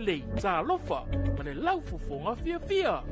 lelei, talofa ma le laufofoga fiafia.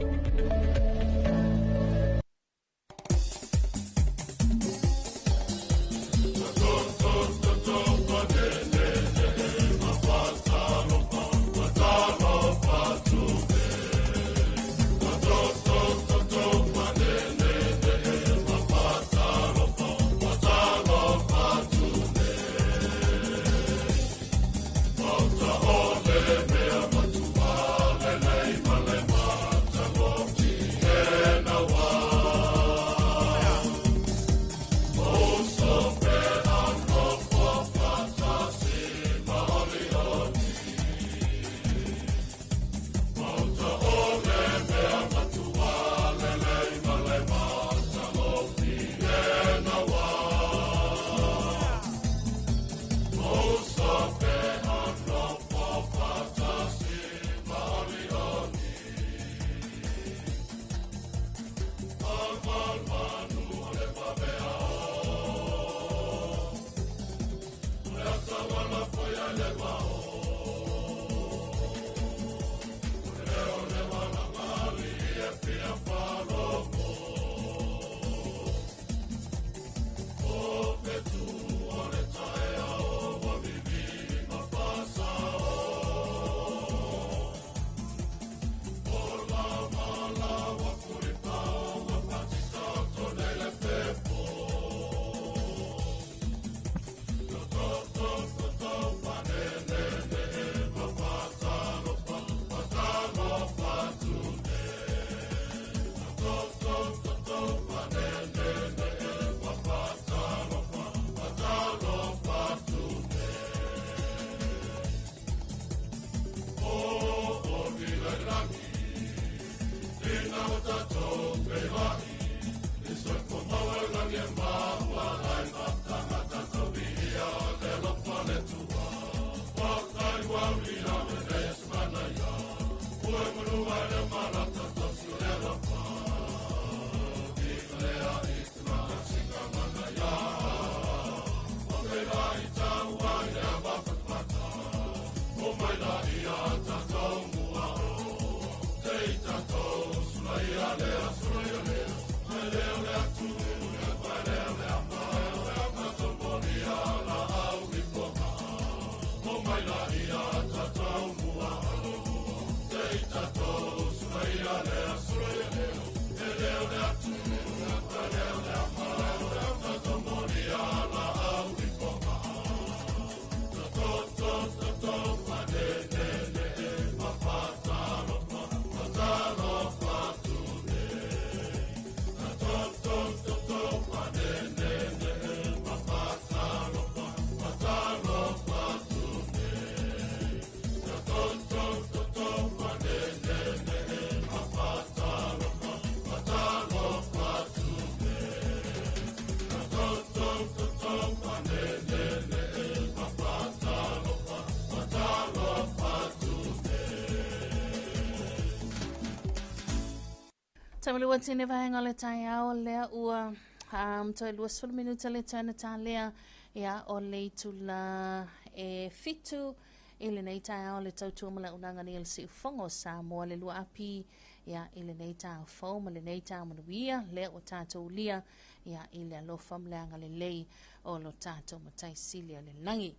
Tamalua tine vaega o le taeao lea ua um, toe 20 minuta le toe na tālea ia o le itula e fitu i lenei taeao le tautua ma launaga nei o le siufogo o Samoa le lua api ia i lenei taeao fou ma lenei taeao manuia lea ua tatou ulia ia i le alofa ma le agalelei o lo tatou Matai Sili o le lagi.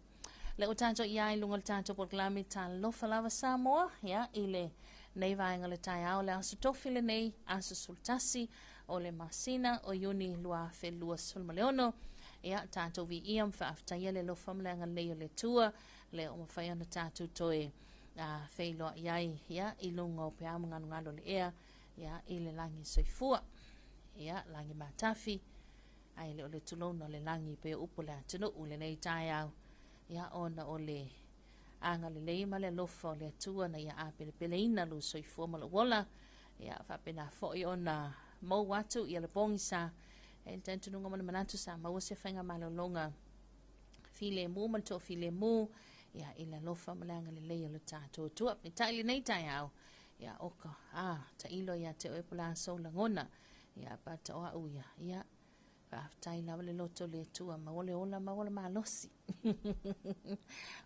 Le ua tatou i ai luga o le tatou polokalame Talofa Lava Samoa ia i le nei vaega o le taeao le aso tofi lenei aso 11 o le masina o Iuni 2026 ia tatou viia ma faafetaia le alofa ma le agalelei o le Atua lea ua mafai ona tatou toe feiloai ai ia i luga o peau ma galugalu o le ea ia i le lagi soifua ia lagi matafi ae le o le tulouna o le lagi pei o upu o le atunuu i lenei taeao ia ona o le agalelei ma le alofa o le Atua na ia apelepeleina lou soifua ma lou ola ia faapena foi ona mou atu ia le pogisa e le talitonuga ma le manatu sa maua se faiga malologa filemu ma le toafilemu ia i le alofa ma le agalelei o le tatou Atua. Peitai i lenei taeao ia o ka a tailo ia te oe po o le a sou lagona ia pa ta o au ia ia. Faafetai lava le loto o le Atua, maua le ola, maua le malosi.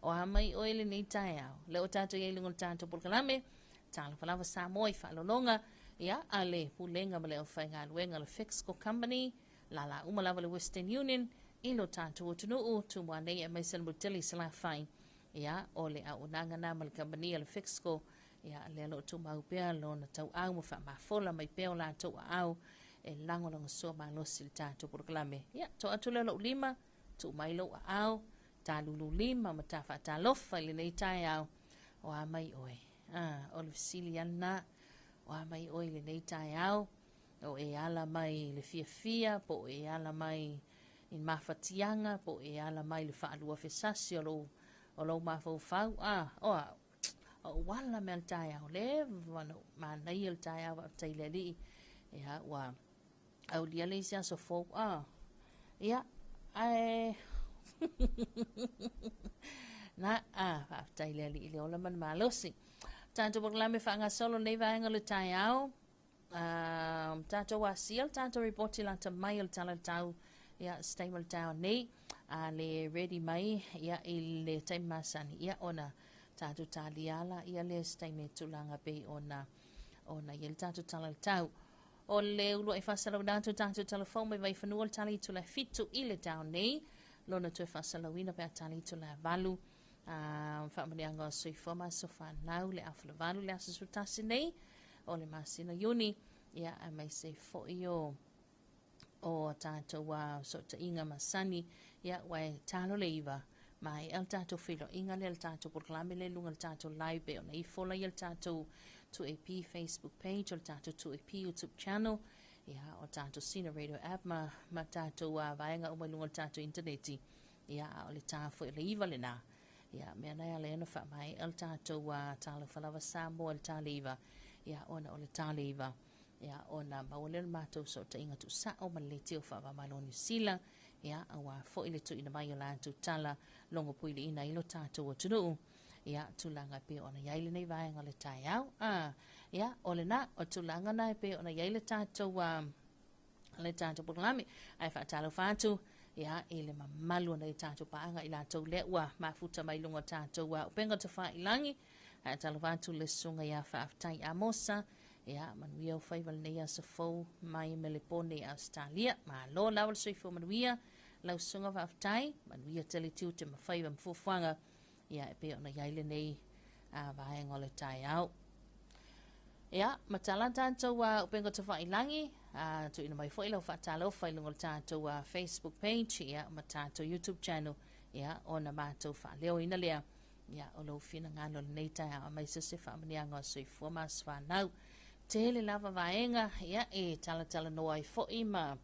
O a mai oe lenei taeao. Lea ua tatou i ai i luga o le tatou polokalame, Talofa lava Samoa i faalologa, ia, a le Pulega ma le Aufaigaluega a le Fexco Company, lala uma lava le Western Union, i lo tatou atunuu, Tumua nei aemaise le motu tele i Salafai. Ia, o le auaunaga na ma le kamupani a le Fexco, ia, lea o lo o tumau pea lona tauau ma faamafola mai pea o latou aao e lagolagosua malosi i le tatou polokalame. Ia, to'a atu lea o lou lima, tuu mai lou aao, talulu lima ma ta faatalofa i lenei taeao. O a mai oe? Ah, o le fesili lava lena. O a mai oe i lenei taeao? O e ala mai i le fiafia, po o e ala mai i le mafatiaga, po o e ala mai i le faaluafesasi o lou, o lou mafaufau. Ah, o au, o ou ala mai lava i le taeao, leva ona ou manaia le taeao faafetai i le Alii. Ia, ua aulia le isi aso fou. Ah, ia, ae... Na, ah, faafetai i le Alii i le ola ma le malosi. Tatou polokalame faagasolo lenei vaega o le taeao. Tatou asia le tatou ripoti lata mai o le tala o le tau ia se taimi o le taeao nei a le ready mai ia i le taimi masani ia ona tatou talia ala ia lea se taimi e tulaga pei ona ona i ai le tatou tala o le tau. O le uluai faasalauina atu o tatou tala fou mai Vaifanua le tala itula e 7 i le taeao nei, lona toe faasalauina pe a tala itula e 8. Faamanuiaga o soifua ma aso fanau le afa 8 le aso 11 nei o le masina Iuni, ia aemaise foi o o tatou fesootaiga masani, ia ua e talo le iva maea le tatou feiloaiga lea le tatou polokalame lea i luga o le tatou live pei ona ifo la ia le tatou 2AP Facebook page o le tatou 2AP YouTube channel, ia o tatou Sina Radio app ma, ma tatou vaega uma i luga o le tatou intaneti. Ia, a o le ta foi o le iva lena. Ia, mea na e ala ai ona faamaea le tatou Talofa Lava Samoa i le ta le iva, ia, ona o le ta le iva, ia, ona maua lea o le matou fesootaiga tuusao ma le leitio faava-o-Malo o Niu Sila, ia, aua foi le tuuina mai o latou tala logopuiliina ai lo tatou atunuu, ia, tulaga e pei ona i ai lenei vaega o le taeao. A, ia, o lena, o tulaga na e pei ona i ai le tatou, le tatou polokalame. Ae faatalofa atu ia i le mamalu o nei tatou paaga i latou lea ua mafuta mai luga o tatou upega tafailagi. Ae talofa atu le susuga ia Faafetai Amosa, ia manuia o faiva lenei aso fou mai Melepone i Ausetalia. Malo lava le soifua manuia lau susuga Faafetai, manuia tele tiute ma faiva ma fuafuaga ia e pei ona i ai lenei vaega o le taeao. Ia, matala tatou upega tafailagi, tuuina mai foi lau faatalofa i luga o le tatou Facebook page ia, ma tatou YouTube channel ia, ona matou faaleoina lea ia, o lou finagalo lenei taeao aemaise se faamanuiaga o soifua ma aso fanau. Tele lava vaega ia, e talatalanoa ai foi ma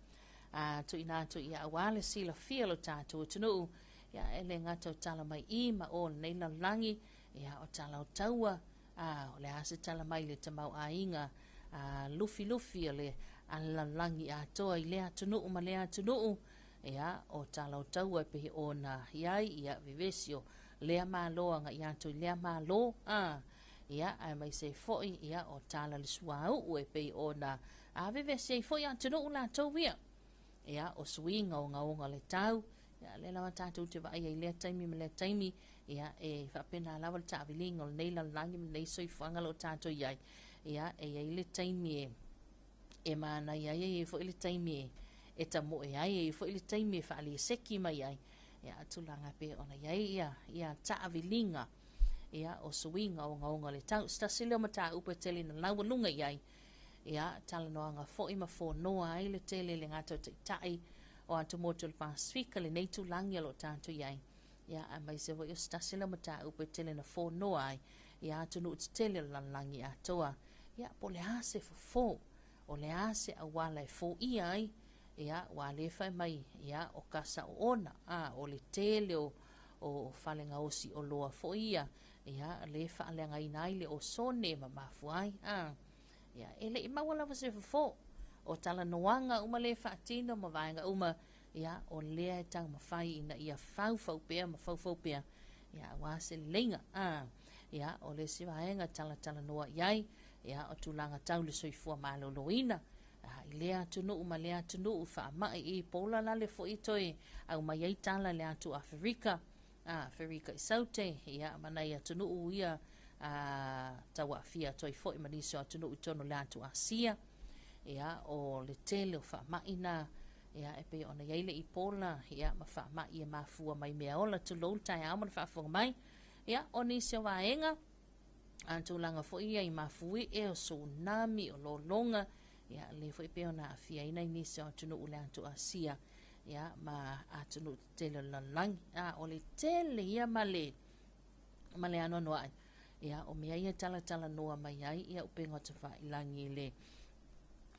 tuuina atu ia aua le silafia o lo tatou atunuu. Ia, e le gata o tala mai i ma o lenei lalolagi, ia, o tala o taua, a, o le a se tala mai le tamaoaiga a, lufilufi o le lalolagi atoa i lea atunuu ma lea atunuu, ia, o tala o taua e pei ona i ai, ia, vevesi o lea Malo agai atu i lea Malo, a, ia, aemaise ai foi, ia, o tala le suauu e pei ona a vevesi ai foi atunuu latou ia. Ia, o suiga ogaoga o le tau, ia, lea lava tatou te vaai ai i lea taimi ma lea taimi, ia, e faapena lava le taaviliga o lenei lalolagi ma lenei soifuaga o lo o tatou i ai. Ia, e i ai le taimi e, e manaia ai, e i ai foi le taimi e, e tamoe ai, e i ai foi le taimi e faaleseki mai ai. Ia, tulaga e pei ona i ai ia, ia taaviliga, ia, o suiga ogaoga o le tau. Se tasi lea o mataupu e tele ina laualuga i ai, ia, talanoaga foi ma fonoa ai le tele i le gata o taitai o atumotu o le Pasefika, lenei tulaga o lo o tatou i ai. Ia, aemaise foi o se tasi lea o mataupu e tele na fonoa ai ia atunuu tetele o le lalolagi atoa. Ia, po o le a se fofo, o le a se auala e foia ai, ia, ua le fai mai, ia, o kasa oona, a, o le tele o, o fale gaosi oloa foi ia, ia, le faaleagaina ai le osone ma mafua ai, a. Ia, e le i maua lava se fofo. O talanoaga uma lea e faatino ma vaega uma, ia, o lea e taumafai ina ia faufau pea ma faufau pea, ia, aua se leleiga. A, ia, o le isi vaega e talatalanoa i ai, ia, o tulaga tau le soifua maloloina. i lea atunuu ma lea atunuu faamai Ebola la le foi toe aumai ai tala i le atu Aferika, Aferika i Saute, ia, ma nai atunuu ia tauaafia atu ai foi ma nisi o atunuu i totonu o le atu Asia. Ia, o le tele o faamai na, ia, e pei ona i ai le Ebola, ia, ma faamai e mafua mai meaola, tulou le taeao ma le faafofoga mai. Ia, o nisi o vaega, a tulaga foi ia i mafuie, o tsunami, o lologa, ia, lea foi pei ona aafia ai nai nisi o atunuu i le atu Asia, ia, ma atunuu tetele o le lalolagi. A, o le tele ia ma le, ma le anoanoai, ia, o mea ia e talatalanoa mai ai, ia, upega o tafailagi i le,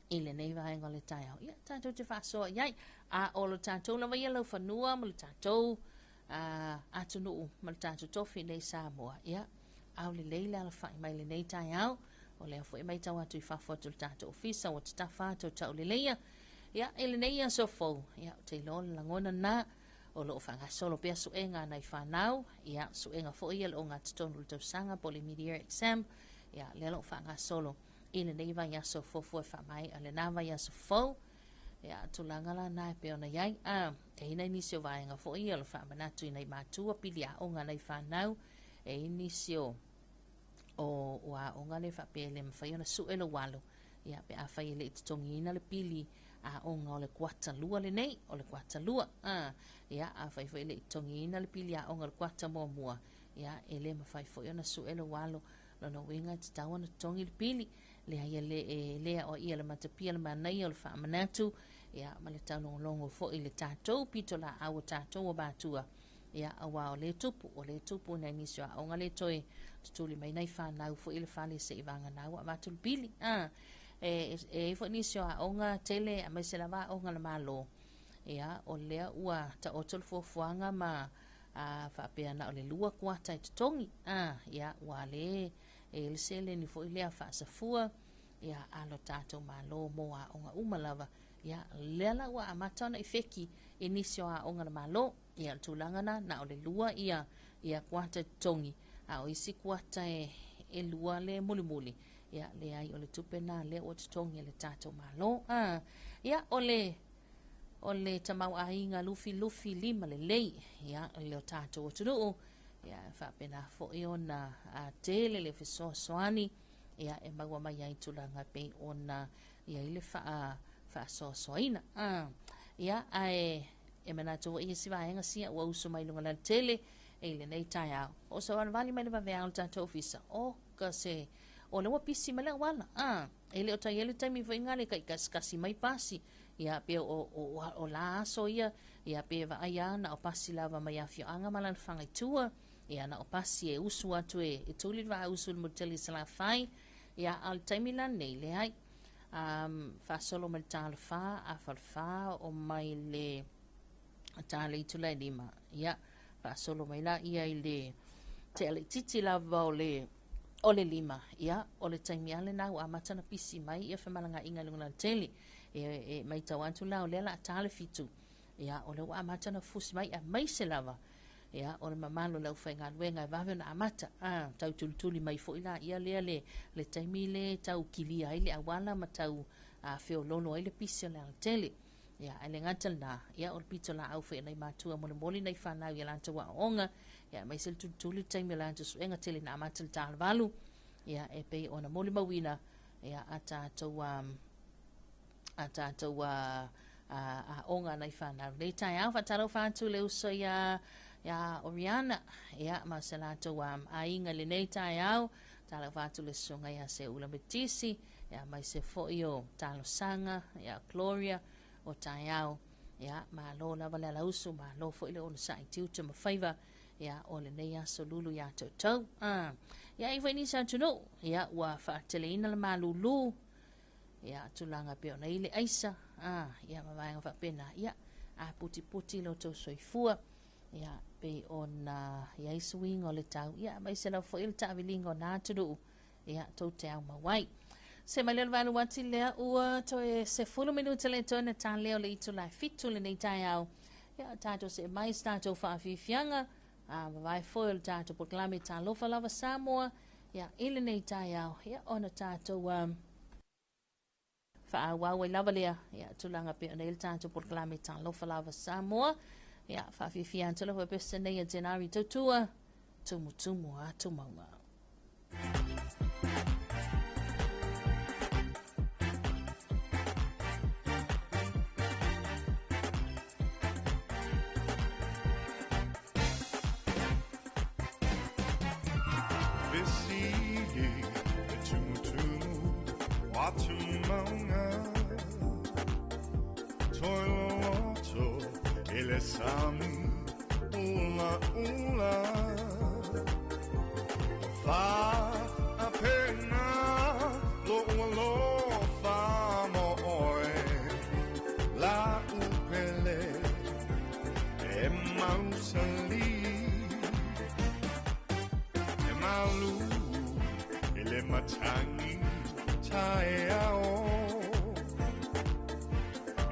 i lenei vaega o le taeao. Ia, tatou te faasoa i ai. A o lo tatou lava ia laufanua ma le tatou atunuu ma le tatou tofi nei Samoa, ia, aulelei le alafai mai lenei taeao. O lea foi e matau atu i fafo atu o le tatou ofisa, ua tatafa atu o tauleleia. Ia, i lenei aso fou, ia, ou te iloa o le lagona lena, o lo o faagasolo pea suega a nai fanau, ia, suega foi ia le ogatotonu o le tausaga po o le mid-year exam, ia, lea o lo o faagasolo i lenei vaiaso fuafua e faamaea lena vaiaso fou. Ia, tulaga la na e pei ona i ai. A, e i ai nai nisi o vaega foi ia o le faamanatu i nai matua pili aoga a nai fanau, e i ai nisi o o, o aoga lea faapea e le mafai ona sue lou alo, ia, pe afai e le i totogiina le pili aoga o le kuata lua lenei, o le kuata lua. A, ia, afai foi e le i totogiina le pili aoga o le kuata muamua, ia, e le mafai foi ona sue lou alo. Lona uiga e tatau ona totogi le pili. Leai e le, e le aoaia le matapia le manaia o le faamanatu, ia, ma le taulogologo foi i le tatou pitolaau a tatou o matua, ia, aua o lea e tupu, o lea e tupu i nai nisi o aoga le toe tutuli mai nai fanau foi i le fale se i vagana ua avatu le pili. A, e, e i ai foi nisi o aoga tele, aemaise lava aoga a le Malo, ia, o lea ua taoto le fuafuaga ma a, faapea na o le lua kuata e totogi, a, ia, ua le e i ai le seleni foi lea faasafua, ia, a lo tatou Malo mo aoga uma lava, ia, lea la ua amata ona ifeki i nisi o aoga a le Malo. Ia, o le tulaga na, na o le lua ia, ia kuata e totogi, a o isi kuata e, e lua le mulimuli, ia, leai, o le tupe na lea ua totogi e le tatou Malo. A, ia, o le, o le tamaoaiga lufilufi lima lelei, ia, le o tatou atunuu, ia, e faapena foi ona tele le fesoasoani, ia, e maua mai ai tulaga e pei ona i ai le faa, faasoasoaina. A, ia, ae e manatu foi i isi vaega sia ua usu mai luga lautele i lenei taeao. O savalivali mai le vaveao o le tatou ofisa, o ka se, o lea ua pisi mai le auala. A, e le o tai ai le taimi foi ngale kai kasikasi mai pasi. Ia, pe o, o, o, o la aso ia, ia, pe vaai a na o pasi lava mai afioaga ma alaalafaga i tua, ia, na o pasi e usu atu e, e tuli le vaa usu i le motu tele i Salafai, ia, a o le taimi la lenei, leai. Um, faasolo mai le ta o le fa, afa o le fa, o mai le ta le itula e lima. Ia, faasolo mai la ia i le tea laitiiti lava o le o le lima, ia, o le taimi lava lena ua amata ona pisi mai ia femalagaaiga i luga o le alatele. E, e matau atu la o lea o le a ta le fitu, ia, o lea ua amata ona fusi mai, aemaise lava, ia, o le mamalu o le aufaigaluega e vave ona amata. A, tau tulituli mai foi la ia lea le, le taimi le tau kilia ai le auala ma tau a, feololo ai le pisi o le alatele. Ia, ae le gata lena, ia, o le pitolaau foi a nai matua molimoli nai fanau i a latou aoaoga, ia, aemaise le tulituli le taimi o latou suega tele ina amata i le ta o le valu, ia, e pei ona molimauina, ia, a tatou, um, a tatou a, a, aoga a nai fanau. Lenei taeao, faatalofa atu le uso ia, ia Oriana, ia, ma se latou um, aiga i lenei taeao, talofa atu le susuga ia Seula Metisi, ia aemaise foi o talosaga ia Gloria o taeao, ia malo lava le alausu, malo foi le onosai tiute ma faiva, ia o lenei aso lulu ia te outou. Ah, ia i foi nisi atunuu, ia ua faateleina le malūlū, ia tulaga pei ona i le aisa, ah, ia ma vaega faapena, ia a putiputi lo outou soifua, ia pei ona i ai suiga o le tau, ia aemaise lava foi le taaviliga o na atunuu, ia tou te au mau ai. Se mai lea o le valu ati lea ua toe 10 minute le toe na tā lea o le itula e fitu lenei taeao. Ia tatou see mai se tatou faafiafiaga, a vavae foi o le tatou polokalame Talofa Lava Samoa, ia i lenei taeao, ia ona tatou um, faaauau ai lava lea ia tulaga pei ona i ai le tatou polokalame Talofa Lava Samoa. Ia faafiafia atu lava pese nei a Jenari Tautua, tumutumu atu mauga. Fesili e tumutumu atu mauga Toi loloto e le sami ula ula Faapena lou alofa mo oe La upele e mausali E malu e le matagi taeao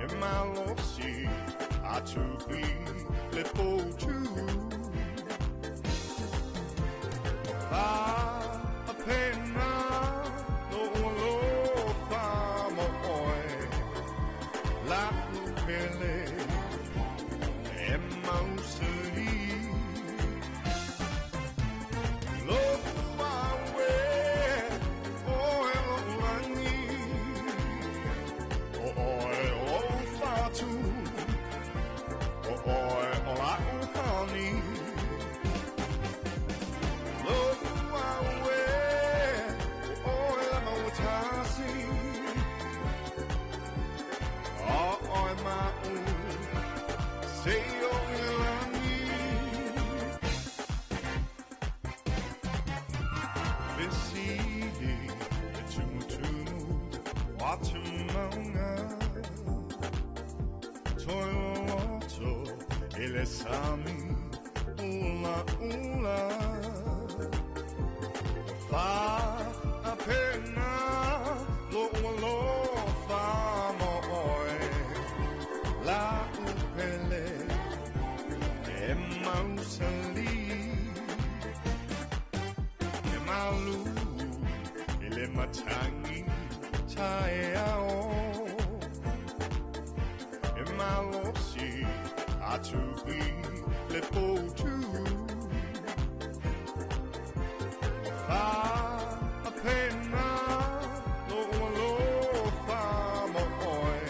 E malosi atu i le potu Faapena lou alofa mo oe La'u pele e mausali Lo'u aue oe lo'u lagi O oe o'u fatu O oe o la'u hani Lo'u aue o oe lama ua tasi O oe ma'u seia oo i le lagi Fesili e tumutumu atu mauga Toi loloto e le sami ulaula Faapena lou alofa mo oe La'u pele e mausali E malu e le matagi taeao E malosi atu i le potu Faapena lou alofa mo oe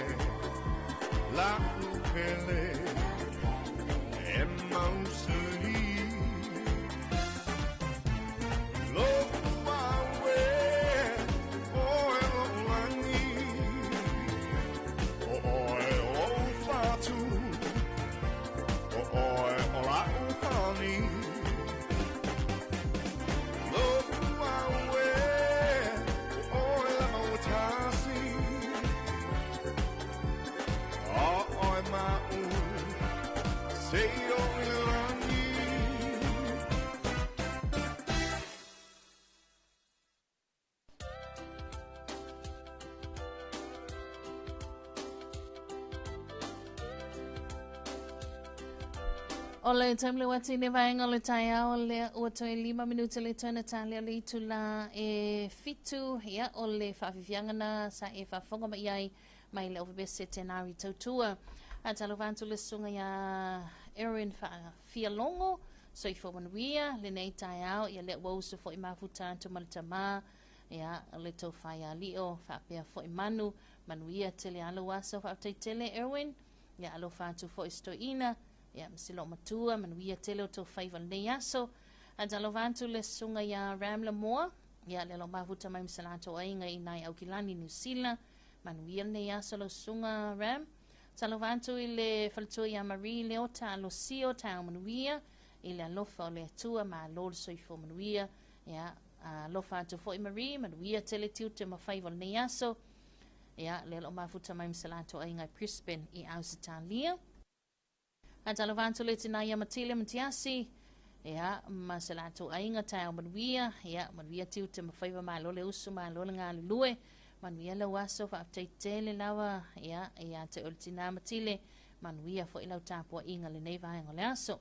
La'u pele e mausali Lo'u aue oe lo'u lagi O oe o'u fatu O oe o la'u hani Lo'u aue o oe lama ua tasi O oe ma'u seia oo i le lagi. O le taimi le wati ne vaenga o le taeao lea ua toe 5 minute le toe na talia le itula e 7 ia o le faafiafiaga na sa e faafofoga mai ai mai le Ovebese Tenari Tautua. A talofa atu le susuga ia Erin Faafialogo, soifua manuia lenei taeao, ia lea ua usu foi mafuta atu ma le tamā, ia le tou faialio faapea foi manu, manuia tele alo aso faafetai tele Erwin, ia alofa atu foi stoina, ia ma se loomatua, manuia tele o tou faiva lenei aso. A talofa atu le susuga ia Ram Lamoa, ia le lo mafuta mai ma se latou aiga i nai Aukilani, Niu Sila, manuia lenei aso lau susuga Ram. Talofa atu i le faletua ia Marie Leota Alosio, taeao manuia i le alofa o le Atua, malo le soifua manuia. Ia, alofa atu foi Marie, manuia tele tiute ma faiva o lenei aso. Ia, lea o lo o mafuta mai ma se latou aiga i Brisbane i Ausetalia. A talofa atu le tina ia Matile Matiasi, ia, ma se latou aiga, taeao manuia, ia, manuia tiute ma faiva, malo le usu, malo le galulue, manuia lau aso, faafetai tele lava, ia, ia te oe le tina Matile, manuia foi lau tapuaiga lenei vaega o le aso.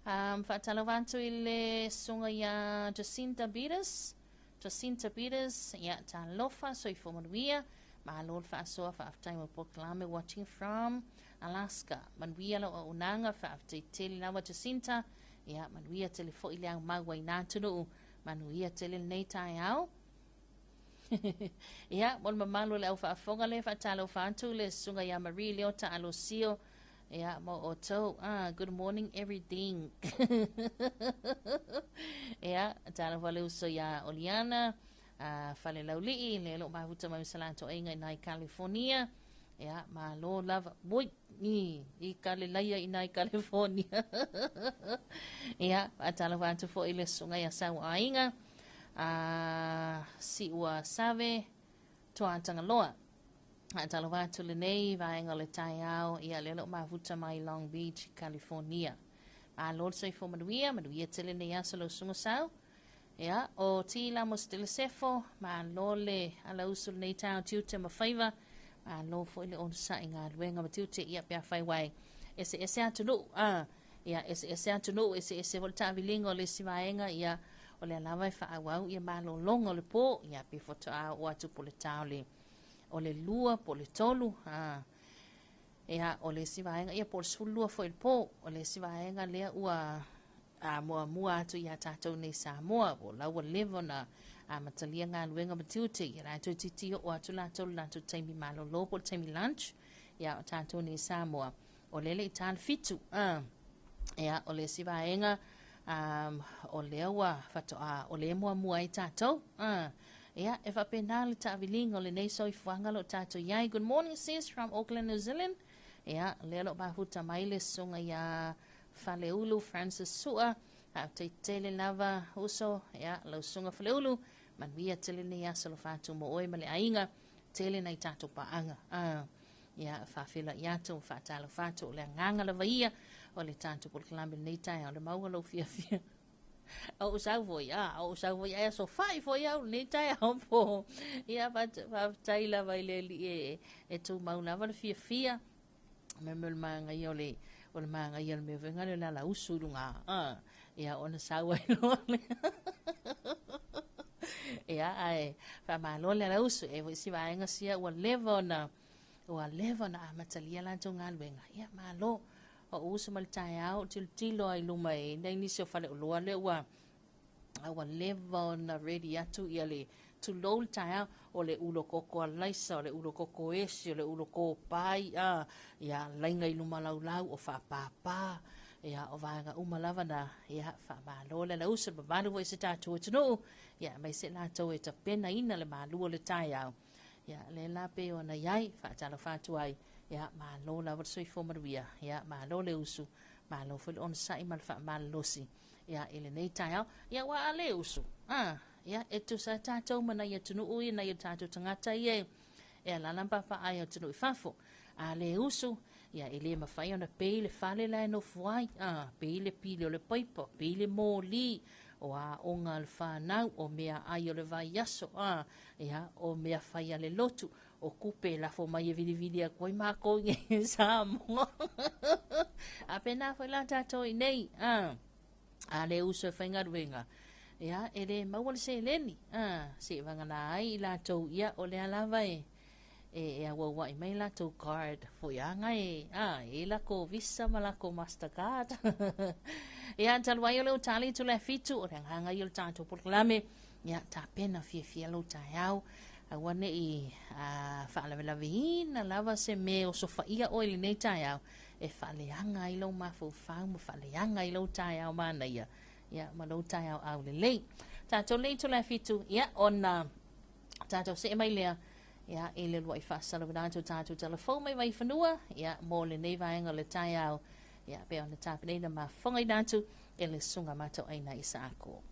Um, faatalofa atu i le susuga ia Jacinta Peters, Jacinta Peters, ia, talofa, soifua manuia, Malo le faasoa, faafetai mo le polokalame watching from Alaska. Manuia lau auaunaga, faafetai tele lava Jacinta. Ia, manuia tele foi le aumau ai na atunuu. Manuia tele lenei taeao. Ia, mo le mamalu o le au faafofoga lea, faatalofa atu le susuga ia Marie Leota Alosio. Ia, mo outou. Ah, good morning everything. Ia, talofa le uso ia Oliana, ah, Falelaulii, le lo mafuta mai Salatoaiga i nai California. Ia, malo lava. Ui, i, i ka le laia i nai California. Ia, faatalofa atu foi le susuga ia Sauaiga, a Siua Save, Tuatagaloa. Faatalofa atu lenei vaega o le taeao, ia lea o lo o mafuta mai Long Beach, California. Malo le soifua manuia, manuia tele lenei aso lau susuga Sau. Ia, o T Lamos de Lesefo, malo le alausu lenei taeao tiute ma faiva, malo foi le onosai galuega ma tiute, ia pe afai uae eseese atunuu, a, ia eseese atunuu, eseese foi le taaviliga o le isi vaega, ia o lea lava e faaauau ia malologa o le po, ia pe faatoa oo atu po o le ta o le 2 po o le 3, a, ia o le isi vaega, ia po o le 12 foi i le po, o le isi vaega lea ua muamua atu iā tatou nei Samoa, o la ua leva ona amatalia galuega ma tiute, ia la e toeitiiti oo atu latou i le latou taimi malolo po o le taimi lunch, ia o tatou nei Samoa, o lea e le i ta le 7. Ia, o le isi vaega, o lea ua faatoa, o lea e muamua ai tatou. Ia, e faapena le taaviliga o lenei soifuaga o lo o tatou i ai. Good morning sis from Auckland, New Zealand. Ia, lea o lo o mafuta mai le susuga ia Faleulu Francis Sua. Faafetai tele lava uso, ia, lau susuga Faleulu, manuia tele lenei aso alofa atu mo oe ma le aiga, tele nai tatou paaga. Ia, faafeiloai atu, faatalofa atu, o le agaga lava ia o le tatou polokalame lenei taeao, le maua lou fiafia. O ou sau foi, a, o ou sau foi, ai aso fai foi au lenei taeao po. Ia, faafetai lava i le Alii e, e tumau lava le fiafia. Me me o le manaia o le, o le manaia o le mea foi lea o le alausu i luga, a, ia ona sau ai loa lea. Ia, ae faamalo le alausu, e foi si vaega sia ua leva ona, ua leva ona amatalia latou galuega. Ia, malo. O ou uso mai le taeao, tilotilo lava i luma e nai nisi o faleoloa lea ua, ua leva ona ready atu ia le tulou le taeao, o le ulo koko alaisa, o le ulo koko esi, o le ulo kopai, a, ia, laiga i luma laulau, o faapapa, ia, o vaega uma lava na, ia, faamalo le alausu, le mamalu foi o si tatou atunuu, ia, aemaise latou e tapenaina le malu o le taeao. Ia, lea la pei ona i ai, faatalofa atu ai, ia, malo lava le soifua manuia, ia, malo le usu, malo foi le onosai ma le faamalolosi, ia, i lenei taeao. Ia, aua a le usu, a, ia, e tusa ai tatou ma nai atunuu ia, nai o tatou tagata ia e, e alaala ma papaae i atunuu i fafo. A le usu, ia, e le mafai ona pay le fale la e nofo ai, a, pay le pili o le paipa, pay le moli, o aoga a le fanau, o meaai o le vaiaso, a, ia, o mea fai a le lotu, o kupe e lafo mai e vilivili atu ai makou i Samoa. A pēnā foi la tatou i nei, a, a le usu e faigaluega, ia, e le maua le seleni, a, seivagana ai i latou, ia, o lea lava e, e, e auauai mai latou card foi aga e, a, e lako Visa ma lako Mastercard. Ia, talu ai o lea ua tali atu le 7, o le agaga ia o le tatou polokalame, ia, tapena fiafia lou taeao, aua ne i faalavelaveina lava se mea e osofaia oe i lenei taeao, e faaleaga ai lou mafaufau ma faaleaga ai lou taeao manaia, ia, ma lou taeao aulelei. Tatou le itula e 7, ia, ona tatou see mai lea, ia, i le uluai faasalalauina atu o tatou tala fou mai Vaifanua, ia, mo lenei vaega o le taeao, ia, pei ona tapenaina ma fofogaina atu e le Susuga Matauaina Isaako.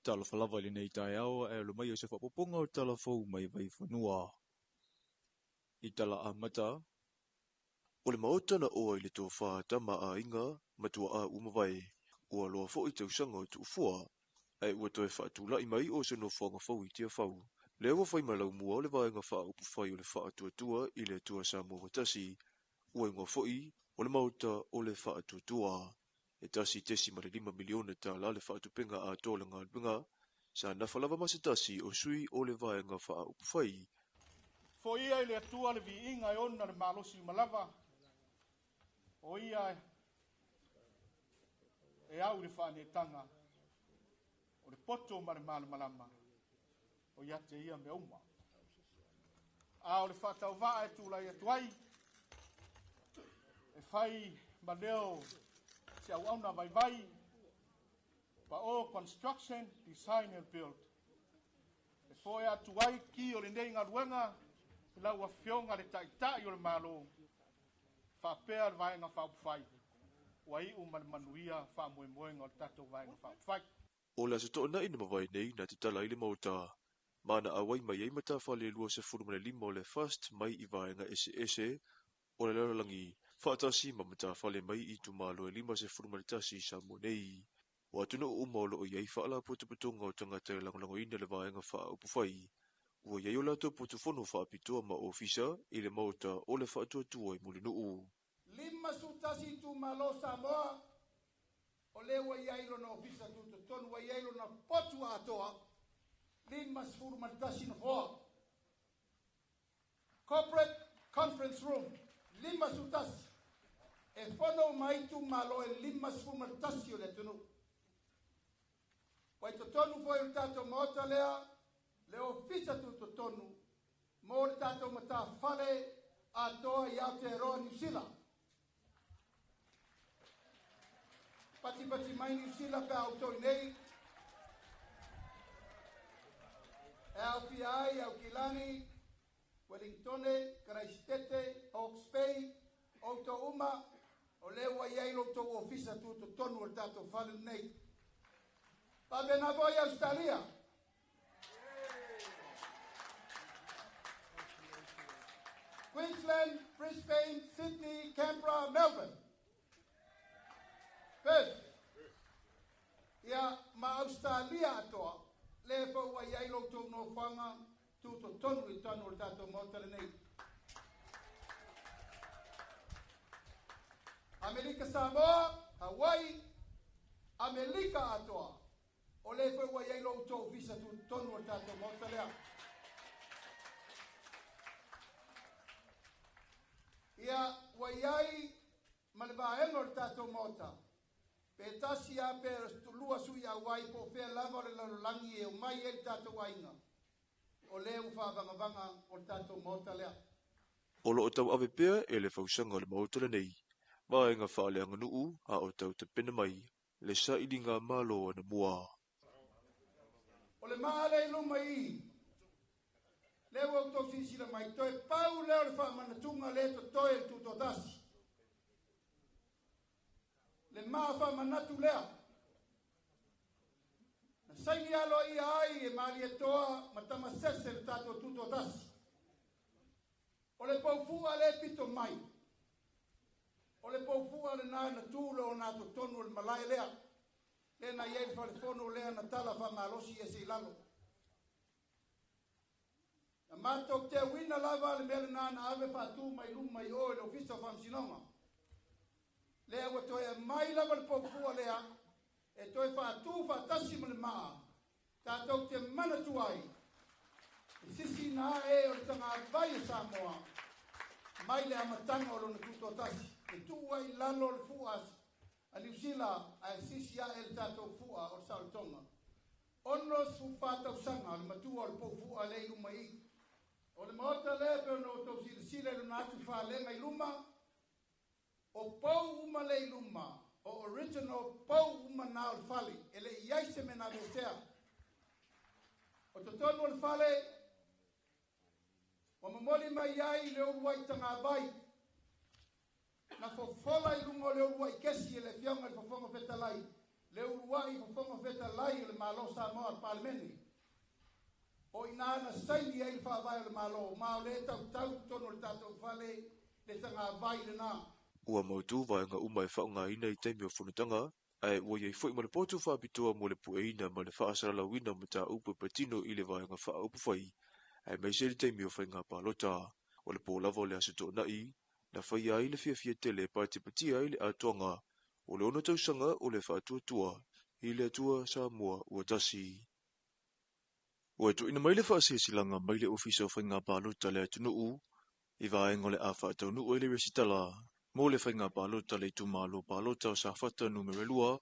Talofa lava i lenei taeao ae alo mai o se faaopoopoga o tala fou mai Vaifanua. I tala amata, o le Maota na oa i le tofa a tama a aiga ma tuaa ua mavae, ua loa foi tausaga o tuufua, ae ua toe faatulai mai o se nofoaga fou i Tiafau. Lea ua fai ma laumua o le Vaega Faaupufai o le Faatuatua i le Atua Samoa ua tasi, ua igoa foi o le Maota o le Faatuatua. E $1.5 miliona le faatupega atoa o le galuega, sa nafa lava ma se tasi o sui o le Vaega Faaupufai. Foia i le Atua le viiga e ona le malosi uma lava, o ia e au le faaneetaga, o le poto ma le malamalama, o ia te ia mea uma. A o le faatauvaa e tulai atu ai, e fai ma leo se auauna vaivai, Pao Construction, Design and Build. E foe atu ai ki o lenei galuega i lau afioga le Taitai o le Malo, faapea le Vaega Faaupufai, ua iu ma le manuia faamoemoega o le tatou Vaega Faaupufai. O le Aso Toonai na mavae nei na tatala ai le Maota, ma na auai mai ai matafale 25 o le FAST mai i vaega eseese o le lalolagi, faatasi ma matafale mai i itumalo e 51 i Samoa nei. O atunuu uma o loo i ai faalapotopotoga o tagata e lagolagoina le Vaega Faaupufai, ua i ai o latou potufono faapitoa ma ofisa i le Maota o le Faatuatua i Mulinuu. 51 itumalo Samoa, o lea ua i ai lona ofisa tutotonu, ua i ai lona potu atoa, 51 nofoa. Corporate Conference Room, 51. E fono uma ai itumalo e 51 o le atunuu. Ua i totonu foi o le tatou maota lea, le ofisa tutotonu mo le tatou matafale atoa i Aotearoa Niu Sila. Patipati mai Niu Sila pe a outou i nei, e aofia ai Aukilani, Wellingtone, Karaisitete, Hawke's Bay, outou uma, o lea ua i ai lo outou ofisa tutotonu o le tatou fale lenei. Faapena foi Australia. Queensland, Brisbane, Sydney, Canberra, Melbourne. Perth. Ia, ma Australia atoa, lea foi ua i ai lo outou nofoaga tutotonu i totonu o le tatou maota lenei. Amerika Samoa, Hawaii, Amerika atoa, o lea foi ua i ai lo outou ofisa tutotonu o le tatou maota lea. Ia, ua i ai ma le vaega o le tatou maota, pe tasi a pe lua sui auai po o fea lava o le lalolagi e omai ai le tatou aiga, o lea ua faavagavaga o le tatou maota lea. O loo tauave pea e le fausaga o le Maota lenei, vaega faaleaganuu a o tau tapena mai le sailiga malo anamua. O le maa lea i luma i, lea ua outou silasila mai, toe pau lea o le faamanatuga lea totoe le tutoatasi. Le maa faamanatu lea, na saini aloaia ai e Malietoa ma Tamasese le tatou tutoatasi. O le paufua lea pito mai, o le paufua lena na tu le ona totonu o le malae lea, lea na i ai le falefono lea na tala faamalosi e se i lalo. Na matou teuina lava le mea lena na ave faatu mai luma i o i le ofisa o faamasinoga. Lea ua toe aumai lava le paufua lea, e toe faatu faatasi ma le maa, tatou te manatu ai, e sisi na ae o le tagavai o Samoa, mai le amataga o lona tutoatasi, e tuu ai i lalo le fua a Niu Sila, ae sisi ae le tatou fua o le saolotoga. 64 tausaga o le matua o le poufua lea i luma i i. O le maota lea pe ona outou silasila i lona atu falega i luma, o pou uma lea i luma, o original pou uma na o le fale, e le i ai se mea na aveesea. O totonu o le fale, ua momoli mai ai le uluai tagavai, na fofola i luga o le uluai kesi e le afioga i le Fofoga Fetalai, Le ulua'i fofoga fetalai o le Malo Samoa le Palemene. O i ina na saini ai le faavae o le Malo, ma o lea e tautau i totonu o le tatou fale le tagavai lena. Ua mautu vaega uma e faaaogaina i taimi o fonotaga, ae ua i ai foi ma le potu faapitoa mo le pueina ma le faasalalauina o mataupu e patino i le vaega faaupufai, aemaise le taimi o faiga palota. O le pō lava o le Aso Toonai, na faia ai le fiafia tele e patipatia ai le atoaga o le 6 tausaga o le faatuatua i le Atua Samoa ua tasi. Ua tuuina mai le faasilasilaga mai le Ofisa o Faiga Palota a le atunuu i vaega o le a faataunuu ai le resitala mo le faiga palota a le itumalo palota o Safata Numera 2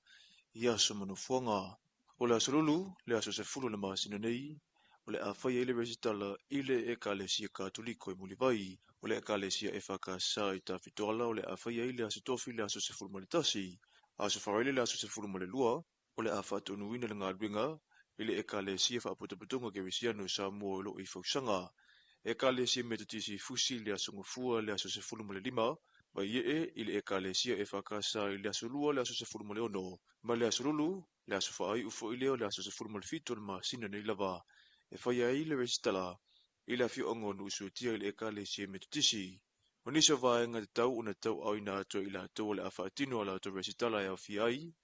i aso ma nofoaga. O le aso Lulu, le aso 10 o le masina nei, o le a fai ai le resitala i le Ekalesia Katoliko i Mulivai. O le Ekalesia EFKS i Tafitoala o le a fai ai le aso Tofi le aso 11. Aso Faraile le aso 12, o le a faataunuuina le galuega i le Ekalesia Faapotopotoga Kerisiano o Samoa o lo o i Fausaga. Ekalesia Metotisi i Fusi i le aso Gafua le aso 15, Vaiee i le Ekalesia EFKS i le aso Lua le aso 16, ma le aso Lulu le aso faaiu foi lea o le aso 17 o le masina nei lava e faia ai le resitala i le afioaga o Nuusuatia i le Ekalesia Metotisi. O nisi o vaega tatau ona tauaaoina atu e i latou o le a faatino a latou resitala e aofia ai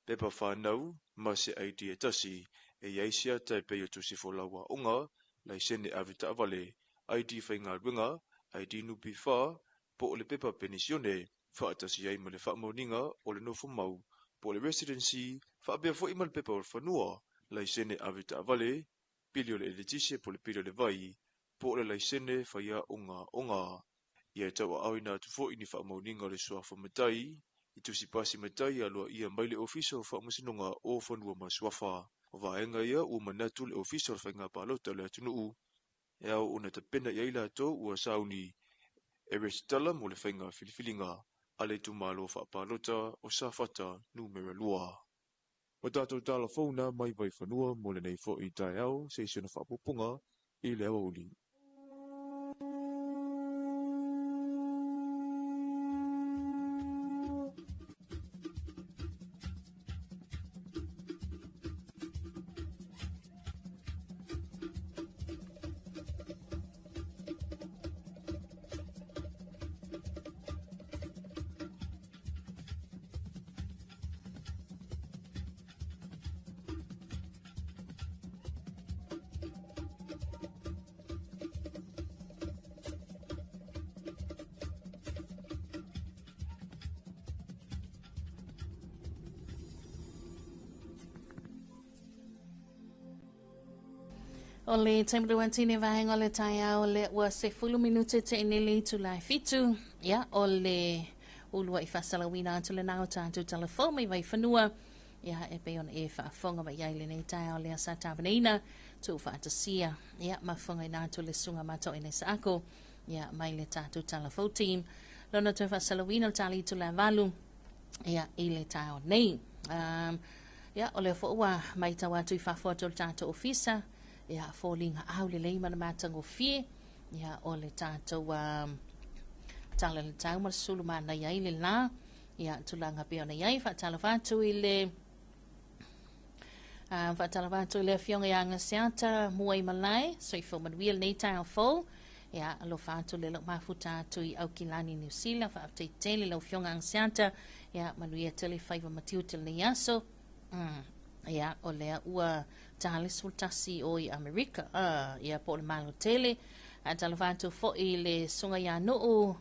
pepa whānau, ma se ID e tasi, e i ai se ata e pei o tusi folau aoga, laisene ave taavale, ID faigaluega, ID NPF, po o le pepa penisione, faatasi ai ma le faamaoniga o le nofomau, po o le residency, faapea foi ma le pepa o le fanua, laisene ave taavale, pili o le eletise po o le pili o le vai, po o le laisene faiaoga aoga. Ia tauaaoina atu foi ni faamaoniga o le suafa matai, i tusi pasi matai aloaia mai le Ofisa o Faamasinoga o Fanua ma Suafa. O vaega ia ua manatu le Ofisa o le Faiga Palota o le atunuu e ao ona tapena i ai latou ua sauni e resitala mo le faiga filifiliga a le itumalo faapalota o Safata Numera 2. O tatou tala fou na mai Vaifanua mo lenei foi taeao se isi ona faaopoopoga i le aoauli. O le taimi le wantine vaega o le taeao lea ua 10 minute te ine le itula e 7. Ia, o le ulua'i faasalauina atu lena o tatou talafou mai Vaifanua. Ia, e pei ona e faafofoga mai ai lenei taeao lea sa tapenaina tuufaatasia. Ia, mafofogaina atu le susuga Matoaina Saako. Ia, mai le tatou talafou team. Lona toe faasalauina o le tali itula e 8. Ia, i le taeao nei. Ia, o lea foi ua matau atu i fafo atu o le tatou ofisa. Ia, foliga aulelei ma le matagofie. Ia, o le tatou tala le tau ma le sulu manaia ai le la. Ia, tulaga pei ona i ai, faatalofa atu i le faatalofa atu i le afioga ia Agaseata Muaimalae, soifua manuia lenei taeao fou. Ia, alofa atu le lau mafuta atu i Aukilani, Niu Sila, faafetai tele lau afioga Agaseata. Ia, manuia tele faiva ma tiute lenei aso. Ia, o lea ua ta le 11 o i Amerika. Ia, po o le malo tele. Faatalofa atu foi i le susuga ia Nuu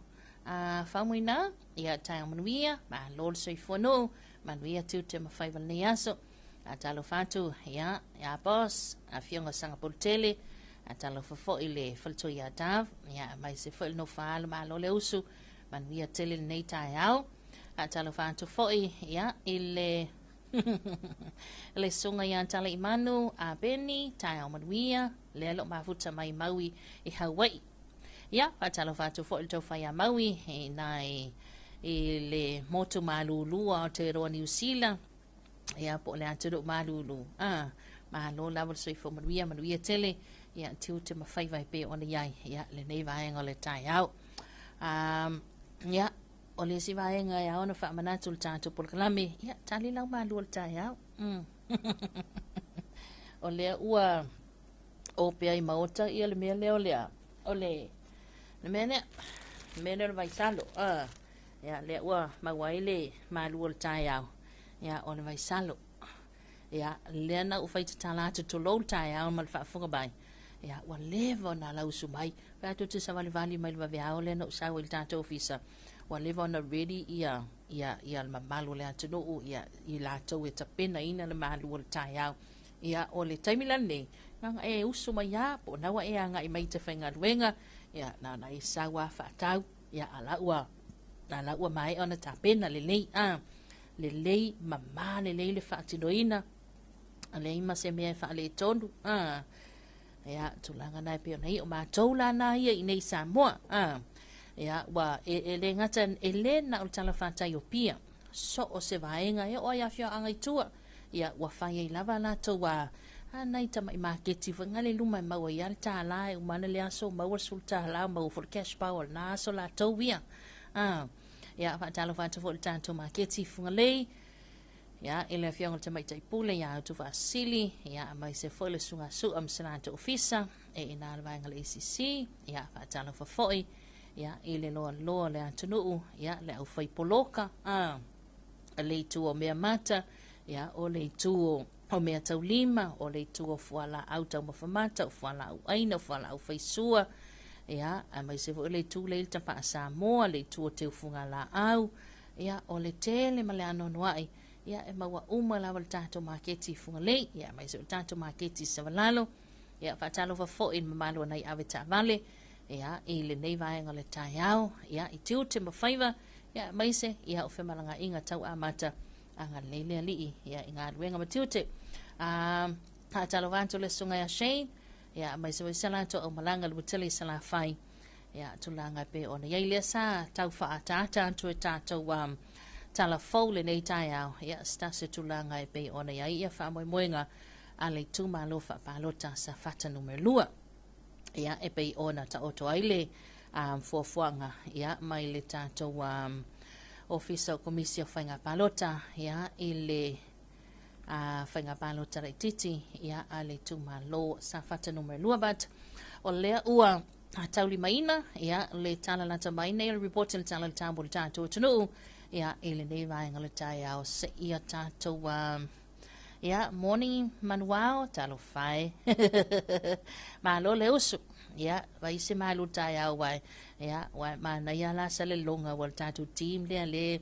Faumuina. Ia, taeao manuia, malo le soifua nuu, manuia tiute ma faiva lenei aso. Faatalofa atu, ia, ia boss, afioga Sangapolu tele. Faatalofa foi i le faletua ia Dav, ia, aemaise foi le nofo a alo, malo le usu, manuia tele lenei taeao. Faatalofa atu foi, ia, i le le susuga ia Talaimanu a Beni, taeao manuia, lea lo mafuta mai Maui i Hawaii. Ia, faatalofa atu foi i le taufa ia Maui i nai i le motu malulu o Aotearoa Niu Sila. Ia, po o le atunuu malulu. Malo lava le soifua manuia, manuia tele. Ia, tiute ma faiva e pei ona i ai, ia, lenei vaega o le taeao. Ia, o le isi vaega e ao ona faamanatu i le tatou polokalame, ia, tali lau malu o le taeao. O lea ua opea i maota ia le mea lea o le a, o le, le mea lea, le mea lea o le vaisalo. Ia, lea ua maua ai le malu o le taeao, ia, o le vaisalo. Ia, lea na ou fai tatala atu tulou le taeao ma le faafofoga mai, ia, ua leva ona alausu mai. Fai atu te savalivali mai le vaveao lea na ou sau ai i le tatou ofisa, ua leva ona ready ia, ia, ia le mamalu o le atunuu, ia, i latou e tapenaina le malu o le taeao. Ia, o le taimi la lenei, na ona e usu mai lava, po o na ua e agai mai i te faigaluega, ia, na ona e sau lava faatau, ia, a la ua, a la ua maea ona tapena lelei, a. Lelei, mama lelei le faatinoina, a leai ma se mea e faaletonu, a. Ia, tulaga na e pei ona i ai, o matou la na ia i nei i Samoa, a. Ia, ua, e, e le gata, e le na o le talafatai o Apia, so o se vaega e oo ai afioaga i tua, ia, ua fai ai lava latou a, a nai tamai maketi foi nga le luma e maua ai lava le $1, e uma ana le aso, maua le $10, maua foi le cash power o lena aso latou ia. A, ia, faatalofa atu foi i le tatou maketi i Fugalei, ia, i le afioga i le Tamaitai Pule ia Utufaasili, ia, aemaise foi le Susuga Su'a ma se latou ofisa, e i ina le vaega le ACC, ia, faatalofa foi, ia, i le loaloa o le atunuu, ia, le aufai poloka, a, le itu o Meamata, ia, o le itu o o Meataulima, o le itu o Fualaau Taumafamata, o Fualaau Aina, o Fualaau Faisua, ia, aemaise foi o le itu lea i le Tapaa Samoa, le itu o Teufugalaau, ia, o le tele ma le anoanoai, ia, e maua uma lava le tatou maketi i Fugalei, ia, aemaise foi le tatou maketi i Savalalo, ia, faatalofa foi i le mamalu o nai ave taavale, ia, i lenei vaega o le taeao, ia, i tiute ma faiva, ia, aemaise, ia, o femalagaaiga tau amata agalelei le Alii, ia, i galuega ma tiute. A, faatalofa atu le susuga ia Shane, ia, aemaise foi sa latou aumalaga le Mutele i Salafai, ia, tulaga e pei ona i ai lea sa tau faaataata atu e tatou tala fou lenei taeao, ia, se tasi o tulaga e pei ona i ai ia faamoemoega a le itumalo faapalota Safata numera 2. Ia, e pei ona taoto ai le fuafuaga, ia, mai le tatou Ofisa o Komisi o Faiga Palota, ia, i le Faiga Palota Laitiiti, ia, a le itumalo Safata numera 2. But, o lea ua taulimaina, ia, le tala lata mai nei o le report i le tala i le tabu o le tatou atunuu, ia, i lenei vaega o le taeao seia tatou Ia, moni manuao, talofa e. Malo le usu. Ia, vai se malu taeao uae. Ia, uae manaia la sa le loga ua le tatou team lea le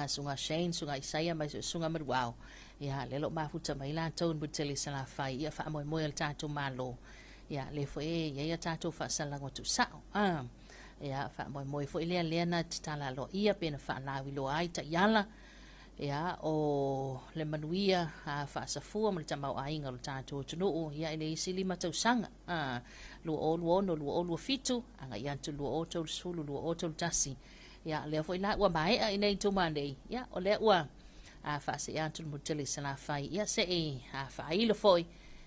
Susuga Shane, Susuga Isaia ma Susuga Manuao. Ia, lea o lo o mafuta mai latou i le Mutele i Salafai, ia faamoemoe o le tatou Malo. Ia, lea foi e i ai a tatou faasalaga tuusao. Ia, faamoemoe foi lea lea na tatala aloaia pe na faalauiloa ai taiala. Ia, o le manuia faasafua ma le tamaoaiga o le tatou atunuu, ia, i le isi 5 tausaga, 2026, 2027, agai atu 2030, 2031. Ia, lea foi la ua maea i nei tuma nei, ia, o lea ua faasee atu le Motele i Salafai, ia, se i faailo foi,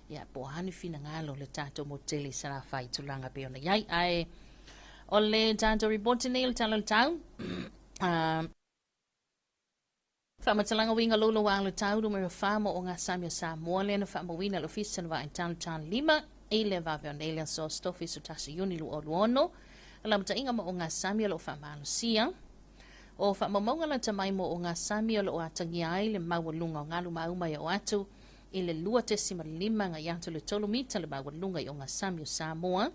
ia, po o a ni finagalo o le tatou Motele i Salafai i tulaga pei ona i ai. Ae, o le tatou report nei o le Tala o le Tau, Faamatalaga uiga louloua a le tau numera 4 mo ogasami o Samoa lea na faamauina e le Ofisa o le Vaai Talo Talo 5 i le vave o nei le aso 11 Iuni 2026. O lamataʻiga mo ogasami o lo o faamalosia. O faamaumauga lata mai mo ogasami o lo o atagia ai le maualuga o galu mauma e oo atu i le 2.5 agai atu i le 3 mita le maualuga i ogasami o Samoa.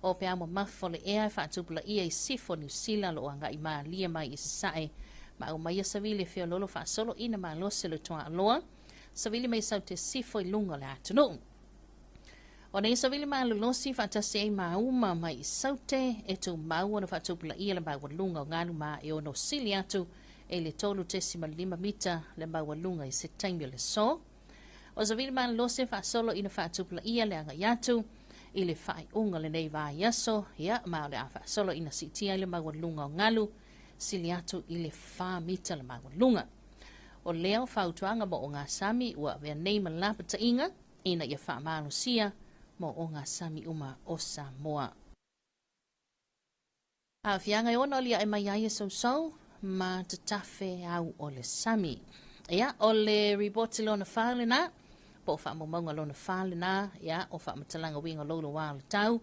O peau mamafa o le ea e faatupulaia i sifo Niu Sila o lo o agai malie mai i sasae ma aumaia savili e feoloolo faasoloina malosi o le tuaaloa, savili mai sau te sifo i luga o le atunuu. O nei savili malolosi faatasi ai mauma mai i Saute e tumau ona faatupulaia le maualuga o galu ma e ono sili atu e le 3.5 mita le maualuga i se taimi o le aso. O savili malolosi e faasolo ina faatupulaia le agai atu i le faaiuga o lenei vaiaso, ia, ma o le a faasolo ina siitia ai le maualuga o galu, sili atu i le 4 mita le maualuga. O lea o fautuaga mo ogasami ua avea nei ma lapataiga ina ia faamalosia mo ogasami uma o Samoa. Aafiaga e ono aliae mai ai e sousou ma tatafe au o le sami. Ia, o le ripoti lona fa lena, po o faamaumauga lona fa lena, ia, o faamatalaga uiga o louloua o le tau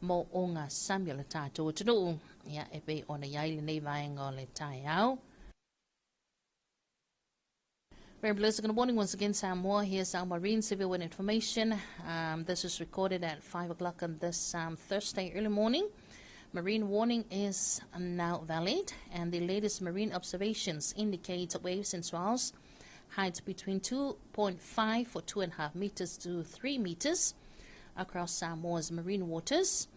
mo ogasami o le tatou atunuu, ia, e pei ona i ai lenei vaega o le taeao. Very blessed good morning once again, Samoa. Here's our marine civil wind information. This is recorded at 5 o'clock on this Thursday early morning. Marine warning is now valid, and the latest marine observations indicate waves and swells heights between 2.5 or 2.5 meters to 3 meters across Samoa's marine waters.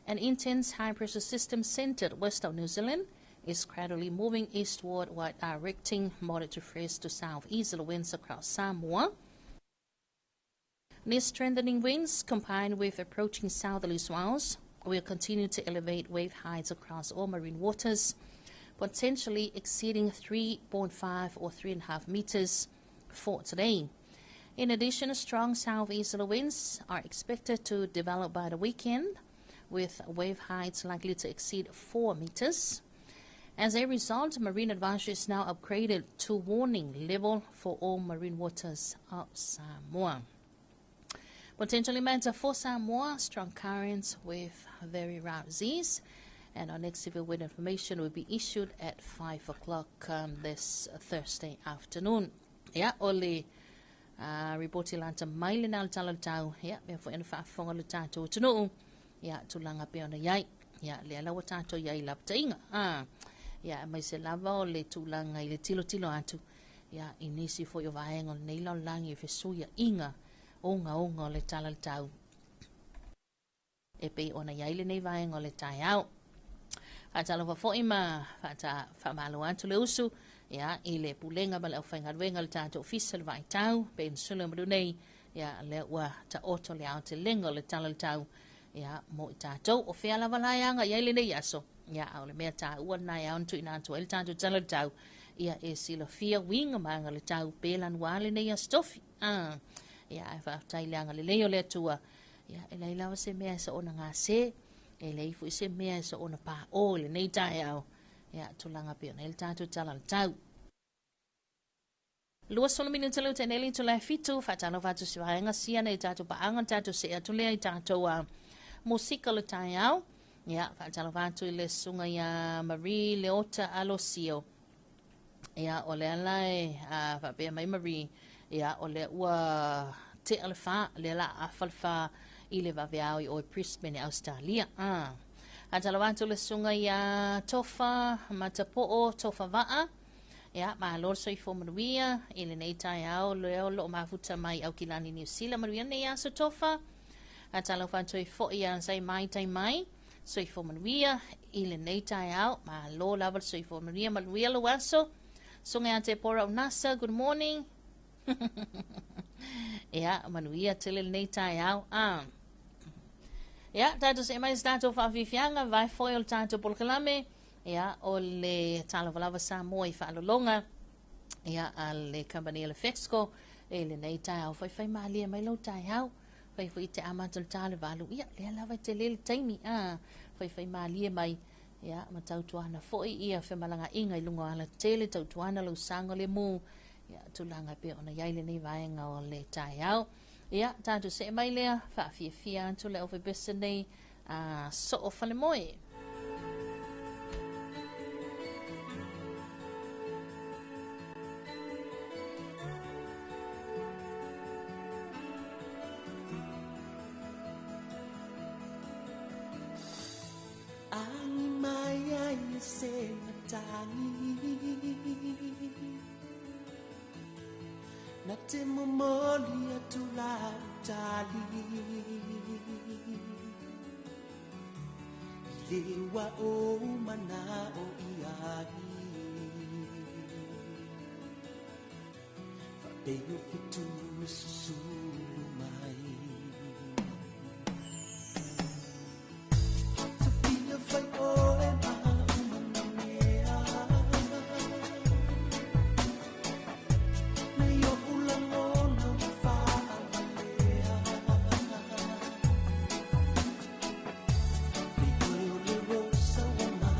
An intense high-pressure system centered west of New Zealand is gradually moving eastward while directing moderate to fresh to southeasterly winds across Samoa. These strengthening winds, combined with approaching southerly swells, will continue to elevate wave heights across all marine waters, potentially exceeding 3.5 or 3.5 meters for today. In addition, strong southeasterly winds are expected to develop by the weekend, with wave heights likely to exceed 4 meters. As a result, marine advisory is now upgraded to warning level for all marine waters of Samoa. Potentially matter for Samoa, strong currents with very rough seas. And our next civil wind information will be issued at 5 o'clock this Thursday afternoon. Ia, o le ripoti lata mai lena o le tala o le tau, ia, mea foi ana faafofoga le tatou atunuu, ia, tulaga pei ona i ai. Ia, lea la ua tatou i ai i lapataiga. Ia, aemaise lava o le tulaga i le tilotilo atu, ia, i nisi foi o vaega o lenei lalolagi e fesuiaiga ogaoga o le tala o le tau e pei ona i ai lenei vaega o le taeao. Faatalofa foi ma faamalo atu le usu, ia, i le pulega ma le aufaigaluega o le tatou ofisa o le Vaitau, Peninsula ma Brunei, ia, lea ua taoto le aotelega o le tala o le tau, ia, mo i tatou. O fea lava la e aga i ai lenei aso, ia, a o le mea taua lena e ao ona tuuina atu ai le tatou tala o le tau, ia, e silafia uiga ma aga o le tau pe lanua lenei aso tofi. Ia, ae faafetai i le agalelei o le Atua, ia, e leai lava se mea e soona gase, e leai foi se mea e soona paʻō i lenei taeao, ia, tulaga pei ona i ai le tatou tala o le tau. 20 minute lea ua le itula e 7, faatalofa atu se vaega sia nei tatou paaga, tatou see atu lea i tatou musika o le taeao. Ia, faatalofa atu i le susuga ia Marie Leota Alosio. Ia, o lea la e faapea mai Marie, ia, o lea ua tea le fa, lea la afa le fa i le vaveao i oe Brisbane, Australia. Faatalofa atu le susuga ia Tofa Matapo'o Tofa Va'a. Ia, malo le soifua manuia i lenei taeao lea o loo mafuta mai Aukilani, Niu Sila. Manuia lenei aso Tofa. Faatalofa atu ai foi ia Sai Mai Tai Mai. Soifua manuia i lenei taeao. Malo lava le soifua manuia, manuia lou aso. Susuga ia Tepora Unasa, good morning. Ia, manuia tele lenei taeao. Ia, tatou see mai se tatou faafiafiaga, vae foi o le tatou polokalame. Ia, o le Talofa Lava Samoa i faalologa, ia, a le kamupani a le Fexco i lenei taeao. Faifai malie mai lou taeao. Fai foi te amata o le ta o le 8. Ia, lea lava e tele le taimi. Faifai malie mai. Ia, ma tautuana foi ia femalagaaiga i luga o alatele, tautuana lou saogalemu. Ia, tulaga e pei ona i ai lenei vaega o le taeao. Ia, tatou see mai lea, faafiafia atu le aufaipisinisi nei a Soo Falemoe. Agi mai ai e se matagi Na te momoli atu lau tali I le ua ou manao i ai Faapei o fetu e susulu mai Tafia fai oe ma uma mea Nei oʻu lagona ua faavalea Pei oe o le rosa ua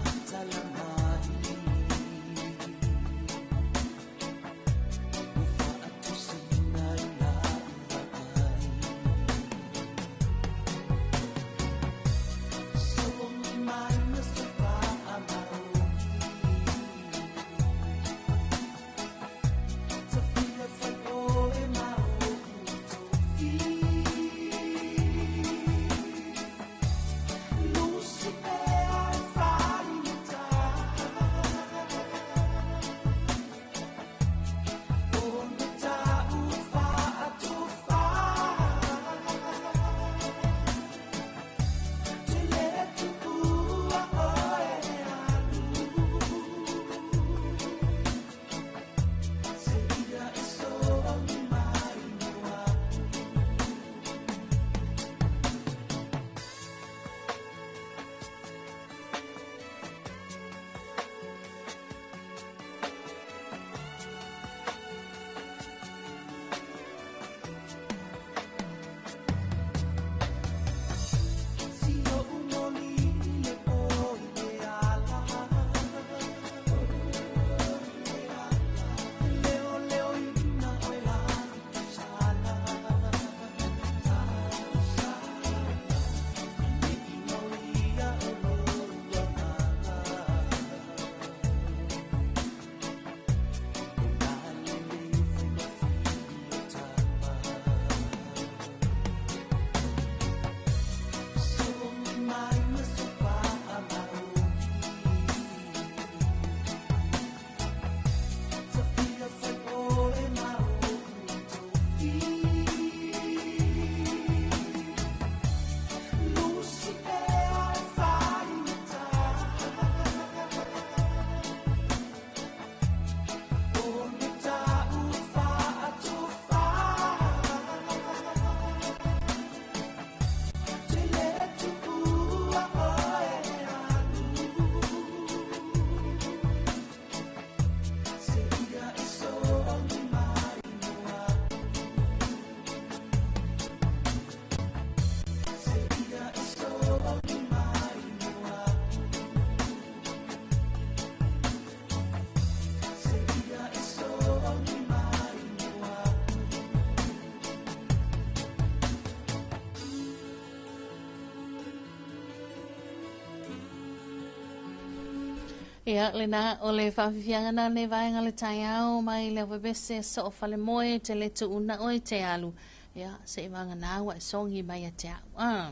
Ia, lena, o le faafiafiaga na lenei vaega o le taeao mai le Aufaipisinisi Soo Falemoe, te le tuuna oe te alu. Ia, se i vagana ua e sogi mai ia te au. Ah,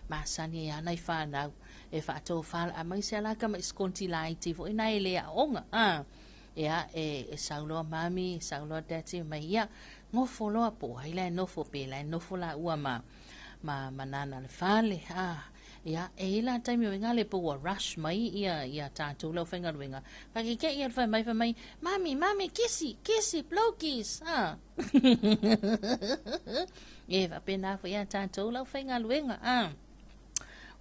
masani ai lava nai fanau e faatofala aemaise lava la tama'i sikonti laiti foi na e le aoga. Ah, ia, e, e sau loa mami, e sau loa daddy mai, ia, nofo loa po o ai la e nofo pe la e nofo laua ma, ma, ma nana le fale. Ah, Ia, e i ai la taimi o inā le po ua rush mai ia, ia tātou le aufaigaluega, ka kekeʻi atu fai mai, fai mai, Mami, mami, kisi, kisi, blow kiss, a. E faapena foi ia tātou le aufaigaluega, a.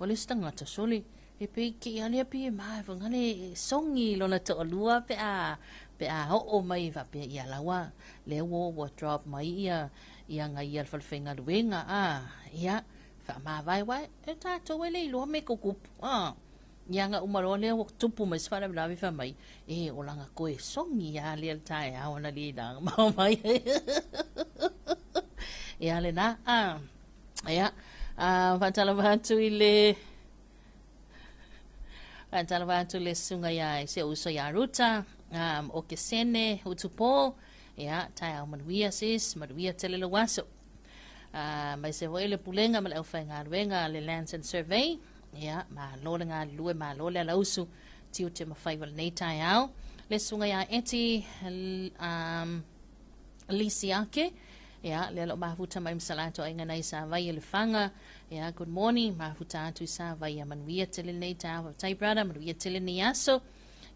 O le isi tagata, sole, e pei ke i lea pei e ma, e ngale e sogi i lona toalua pe a, pe a oo mai faapea ia laua, lea ua, ua drop mai ia, ia ngai ia le falefaigaluega, a. Ia, Faamavae, e tatou e le iloa me tutupu. A, ia na uma loa lea ua tupu mai se faalavelave fai mai, e o lana toe sogi lava lea i le taeao ana le laga mao mai. Ia lena, a, ia, a, faatalofa atu i le, faatalofa atu i le susuga ia si ou uso ia Ruta, um, o Kesene, Utupo, ia, taeao manuia sis, manuia tele lou aso. Aemaise foi le Pulega ma le aufaigaluega a le Lands and Survey. Ia, malo le galulue, malo le alausu, tiute ma faiva i lenei taeao. Le susuga ia Eti um, Lisiake, ia, lea o lo o mafuta mai ma Salato Aiga nai Savaii e Lefaga. Ia, good morning, mafuta atu i Savaii. Ia, manuia tele lenei taeao. Faafetai brother, manuia tele lenei aso.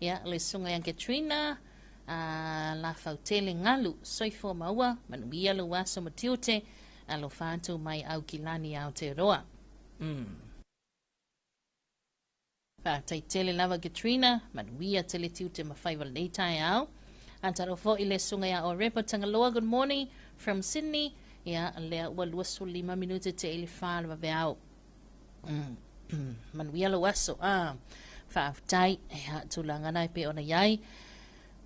Ia, le susuga ia Katrina, A Lafautele Galu, soifua maua, manuia lou aso ma tiute, alofa atu mai Aukilani Aotearoa. Mm. Faafetai tele lava Katrina, manuia tele tiute ma faiva lenei taeao. Atalo foi le susuga ia Orepa Tagaloa, good morning from Sydney. Ia, lea ua 25 minute te i le 4 le vaveao. Mm. Manuia lou aso. Ah, faafetai. Ia, tulaga na e pei ona i ai.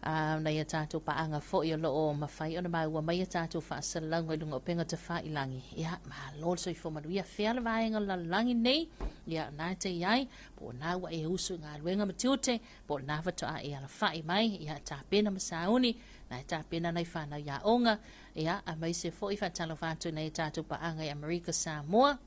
Ah, nai a tātou paaga foi o loo mafai ona maua mai a tātou faasalalauga i luga o upega tafailagi. Ia, malo le soifua manuia. Fea le vaega o le lalolagi nei? Ia, na te i ai, po o na ua e usu i galuega ma tiute, po o lena faatoa e alafai mai, ia, tapena ma sauni, na e tapena nai whanau i aoga, ia, aemaise foi faatalofa atu i nai a tātou paaga i Amerika Samoa,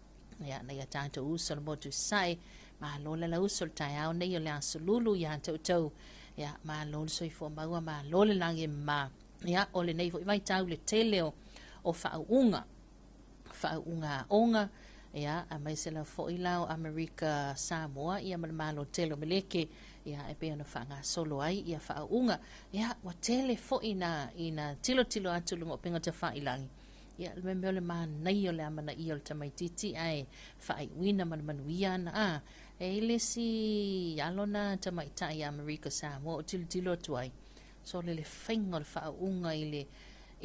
Ia, nai a tātou uso le motu sae, malo le la uso le taeao nei o le aso lulu iā te outou. Ia, malo le soifua maua, malo le lagi e mama. Ia, o lenei foi vaitau le tele o, o faauuga, faauuga aoga, ia, aemaise lava foi la o Amerika Samoa, ia ma le Malo tele o Meleke, ia, e pei ona faagasolo ai ia faauuga. Ia, ua tele foi ina, ina tilotilo atu i luga o upega tafailagi, Ia, le mea o le manaia o le amanaia o le tamaitiiti ae faaiuina ma le manuia ana. A, e i ai le isi alo na tamaitai Amerika Samoa o tilotilo atu ai, sole le faiga o le faauuga i le,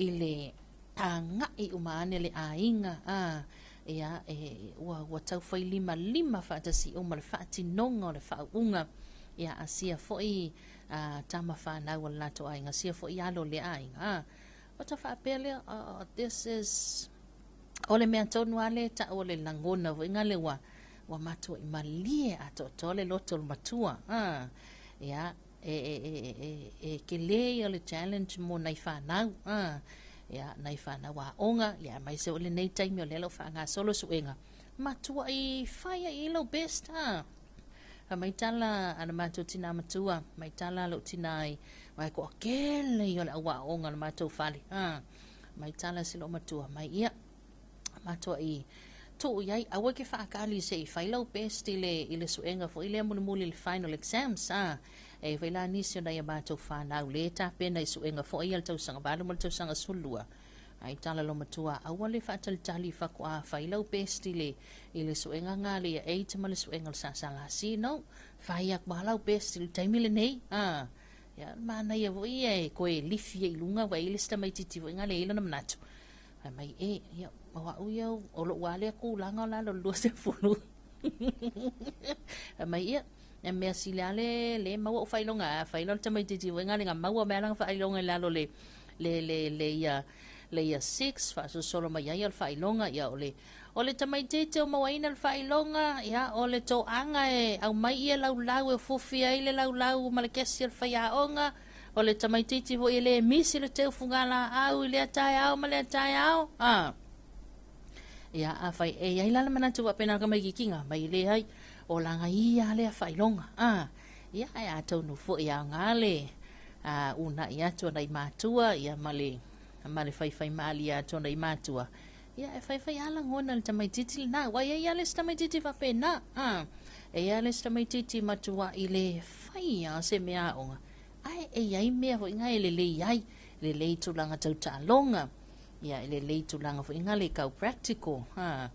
i le agai uma ane le aiga, a, ia, e, ua, ua tau fai limalima faatasi uma le faatinoga o le faauuga, ia, a sia foi a, tama fanau a le latou aiga, sia foi alo o lea aiga, a, Ona faapea lea, oh, this is... O le mea tonu lava lea e tau o le lagona foi lea ua, ua matuai malie atoatoa le loto o le matua. Ah, ia, e, e, e, e, e tele ia o le challenge mo nai fanau. Ah, ia, nai fanau aoga, ia, aemaise o lenei taimi o lea o lo o faagasolo suega. Matuai fai ai i lou best, ah. Fai mai tala a le matou tinā matua, mai tala a lou tinā i, aua e toatele ia o le au aoga o le matou fale. Ha, mai tala si lou matua, mai ia, matuai tuu i ai, aua e te faatali se i fai lau best i le, i le suega foi lea mulimuli i le final exams. Ha, e i ai foi la nisi o nai a matou fanau le tapena i suega foi ia le tausaga 8 ma le tausaga 12. Ai tala lou matua, aua le faatalitali faatoa fai lau best i le, i le suega nga le Year 8 ma le suega o le SSLC. No, fai atu lava lau best i le taimi lenei. Ah, ia, manaia foi ia e toe lifi ai i luga, ua i ai le isi tamaitiiti foi nga le i ai lona manatu. Fai mai, e, ia, o au ia, o lou lava lea tulaga o lalo i le 20. Fai mai, ia, e mea sili lava le, le maua ou faailoga. A fai loa le tamaitiiti foi nga le na maua mai lava lana faailoga i lalo o le, le, le, le ia, le Year 6, faasolosolo mai ai o le faailoga, ia, o le, O le tamaitiiti o mauaina le faailoga, ia, o le toaga e aumai ia laulau e fufi ai le laulau ma le kesi o le faiaoga, o le tamaitiiti foi e le misi le teu fugalaau i lea taeao ma lea taeao. A. Ia, afai e i ai la le manatu faapena o le tamaitiitiga, mai e leai, o laga ia lea faailoga. A. Ia, ae atonu foi e aoga le uunai atu o nai matua, ia, ma le ma le faifaimalie atu o nai matua, ia e faifai lava lagona i le tamaitiiti lena, aua e i ai lava le isi tamaitiiti faapena. A, e i ai lava le isi tamaitiiti matuai le fai lava se mea aoga, ae e i ai mea foi na e lelei ai, e lelei i tulaga tau taaloga, ia e lelei i tulaga foi na le tau practical. A,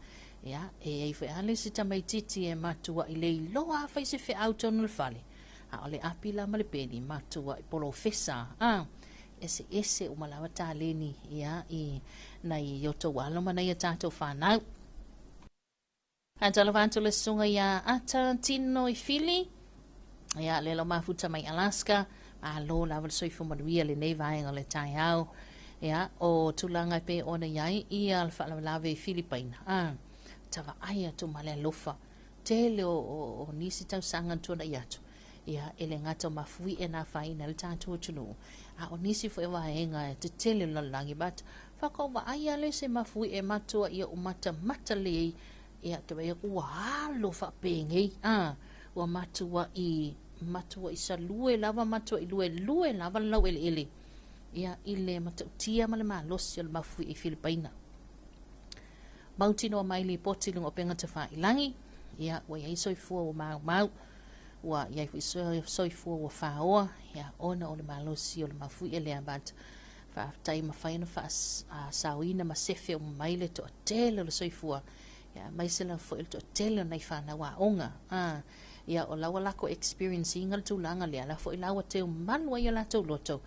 ia e i ai foi lava le isi tamaitiiti e matuai le iloa lava fai se feau i totonu o le fale, a o le api la ma le peni, matuai polofesa. A, eseese uma lava taleni ia i nai o outou alo ma nai a tatou fanau. Faatalofa atu le susuga ia Ata Tino i Fili, ia le lo mafuta mai Alaska, malo lava le soifua manuia lenei vaega o le taeao. Ia, o tulaga e pei ona i ai ia le faalavelave i Filipaina. Ah, tavaai atu ma le alofa. Tele o nisi tausaga na tuanai atu, ia, e le gata o mafuie na afaina ai le tatou atunuu, a o nisi foi o vaega e tetele o le lalolagi, but faatoa ou vaai lava lea i se mafuie matua ia ou matamata lelei ai, ia, ou te vaai atu ua alo faapenei, a, ua matuai, matuai salue lava, matuai luelue lava le laueleele, ia, i le matautia ma le malosi o le mafuie i Filipaina. Mautinoa mai lipoti i luga o upega tafailagi, ia, ua i ai soifua ua maumau, ua i ai foi soifua ua faoa, ia, ona o le malosi o le mafuie lea, but faafetai mafai ona faasaoina ma sefe uma mai le toatele o le soifua, ia, aemaise lava foi o le toatele o nai fanau aoga. A, ia, o la ua latou experience ina le tulaga lea, la foi la ua teu malu ai o latou loto,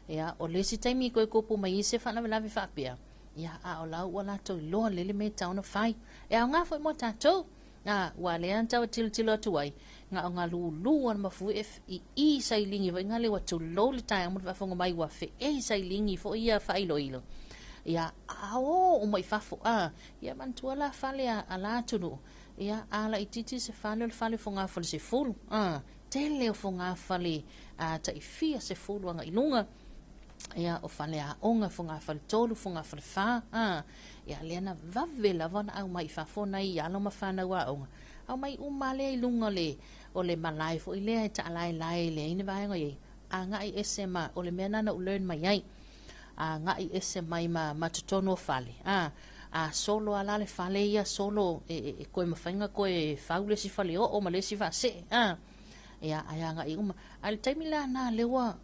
ia, o le isi taimi i toe tupu mai ai se faalavelave faapea, Ia, a o la ua latou iloa lele mea e tatau ona fai. E aoga foi mo tatou. A, ua lea na tau tilotilo atu ai, na o galūlū a le mafuie i i sailini foi na le ua tulou le taeao ma le faafofoga mai ua feei sailini foi ia faailoilo. Ia, a o uma i fafo, a, ia manatua la fale a la atunuu, ia, a laitiiti se fale o le fale fogafale 10, a, tele o fogafale a tai fia sefulu agai i luga. Ia, o faleaoga, fogafale 3, fogafale 4, a, ia, lea na vave lava ona aumai i fafo nai alo ma fanau aoga, aumai uma lea i luga o le, o le malae foi lea e taalaelae e leai ni vaega i ai, agai ese ma, o le mea lena na ou learn mai ai, agai ese mai ma, ma totonu o fale, a, a solo lava la le fale ia solo e, e, e toe mafai ona toe fau le isi faleoo ma le isi faasee, a, ia, ae agai uma. A o le taimi la lena lea ua,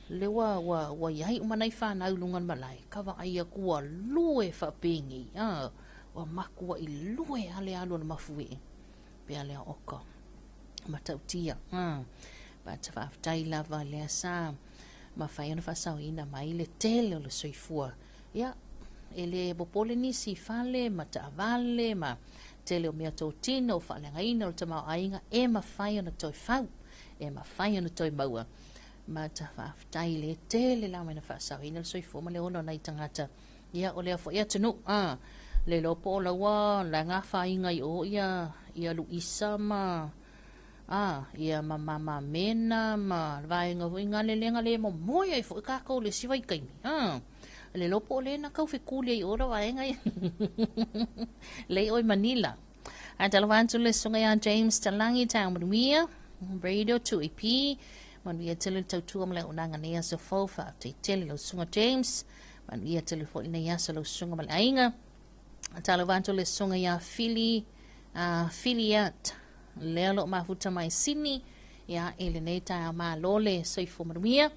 lea ua, ua, ua i ai uma nai fanau i luga o le malae, ka vaai atu ua lue faapenei, a, ua matuai lue lava le alu a le mafuie, pea lea oka, matautia, a. But faafetai lava lea sa mafai ona faasaoina mai le tele o le soifua. Ia, e le popole nisi i fale ma taavale ma tele o mea totino o faaleagaina o le tamaoaiga e mafai ona toe fau, e mafai ona toe maua. Ma ta faafetai le tele lava ina faasaoina le soifua ma le ola o nai tagata. Ia, o lea foi atunuu, a, le iloa po o la ua la e gafaina i o ia, ia Luisa ma, a, ia ma Mama Mena ma le vaega foi na lele na le momoe ai foi tatou i le isi vaitaimi, a, le iloa po o le na tau fetuli ai i o la vaega ia. Lei oi Manila. Ae talofa atu le susuga ia James Talangi Taeao Manuia, Radio 2AP, manuia tele le tautua ma le auaunaga nei aso fou, faafetai tele lau susuga James, manuia tele foi lenei aso lau susuga ma le aiga. Talofa atu le susuga ia Fili, Filiat, lea o lo o mafuta mai Sini, ia, i lenei taeao malo le soifua manuia.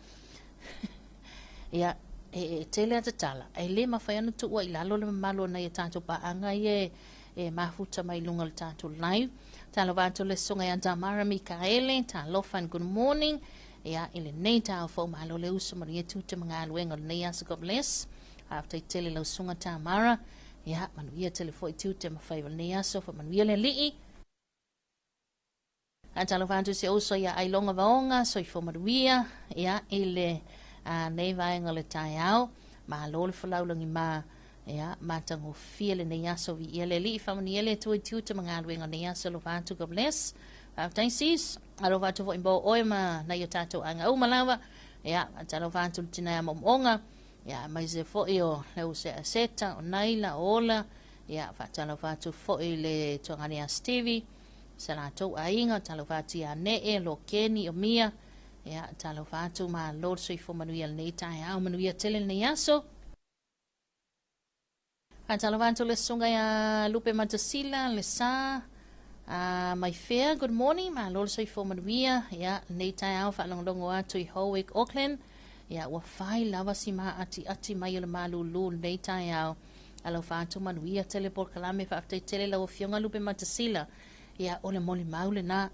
Ia, e tele a tatala, e le mafai ona tuua i lalo le mamalu o nai a tatou paaga ia e, e mafuta mai luga o le tatou live. Talofa atu le susuga ia Tamara Mikaele, talofa and good morning. Ia, i lenei taeao fou malo le uso manuia tiute ma galuega o lenei aso. God bless. Faafetai tele lau susuga Tamara. Ia, manuia tele foi tiute ma faiva o lenei aso. Faamanuia le Alii. Talofa atu si ou uso ia Ailoga Vaoga, soifua manuia, ia, i le, a, nei vaega o le taeao. Malo le folau lagima, Ia, matagofie lenei aso, viia le Alii, faamanuia le Atua i tiute ma galuega o lenei aso, alofa atu, God bless. Faafetai sis, alofa atu foi mo oe ma nai o tatou aiga uma lava. Ia, faatalofa atu i le tina ia moomooga, ia, aemaise foi o le uso ia Seta, o Naila, o Ola, ia, faatalofa atu foi i le tuagane ia Stevie, sa latou aiga, talofa atu ia Nee, Lokeni, o Mia, ia, talofa atu, malo le soifua manuia i lenei taeao, manuia tele lenei aso. Faatalofa atu le susuga ia Lupe Matasila, le sa mai fea. Good morning, malo le soifua manuia. Ia, lenei taeao faalogologo atu i Howick, Auckland. Ia, ua fai lava si maatiati mai o le malūlū lenei taeao. Alofa atu manuia tele polokalame, faafetai tele lau Afioga Lupe Matasila. Ia, o le molimau lena.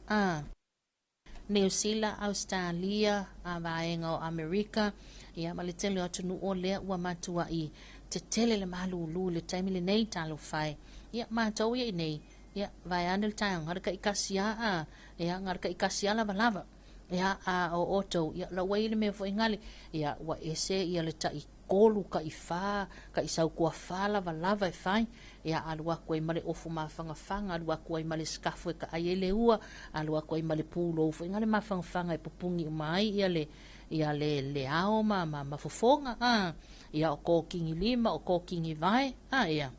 Niu Sila, Ausetalia, a vaega o Amerika, ia ma le tele o atunuu o lea ua matuai tetele le malūlū i le taimi lenei, talofa e. Ia, matou ia i nei, ia, vaeane le taeao, na o le taitasi lava a, ia, na o le taitasi lava lavalava. Ia, a o outou, ia, o la ua i ai le mea foi gale, ia, ua ese ia le tai tolu, tai fa, tai sautuafa lavalava e fai, ia alu atu ai ma le ofu mafanafana, alu atu ai ma le sikafu e taai ai le ua, alu atu ai ma le pulou foi na le mafanafana e pupuni uma ai ia le ia le le ao ma ma, ma fofoga, a ia o kōkini lima, o kōkini vae, a ia.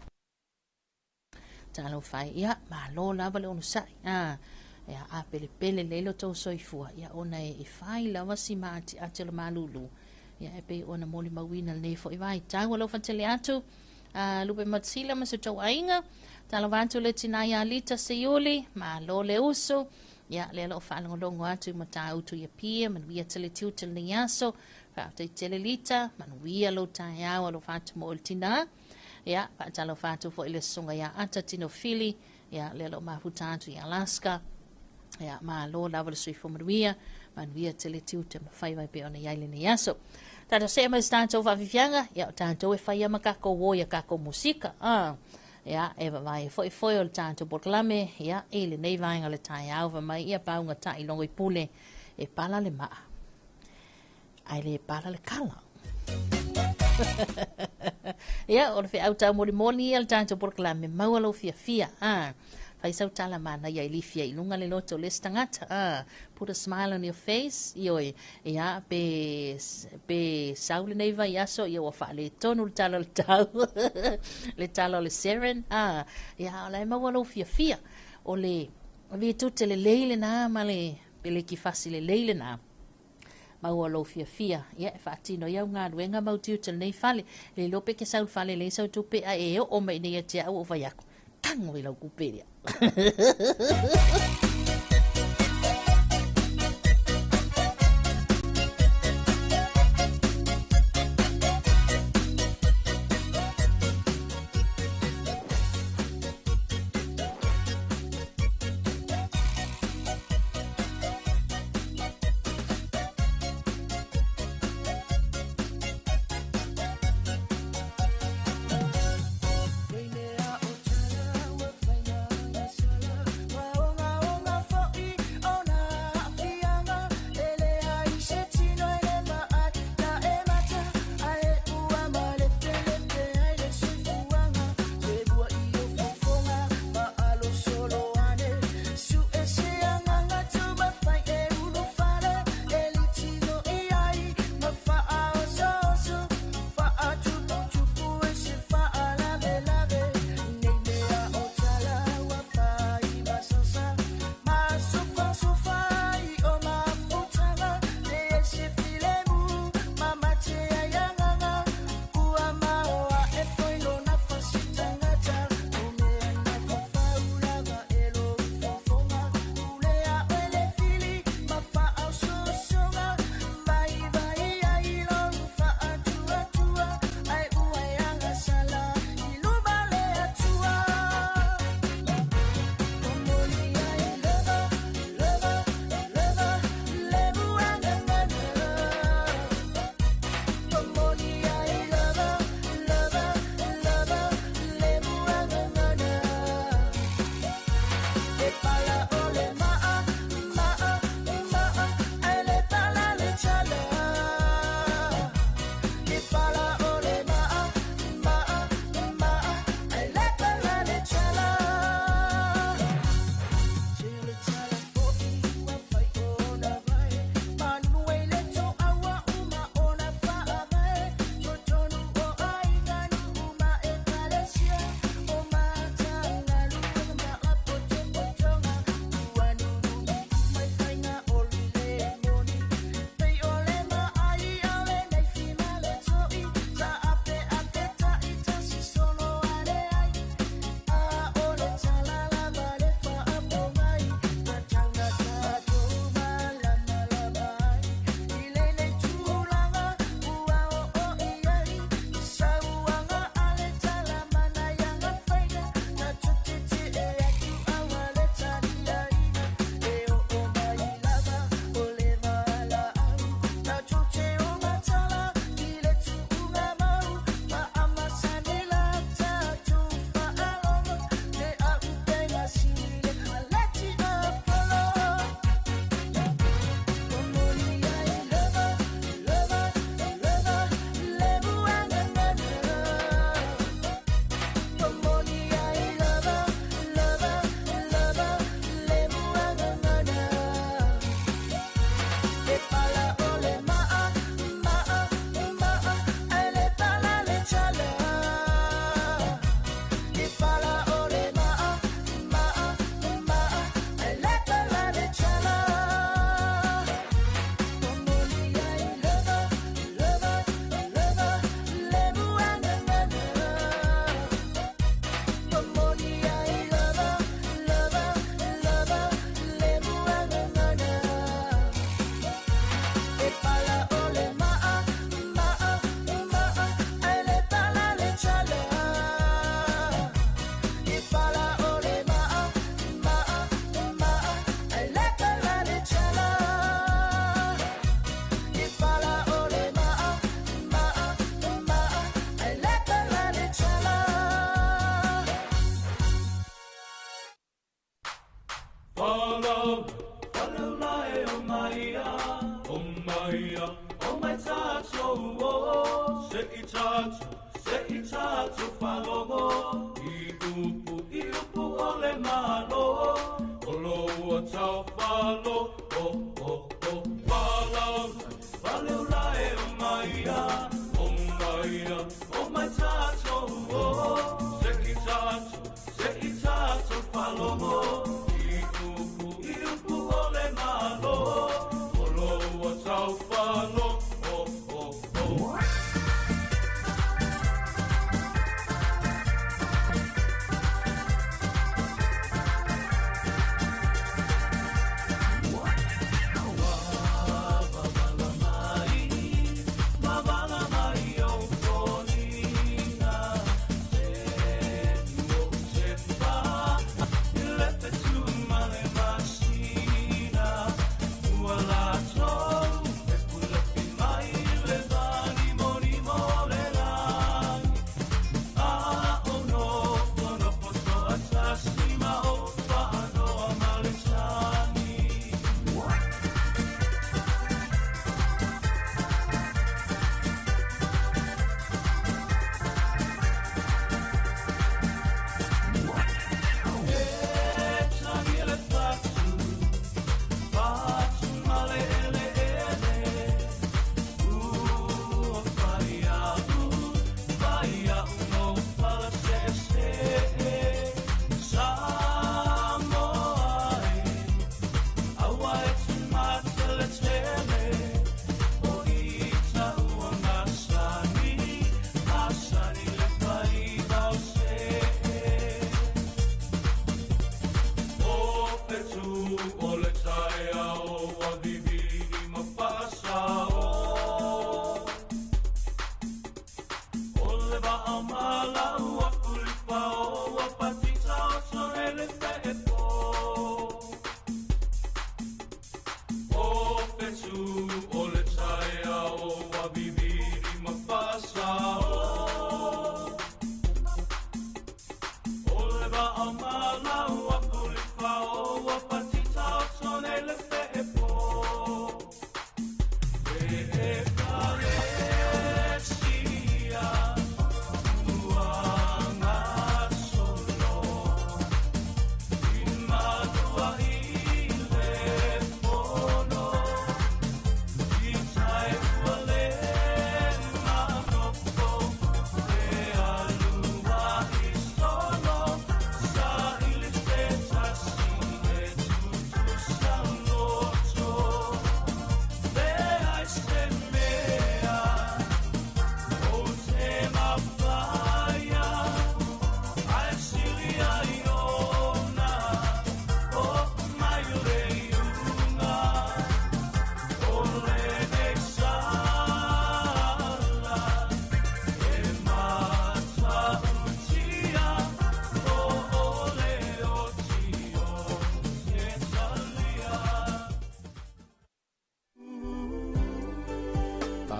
Talofa e, ia, malo lava le onosai, a ia, a pelepele lelei lo tou soifua, ia, ona e fai lava si maatiati o le malūlū, ia, e pei ona molimauina lenei foi vaitau. Alofa tele atu, a Lupe Matsila ma se tou aiga, talofa atu le tina ia Lita Seiuli, malo le uso, ia, lea lo o faalogologo atu i Matautu i Apia, manuia tele tiute lenei aso, faafetai tele Lita, manuia lou taeao, alofa atu mo oe le tina. Ia, faatalofa atu foi le susuga ia Ata Tinofili, ia, lea o lo o mafuta atu i Alaska. Ia, malo lava le soifua manuia, manuia tele tiute ma faiva e pei ona i ai lenei aso. Tatou see mai se tatou faafiafiaga, ia, o tatou e fai ama tatou o ia tatou musika. Ia, e vavae foi foi o le tatou polokalame, ia, i lenei vaega o le taeao, fai mai ia pauga ta'i logo i pule, e pala le maa. Ae le pala le kala. Ia, o le feau taumolimoli ia le tatou polokalame, maua lou fiafia. Fai sau tala manaia i lifia i luga le loto o le isi tagata. Put a smile on your face. Ioe, ia, pe, pe sau lenei vaiaso, ia ua faaletonu le tala o le tau, le tala o le seren. Ia, o la e maua lou fiafia. O le vitute lelei lena ma le pelekifasi lelei lena. Maua lou fiafia, ia, e faatino ai au galuega ma au tiute o lenei fale. Le iloa pe e te sau i le fale e leai sau tupe ae e oo mai i inei ia te au ua ou fai atu, tago i lau tupe lea.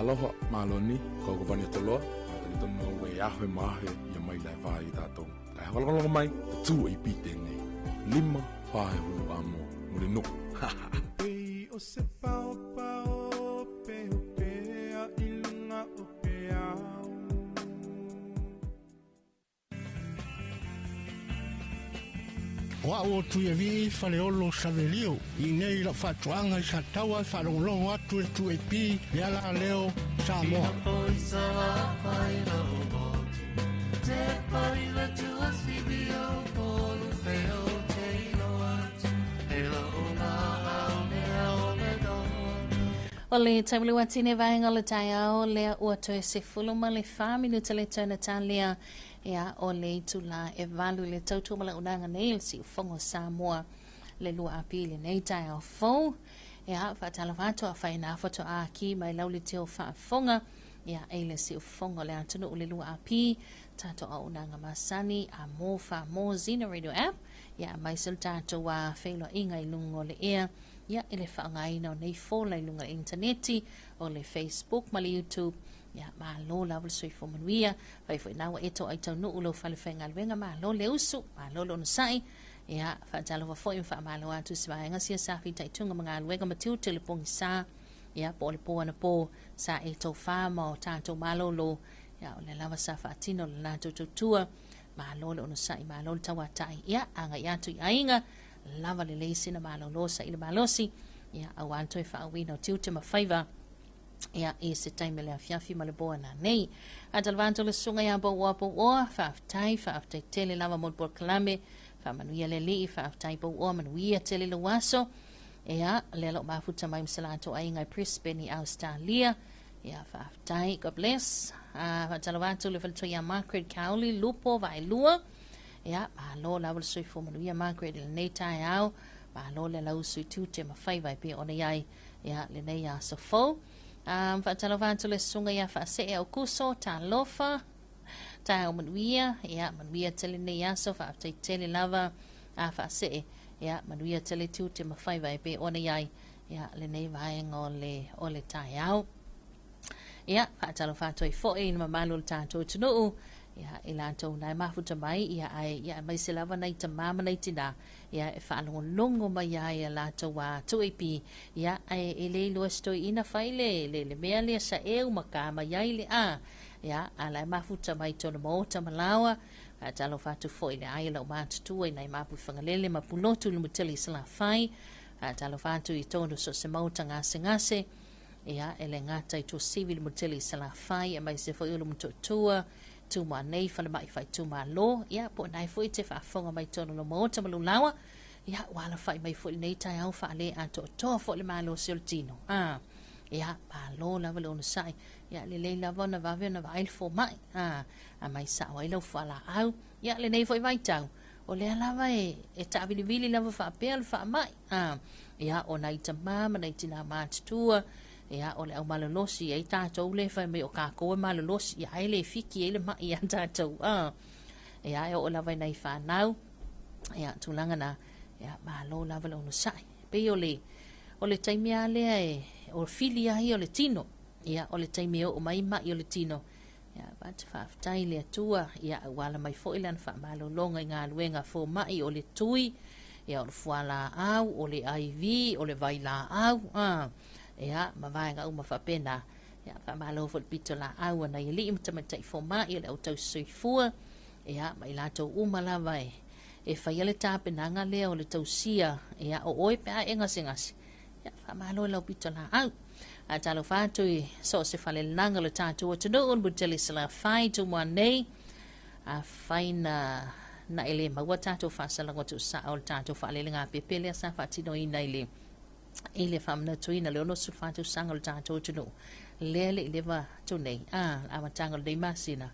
Aloha maloni ko ko vani toloa tali no we ahe mahe ia mai lai vai tatou kai hawalongo mai tu e pite nei lima pae hulu amo muri no Ei o se pao pao pe pe a ilunga o pe au O au o tui e vii faleolo savelio i nei la fatuanga i sa taua whalongolongo atu e tu e pi le ala leo Samoa. O le taimuli watine vaenga o le taeao lea ua toe sefulu ma le 4 minuta le toe Natalia ia o le itula e valu le tautua ma launaga nei le siufogo Samoa le lua api lenei taeao fou ia faatalofa atu afaina fatoa ki mai lau le teo faafofoga ia e le siufogo le atunuu le lua api tatou auaunaga masani a mo faamo Zina Radio app ia mai se le tatou feiloaiga i luga o le ea ia i le faaaogaina o nei fola i luga o le interneti o le Facebook ma le YouTube ia malo lava le soifua manuia fai foi na ua e toai taunuu lau falefaigaluega malo le usu malo le onosai Ia, faatalofa foi ma faamalo atu i se vaega sia sa fitaituga ma galuega ma tiute i le pogisa, ia, po o le po anapo, sa e tofa ma o tatou malolo, ia, o lea lava sa faatino le latou tautua, malo le onosai, malo le tauatai, ia, agai atu i aiga, lava lelei sina malolo saili malosi, ia, aua le toe faauuina o tiute ma faiva, ia, i se taimi o le afiafi ma le po ananei. Faatalofa atu le susuga ia Pouoa Pouoa, faafetai, faafetai tele lava mo le polokalame, faamanuia le Alii, faafetai Pouoa, manuia tele lou aso. Ia, lea loo mafuta mai ma se latou aiga i Brisbane i Australia. Ia, faafetai, God bless. Faatalofa atu le faletua ia Margaret Cowley, Lupo, Vaelua. Ia, malo lava le soifua manuia Margaret i lenei taeao. Malo le alausu i tiute ma faiva e pei ona i ai ia lenei aso fou. Faatalofa atu le susuga ia Faasee Aukuso, talofa. Taeao manuia, ia manuia tele lenei aso, faafetai tele lava a Faasee. Ia manuia tele tiute ma faiva e pei ona i ai ia lenei vaega o le, o le taeao. Ia, faatalofa atu ai foi i le mamalu o le tatou atunuu, ia, i latou na e mafuta mai, ia, ae, ia, aemaise lava nai tamā ma nai tinā, ia, e faalogologo mai ai a latou a 2AP, ia, ae e le iloa e se toeaina fai le, le, le mea lea saeu ma ka mai ai le a, ia, a la e mafuta mai tona maota ma laoa, faatalofa atu foi i le ai o lau matutua i nai mapu i Fagalele ma Pulotu i le Mutele i Salafai, faatalofa atu i tonu so o se maota gasegase, ia, e le gata i Tuasivi le Mutele i Salafai, aemaise foi o le Motootua, Tumua nei, falemai faaitumalo, ia, po o nae foi te faafofoga mai tonu lo maota ma lulaua, ia, ua alafai mai foi lenei taeao faale atoatoa foi le malosi o le tino. A, ia, malo lava le onosai, ia, lelei lava ona vave ona vaai le fomai, a, a mai sao ai lau fualaau, ia, lenei foi vaitau, o lea lava e, e taavilivili lava faapea le faamai, a, ia, o nai tamā ma nai tinā matutua, ia, o le au malolosi ai tatou le fai mai o kākou e malolosi, ia, ai le fiki ai le mai iā tatou, a, ia, e oo lava i nai whānau, ia, tulaga na, ia, malo lava le onosai. Pei o le, o le taimi lava lea e, o fili lava ia o le tino, ia, o le taimi e oo mai mai o le tino, ia, avatu faafetai i le Atua, ia, ua ala mai foi lana faamalologa i galuega fomai o le tui, ia, o le fualaau, o le IV, o le vailaau, a, ia, ma vaega uma faapena. Ia, faamalo foi le pitolaau a nai alii ma tamaitai fomai o le au tausisoifua, ia, ma i latou uma lava e, e faia le tapenaga lea o le tausia, ia, o oe pe a e gasegase, ia, faamalo i lau pitolaau. Faatalofa atu i so o se falelelaga o le tatou atunuu, le Mutele Salafai, Tumua nei, afai na na e le maua tatou faasalaga tuusao o le tatou faalelegāpepe lea sa faatinoina i le i le faamanatuina le 64 tausaga o le tatou atunuu lea le i leva atu nei a le amataga o lenei masina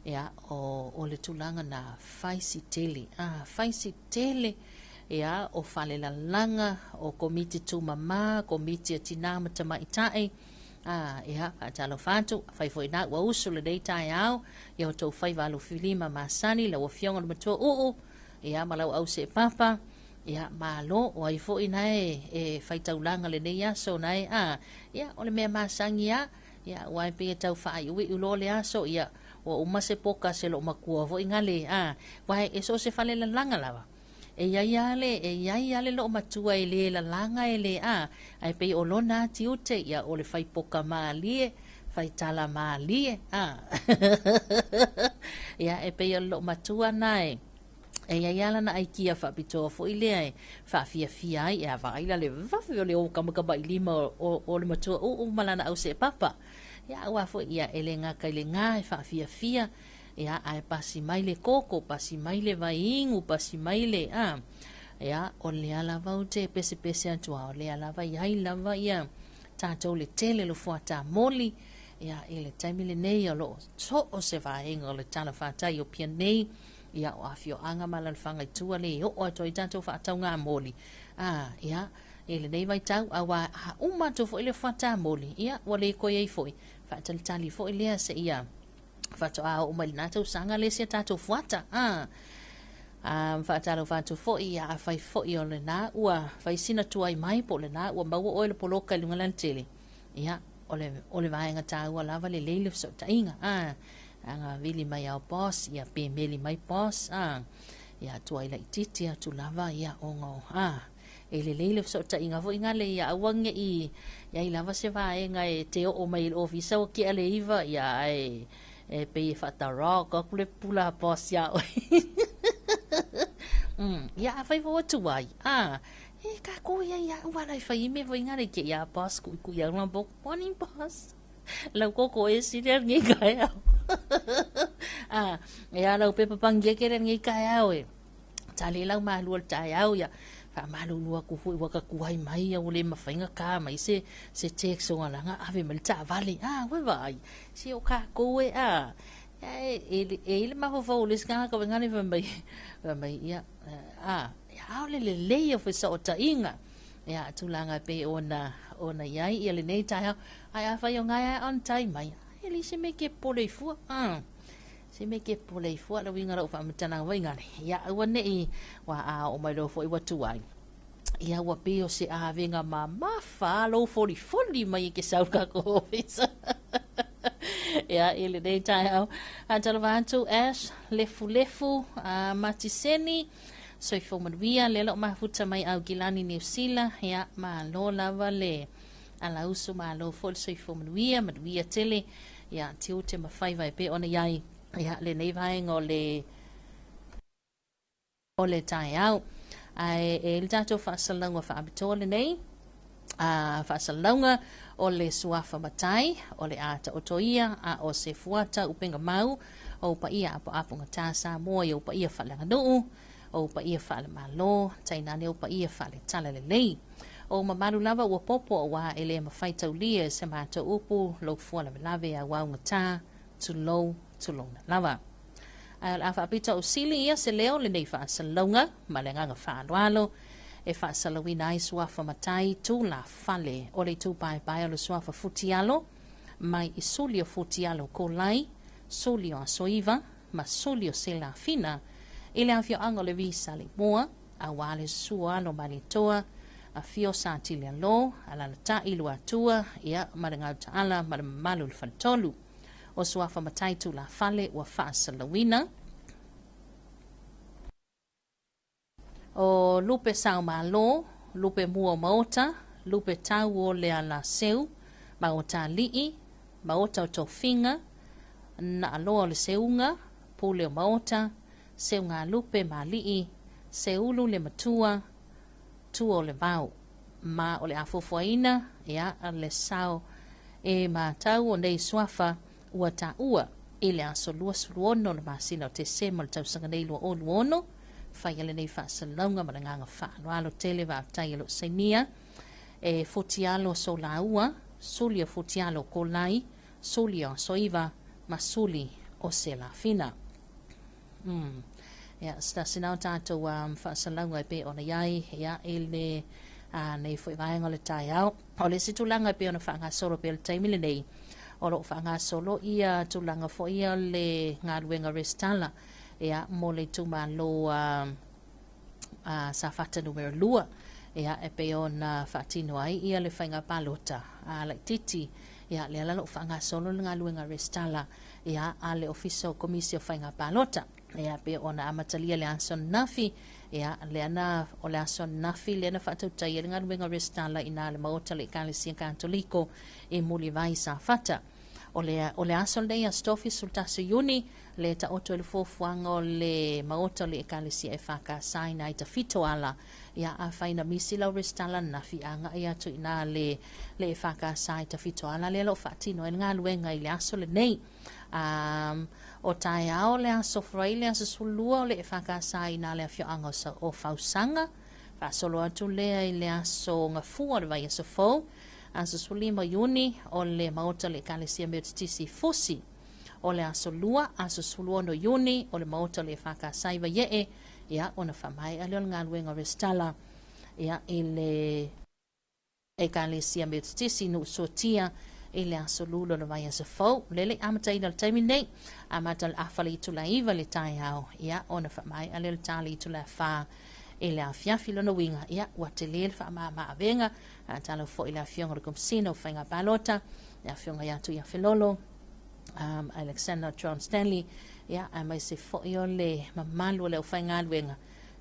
ia o, o le tulaga na fai si tele a fai si tele ia o falelalaga o komiti tumamā komiti a tinā ma tamaitai a ia faatalofa atu fai foi na ua usu lenei taeao ia o tou faiva alofilima masani lau afioga le matua uu ia ma lau ause papa ia malo o ai foi nae e faitaulaga lenei aso nae a ia o le mea masani a ia ua e pei e tau faaiuiu loa le aso ia ua uma se poka se loo matua foi gale a uae e so o se falelalaga lava e iai a le e iai a le loo matua e le lalaga e le a ae pei o lona a tiute ia o le fai poka malie fai tala malie a ia e pei o le loo matua nae e iai a lana aikia faapitoa foi lea e faafiafia ai e a vaai la le vave o le o kamakamailima o, o le matua uu ma lana auseepapa. Ia auā foi ia e le gata i le gā e faafiafia, ia ae pasi mai le koko, pasi mai le vaiinu, pasi mai le a. Ia o lea lava ou te pesepese atu a o lea lava i ai lava ia tatou le tele lo fuatamoli ia i le taimi lenei o loo soo se vaega o le talafatai o Apia nei ia o afioaga ma alaalafaga i tua le e oo atu ai tatou faataugamoli a ia i lenei vaitau auā a uma atu foi le fuatamoli ia ua le toe ai foi faatalitali foi lea seia faatoa oo mai lena tausaga le isi a tatou fuata a faatalofa atu foi ia afai foi o lena ua fai sina tuai mai po o lena ua maua oe le poloka i luga alatele ia o le, o le vaega taua lava lelei le fesootaiga a aga vili mai ao boss ia pe meli mai boss a. Ia tuai laitiiti atu lava ia ona o a e lelei le fesootaiga foi gale ia aua nei iai lava se vaega e te oo mai i le ofisa ua tea le 9 ia ae e pei e faatarok atu le pula a boss iā oe. Ia afai foi ua tuai a e kākou iai a ua ala e fai ai mea foi gale ke ia boss kuʻikuʻi au lana book morning boss. Lau koko e sili a lenei taeao. A, e a lau pepa pagia kele lenei taeao e. Tali lau malua le taeao ia. Faamalulu atu foi ua ta tuai mai ia ua le mafai ona ta mai se, se text o langa ave mai le taavale. A, ua vaai. Se o kākou e a. E, e, e i le mafaufau o le isi tagata o ngale fai mai, fai mai ia, a, aole lelei o fesootaiga. Ia, tulaga e pei ona, ona i ai ia lenei taeao. Ae afai o ngai ae on time mai, e leai se mea e te popole ai fua. Se mea e te popole ai fua le uiga o lau faamatalaga foi ngale. Ia aua nei ua a oo mai loa foi ua tuai. Ia ua pei o se avega mamafa lou folifoli mai e ke sau tatou ofisa. Ia i lenei taeao. Faatalofa atu Ash, Lefulefu, Matiseni, Soifua manuia, lea lou mafuta mai Aukilani Niu Sila, ia malo lava le alausu malo foi le soifua manuia, manuia tele, ia tiute ma faiva e pei ona i ai, ia lenei vaega o le o le taeao. Ae e i le tatou faasalalauga faapitoa lenei, a faasalalauga o le suafa matai, o le a taoto ia, a o se fuata upenga mau, o paia apoapogata Samoa i ou paia faaleaganuu, o ou paia faale-Malo, tainane ou paia faale-Talalelei. O ou mamalu lava ua popo auā e le mafai taulia e se matou upu lou fua lavelave auaugata, tulou, tulouna lava. Ae o le a faapito ausili ia se leo lenei faasalalauga ma le agaga faaaloalo e faasalauina ai suafa matai tulafale o le itupaepae o le suafa Futialo mai i suli o Futialo Kolai, suli o Asoiva ma suli o Selafina i le afioaga o Levi Saleimoa, auā le sua alo Malietoa, afio Sa Tilialo, alalatai Luatua, ia, ma le Gautaala ma le mamalu o le Faletolu. O suafa matai tulafale ua faasalauina. O Lupe Saomalo, Lupe Mua o Maota, Lupe Tau o le Alaseu, Maota Alii, Maota o Tofiga, Naaloa o le Seuga, Pule o Maota, Seugalupe ma Alii, Seulu le Matua, Tua o le Vao. Ma o le a fuafuaina, ia, le sao e matau o nei suafa ua taua i le aso 26 o le masina o Tesema o le tausaga nei 2026, faia lenei faasalalauga ma le agaga faaaloalo tele faafetai e loo sainia e Futialo Solaua, Suli o Futialo Kolai, Suli o Asoiva ma Suli o Selafina. Ia, se tasi na o tatou faasalalauga e pei ona i ai, ia, i le nei foi vaega o le taeao. O le isi tulaga e pei ona faagasolo pea i le taimi lenei, o lo o faagasolo ia tulaga foi ia o le galuega resitala, ia, mo le itumalo a Safata numera 2, ia, e pei ona faatino ai ia le faiga palota a laitiiti, ia, lea la o lo o faagasolo le galuega resitala, ia, a le Ofisa o Komisi o Faiga Palota. Ia, pei ona amatalia le aso ananafi, ia, lea na, o le aso ananafi lea na faatautaia le galuega resitala i nā le Maota o le Ekalesia Katoliko i Mulivai Safata. O le, o le aso lenei aso tofi 11 Iuni, le taoto i le fuafuaga o le Maota o le Ekalesia EFKS i nā i Tafito ala. Ia, afai na misi lau resitala ananafi, agai atu i nā le, le EFKS i Tafito ala lea o lo o faatino ai le galuega i le aso lenei. O taeao le aso Faraile le aso 12 o le EFKS i nā le afioaga o, o Fausaga. Faasolo atu lea i le aso Gafua o le vaiaso fou, aso 15 Iuni o le Maota o le Ekalesia Metotisi i Fusi. O le aso Lua, aso 16 Iuni o le Maota o le EFKS i Vaiee, ia, ona faamaea lea o le galuega resitala, ia, i le Ekalesia Metotisi i Nuusuatia i le aso Lula o le vaiaso fou. Lea le i amataina i le taimi lenei, amata le afa le itula e 9 i le taeao, ia, ona faamaea lea o le ta le itula e 4 i le afiafi. Lona uiga, ia, ua tele le faamama avega, a tala foi i le afioga o le Komesina o Faiga Palota, le afioga ia Tuiafelolo. Alexander John Stanley, ia, aemaise foi o le mamalu o le aufaigaluega,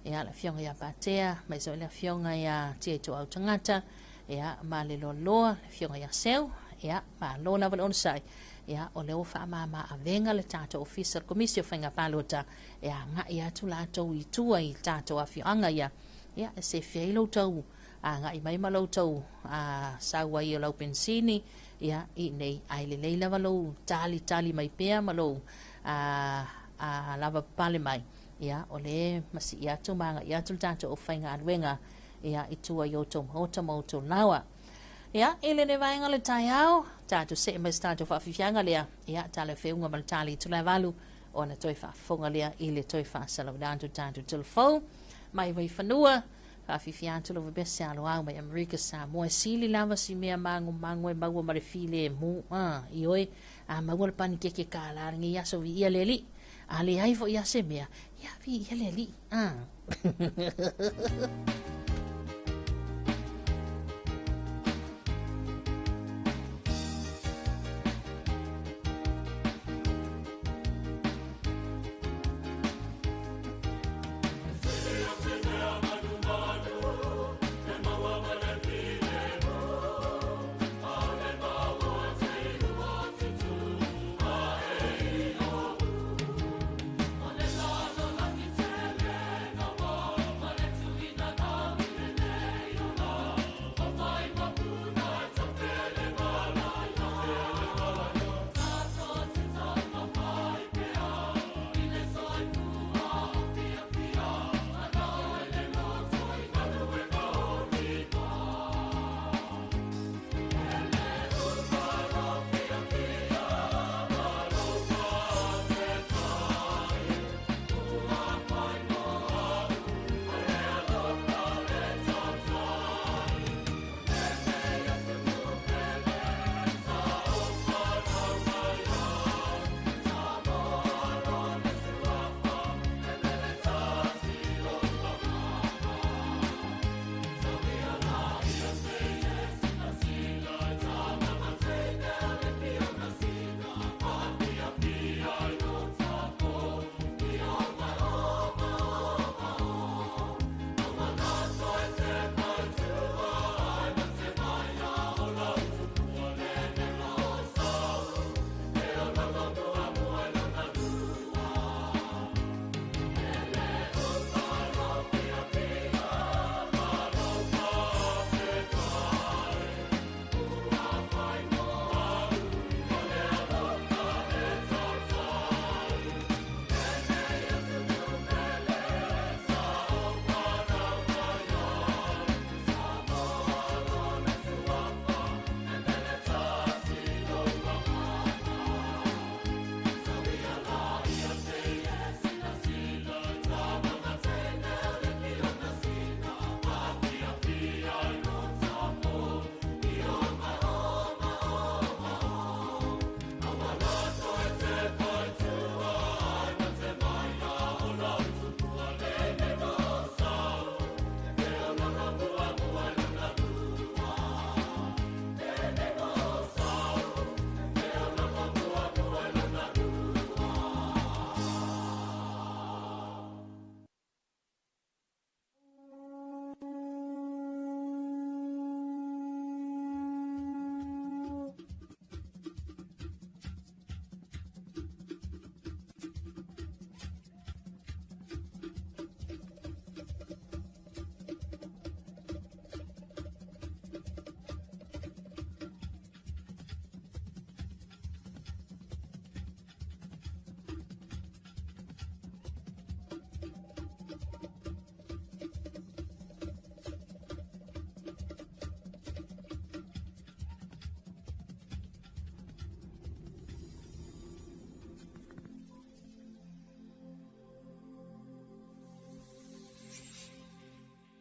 ia, le afioga ia Patea, aemaise foi le afioga ia Tiaituau Tagata, ia, ma le loaloa, le afioga ia Seu, ia, malo lava le onosai, ia, o lea ua faamama avega le tatou ofisa o le Komisi o Faiga Palota, e agai atu latou i tua i tatou afioaga ia, ia, e sefe ai lo outou agai mai ma lo outou sau ai o lau penisini, ia, i nei, ai lelei lava lou tali mai pea ma lou lava papale mai, ia, o le masii atu ma agai atu le tatou aufaigaluega, ia, i tua i outou maota ma outou laoa. Ia, i lenei vaega o le taeao, tatou see mai se tatou faafiafiaga lea, ia, tala feuga ma le tali i tula e 8, ona toe faafofoga lea i le toe faasalauina atu tatou telefou mai Vaifanua, faafifia atu lau vevesi aloau mai Amerika Samoa, e sili lava si mea magomago e maua ma le filemu, ioe, a maua le panikeke kālā lenei aso viia le alii, a leai foi ia se mea, ia viia le alii.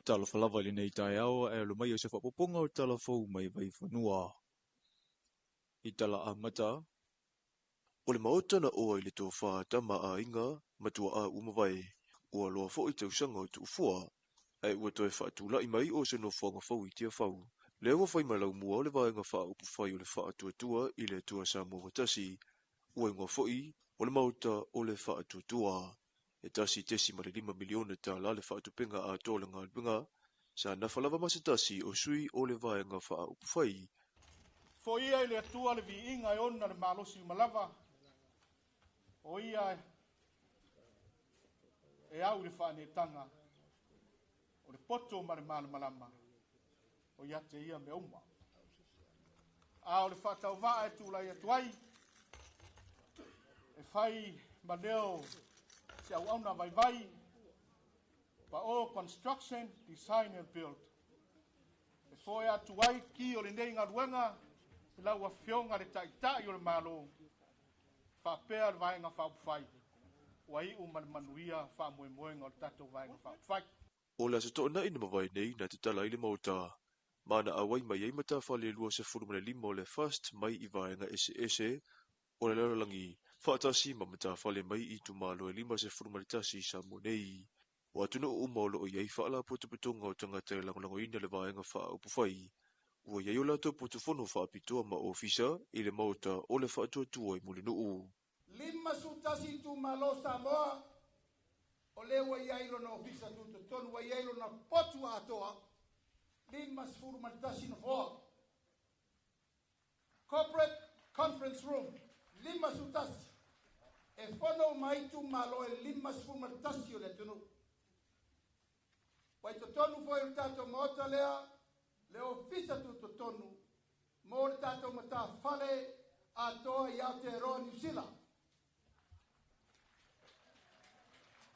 Talofa lava i lenei taeao e alo mai o se faaopoopoga o tala fou mai Vaifanua. I tala amata, O le maota na oa i le tofā tama a aiga, matua a umawai, ua loa foi tausaga o tuufua, ae ua toe faatulai mai o se nofoaga fou i Tiafau. Lea ua fai ma laumua o le vaega faaupufai o le faatuatua i le Atua Samoa ua tasi, Ua igoa foi o le Maota o le Faatuatua. E $1.5 miliona le faatupenga atoa o le galuega, sa nafa lava ma se tasi o sui o le vaega faaupufai. Foia i le Atua le viiga e ona le malosi uma lava, o ia e au i le faaneetaga, o le poto ma le malamalama, o ia te ia mea uma. A o le faatauvaa e tulai atu ai, e fai ma leo se auauna vaivai, Pao Construction, Design and Build. E foe atu ai ki o lenei galuega, i lau afioga le Taitai o le Malo, faapea le vaega faaupufai, ua iu ma le manuia faamoemoega o le tatou vaega faaupufai. O le aso toonai na mavae nei na tatala ai le Maota, ma na auai mai ai matafale 25 o le FAST mai i vaega eseese o le lalolagi, faatasi ma matafale mai i itumalo e 51 i Samoa nei. O atunuu uma o loo i ai faalapotopotoga o tagata e lagolagoina le vaega faaupufai, ua i ai o latou potofono faapitoa ma ofisa i le Maota o le Faatuatua i Mulinuu. 51 itumalo Samoa, o lea ua i ai lona ofisa tutotonu, ua i ai lona potu atoa, 51 nofoa. Corporate Conference Room, 51. E fono uma itumalo e 51 o le atunuu. Ua i totonu foi o le tatou maota lea, le ofisa tutotonu, mo le tatou matafale atoa i Aotearoa Niu Sila.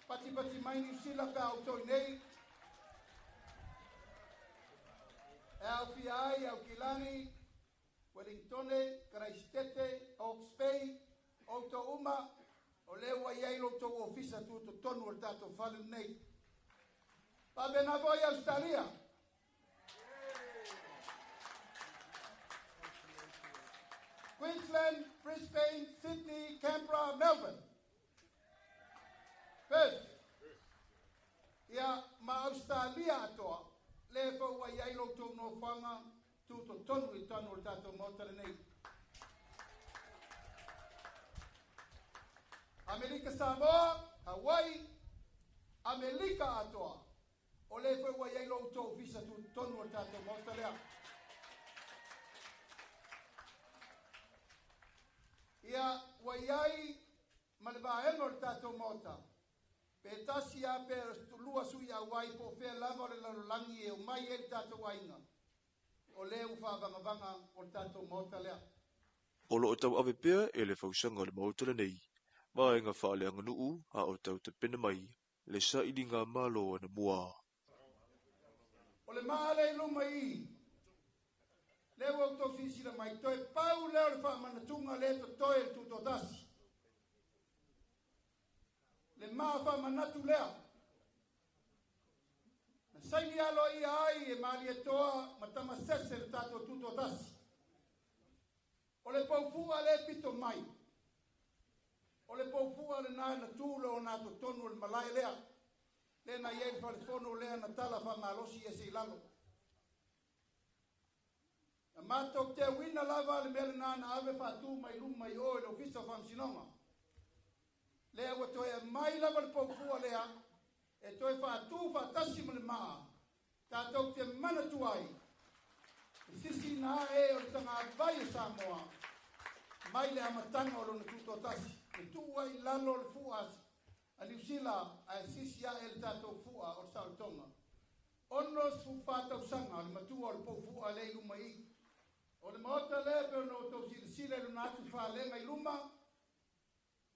Patipati mai Niu Sila pe a outou i nei, e aofia ai Aukilani, Wellingtone, Karaisitete, Hawke's Bay, outou uma, o lea ua i ai lo outou ofisa tutotonu o le tatou fale lenei. Faapena foi Australia. Queensland, Brisbane, Sydney, Canberra, Melbourne. Perth. Ia, ma Australia atoa, le fau ua i ai lo outou nofoaga tutotonu i tonu o le tatou maota lenei. Amerika Samoa, Hawaii, Amerika atoa, o le foi ua i ai lo outou ofisa tutotonu o le tatou maota lea. Ia, ua i ai ma le vaega o le tatou maota, pe tasi a pe lua sui auai po o fea lava o le lalolagi e omai ai le tatou aiga, o le ua faavagavaga o le tatou maota lea. O loo tauave pea e le fausaga o le maota lenei, vaega faaleaganuu a o tau tapena mai le sailiga malo anamua. O le maa le i luma i, le ua outou silasila mai, toe pau lea o le faamanatuga le totoe le tutotasi. Le maa faamanatu lea, na saini alo ia ai e Malietoa ma Tamasese le tatou tutotasi. O le paufua le pito mai, o le paufua le na na tu le o na totonu o le malae lea, le na i ai le falefono lea na tala faamalosi e se i lalo. Na matou teuina lava le mea lena na ave faatu mai luma i o i le ofisa o faamasinoga. Lea ua toe aumai lava le paufua lea, e toe faatu faatasi ma le maa, tatou te manatu ai, e sisi na ae o le tagavai o Samoa, mai le amataga o lona tutotasi, e tuu ai i lalo o le fua a Niu Sila, ae sisi ae le tatou fua o le saolotoga. 64 tausaga o le matua o le poufua le i luma i. O le maota lea pe ona outou silasila i lona atu falega i luma,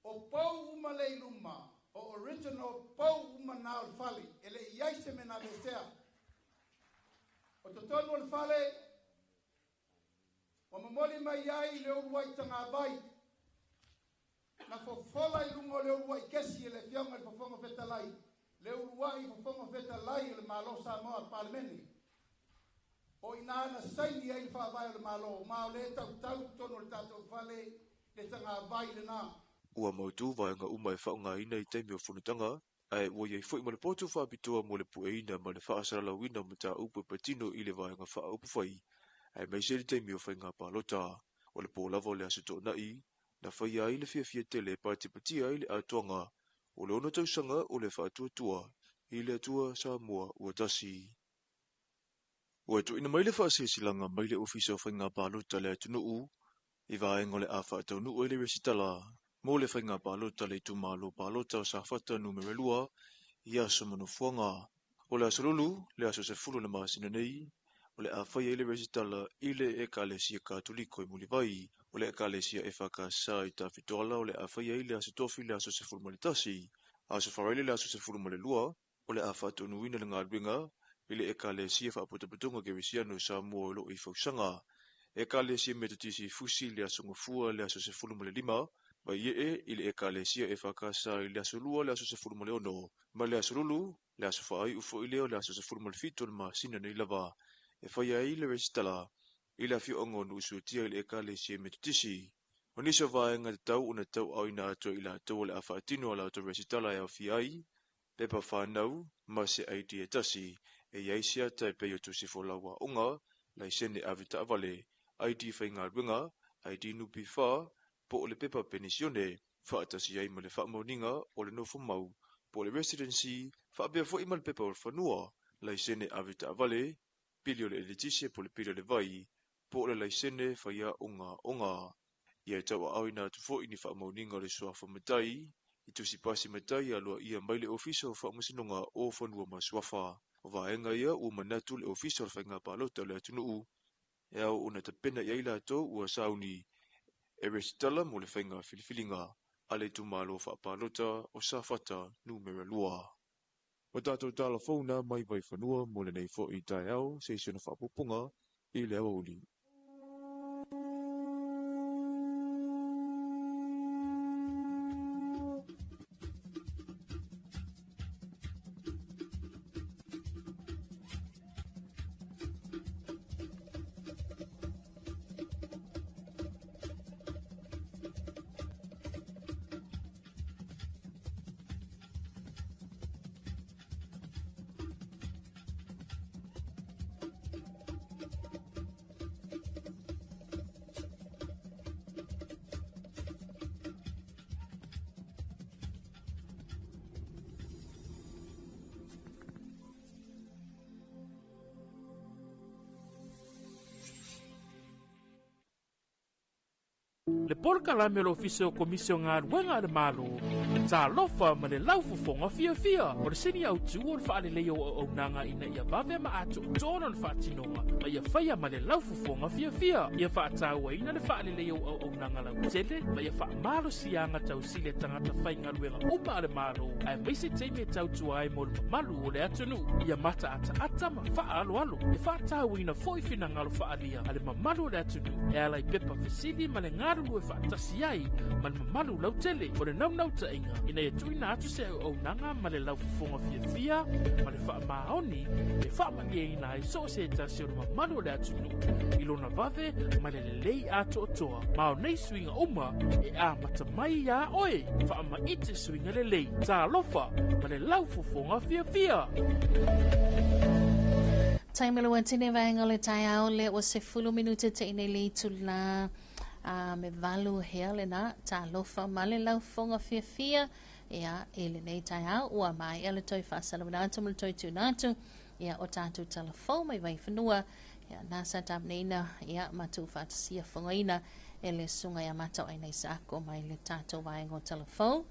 o pou uma le i luma, o original pou uma na o le fale, e le i ai se mea na aveesea. O totonu o le fale, ua momoli mai ai le uluai tagavai, na fofola i luga o le uluai kesi e le afioga i le Fofoga Fetalai, le uluai Fofoga Fetalai o le Malo Samoa Palemene. O ina na saini ai le faavae o le Malo, ma o le tautau totonu o le tatou fale le tagavai lena. Ua mautu vaega uma e faaaogaina i taimi o fonotaga, ae ua i ai foi ma le potu faapitoa mo le pueina ma le faasalalauina o mataupu e patino i le vaega faaupufai, aemaise le taimi o faiga palota. O le po lava o le aso toonai, na faia ai le fiafia tele e patipatia ai le atoaga o le 6 tausaga o le faatuatua i le Atua Samoa ua tasi. Ua tuuina mai le faasilasilaga mai le Ofisa o Faiga Palota a le atunuu i vaega o le a faataunuu ai le resitala mo le Faiga Palota a le Itumalo Palota o Safata Numera 2 i aso ma nofoaga. O le aso Lulu, le aso 10 o le masina nei, o le a fai ai le resitala i le Ekalesia Katoliko i Mulivai. O le Ekalesia EFKS i Tafitoala o le a fai ai le aso Tofi le aso 11. Aso Faraile le aso 12, o le a faataunuuina le galuega i le Ekalesia Faapotopotoga Kerisiano o Samoa o lo o i Fausaga. Ekalesia Metotisi i Fusi le aso Gafua le aso 15, Vaiee i le Ekalesia EFKS i le aso Lua le aso 16, ma le aso Lulu le aso faaiu foi lea o le aso 17 o le masina nei lava e faia ai le resitala i le afioaga o Nuusuatia i le Ekalesia Metotisi. O nisi o vaega tatau ona tauaaoina atu ai i latou o le a faatino a latou resitala e aofia ai pepa whānau ma se ID e tasi e i ai se ata e pei o tusi folau aoga, laisene ave taavale, ID faigaluega, ID NPF, po o le pepa penisione, faatasi ai ma le faamaoniga o le nofomau, po o le residency, faapea foi ma le pepa o le fanua, laisene ave taavale, pili o le eletise po o le pili o le vai, po o le laisene faiaoga aoga. Ia e tauaaoina atu foi ni faamaoniga o le suafa matai, i tusi pasi matai aloaia mai le Ofisa o Faamasinoga o Fanua ma Suafa. O vaega ia ua manatu le Ofisa o le Faiga Palota o le atunuu e ao ona tapena i ai latou ua sauni e resitala mo le faiga filifiliga a le itumalo faapalota o Safata Numera 2. O tatou tala fou na mai Vaifanua mo lenei foi taeao se isi ona faapupuga i le aoauli. Le polokalame o le Ofisa o Komisi o Galuega a le Malo, Talofa ma le laufofoga fiafia. O le sini autu o le faaleleia o auaunaga ina ia vave ma atoatoa lona faatinoga ma ia faia ma le laufofoga fiafia. Ia faatauaina le faaleleia o auaunaga lautele ma ia faamalosiaga tausili a tagata faigaluega uma a le Malo, aemaise taimi e tautua ai mo le mamalu o le atunuu. Ia mataataata ma faaaloalo. E faatauaina foi finagalo faaalia a le mamalu o le atunuu e ala i pepa fesili ma le galulue faatasi ai ma le mamalu lautele. O le naunautaiga ina ia tuuina atu se auaunaga ma le laufofoga fiafia ma le faamaoni e faamalieina ai so o se tasi o le mamalu o le atunuu i lona vave ma le lelei atoatoa. Ma o nei suiga uma e amata mai iā oe. Faamaite suiga lelei. Talofa ma le laufofoga fiafia. Taimi le tine vaega o le taeao lea ua 10 minute te ine le itula a me valu hea le na talofa ma le laufofoga fiafia ia i lenei taeao ua maea le toe faasalalauina atu ma le toe tuuina atu ia o tatou talafou mai Vaifanua ia na sa tapenaina ia ma tuufaatasia fogaina e le susuga ia Matauaina Isaako mai le tatou vaega o talafou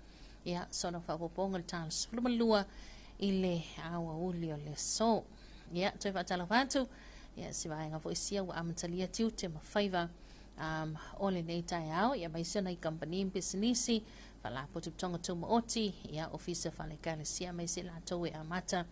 ia sona faaopoopoga le tala 12 i le aoauli o le aso. Ia toe faatalofa atu ia se vaega foi sia ua amatalia tiute ma faiva o lenei taeao ia aemaise ona i kamupani ma pisinisi faalapotopotoga tumaoti ia ofisa faale-ekalesia aemaise latou e amata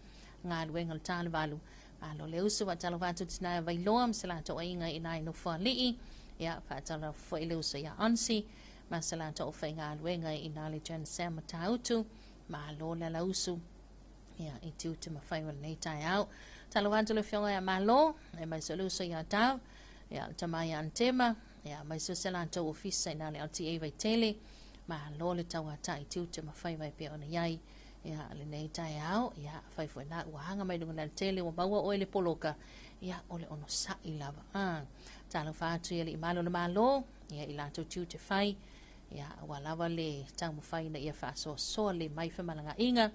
galuega o le talevalu. Malo le uso, faatalofa atu tina e Vailoa ma se latou aiga i nai Nofoalii ia faatalofa foi le uso ia Onsi ma se latou faigaluega i nā le Jan Sam Matautu. Malo le alausu ia i tiute ma faiva o lenei taeao. Talofa atu le afioga ia Malo, aemaise o le uso ia Tav, ia le tama ia Antema, ia aemaise o se latou ofisa i nā le LTA Vaitele. Malo le tauatai i tiute ma faiva e pei ona i ai ia lenei taeao. Ia fai foi nā ua aga mai luga le tele ua maua oe le poloka, ia o le onosai lava. Talofa atu i alii malo o le Malo, ia i latou tiute fai, Ia, aua lava le taumafai ina ia faasoasoa lelei mai femalagaaiga,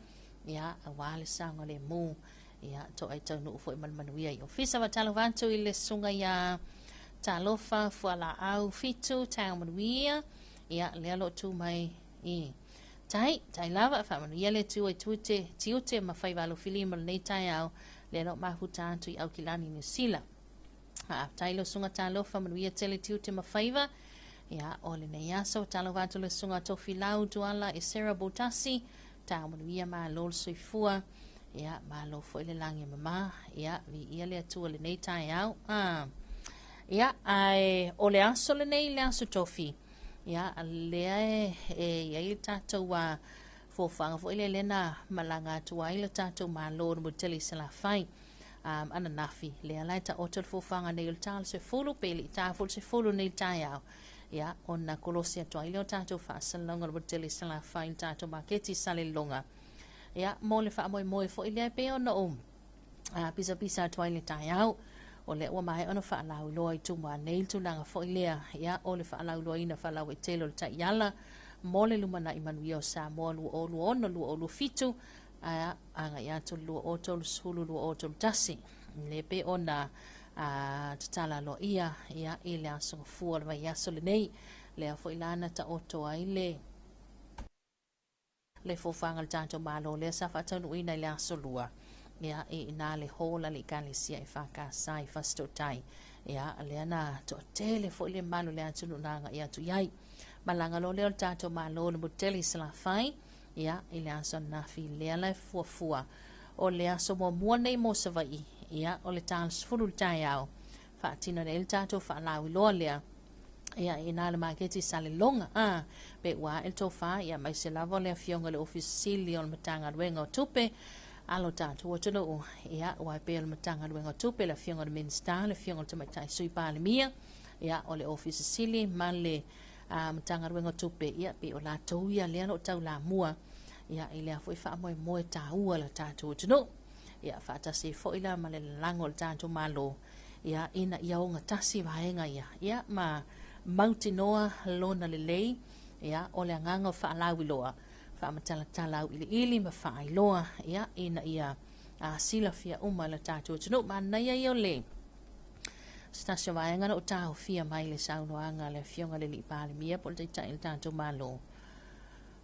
ia, aua le saogalemu, ia, toai taunuu foi ma le manuia i ofisa. Faatalofa atu i le susuga ia Talofa Fualaau Fitu, taeao manuia, ia, lea o lo o tu mai i tai, tai lava, faamanuia le Atua i tute, tiute ma faiva alofilima i lenei taeao, lea o lo o mafuta atu i Aukilani, Niu Sila. Faafetai lau susuga Talofa, manuia tele tiute ma faiva. Ia, o lenei aso, talofa atu le susuga Tofilau Tuala Esera Boutasi, taeao manuia, malo le soifua. Ia, malo foi le lagi e mama. Ia, viia le Atua i lenei taeao. Ah. Ia, ae o le aso lenei, le aso tofi. Ia, lea e, e i ai le tatou a fuafuaga foi lea lea na malaga atu ai le tatou Malo i le motu tele i Salafai. um, ananafi. Lea la e taoto le fuafuaga nei o le ta o le 10, pe le i ta foi le 10 nei i le taeao. Ia, ona kolosi atu ai lea o tatou faasalalauga o le motu tele i Salafai i le tatou maketi i Salelologa. Ia, mo le faamoemoe foi lea e pei ona ou pisapisa atu ai i le taeao. O lea ua maea ona faalauiloa i Tumua nei le tulaga foi lea, ia, o le faalauiloaina faalauaitele o le taiala mo le lumanai manuia o Samoa 2026-2027, ae agai atu le 2030 2031 le pei ona tatala aloaia ia i le aso Gafua o le vaiaso lenei. Lea foi la na taoto ai le le fuafuaga a le tatou Malo lea sa faataunuuina i le aso Lua ia i ina le hall a le Ekalesia EFKS i Fasitootai. Ia lea na toatele foi le malu o le atunuu na agai atu i ai. Malaga loa lea o le tatou Malo i le motu tele i Salafai Ia, i le aso ananafi lea la e fuafua, o le aso muamua lenei mo Savaii, ia, o le ta 10 i le taeao, faatino ai le tatou faalauiloa lea, ia, i ina le maketi i Saleloga, a, pe ua ae le tofa, ia, aemaise lava o le afioga i le Ofisa Sili o le Matagaluega o Tupe a lo tatou atunuu, ia, aua e pei o le Matagaluega o Tupe, le afioga i le Minisita, le afioga i le Tamaitai Sui Palemia, ia, o le Ofisa Sili ma le Matagaluega o Tupe, ia, pei o latou ia lea o lo o taulamua, ia, i lea foi faamoemoe taua i le tatou atunuu. Ia, faatasi ai foi la ma le lalago o le tatou Malo, ia, ina ia ogatasi vaega ia, ia, ma mautinoa lona lelei, ia, o le agaga o faalauiloa, faamatalatala auiliili ma faailoa, ia, ina ia silafia uma e le tatou atunuu. Manaia ia o le Se tasi o vaega na ou taofia mai le saunoaga a le Afioga i le Alii Palemia po o le Taitai o le tatou Malo,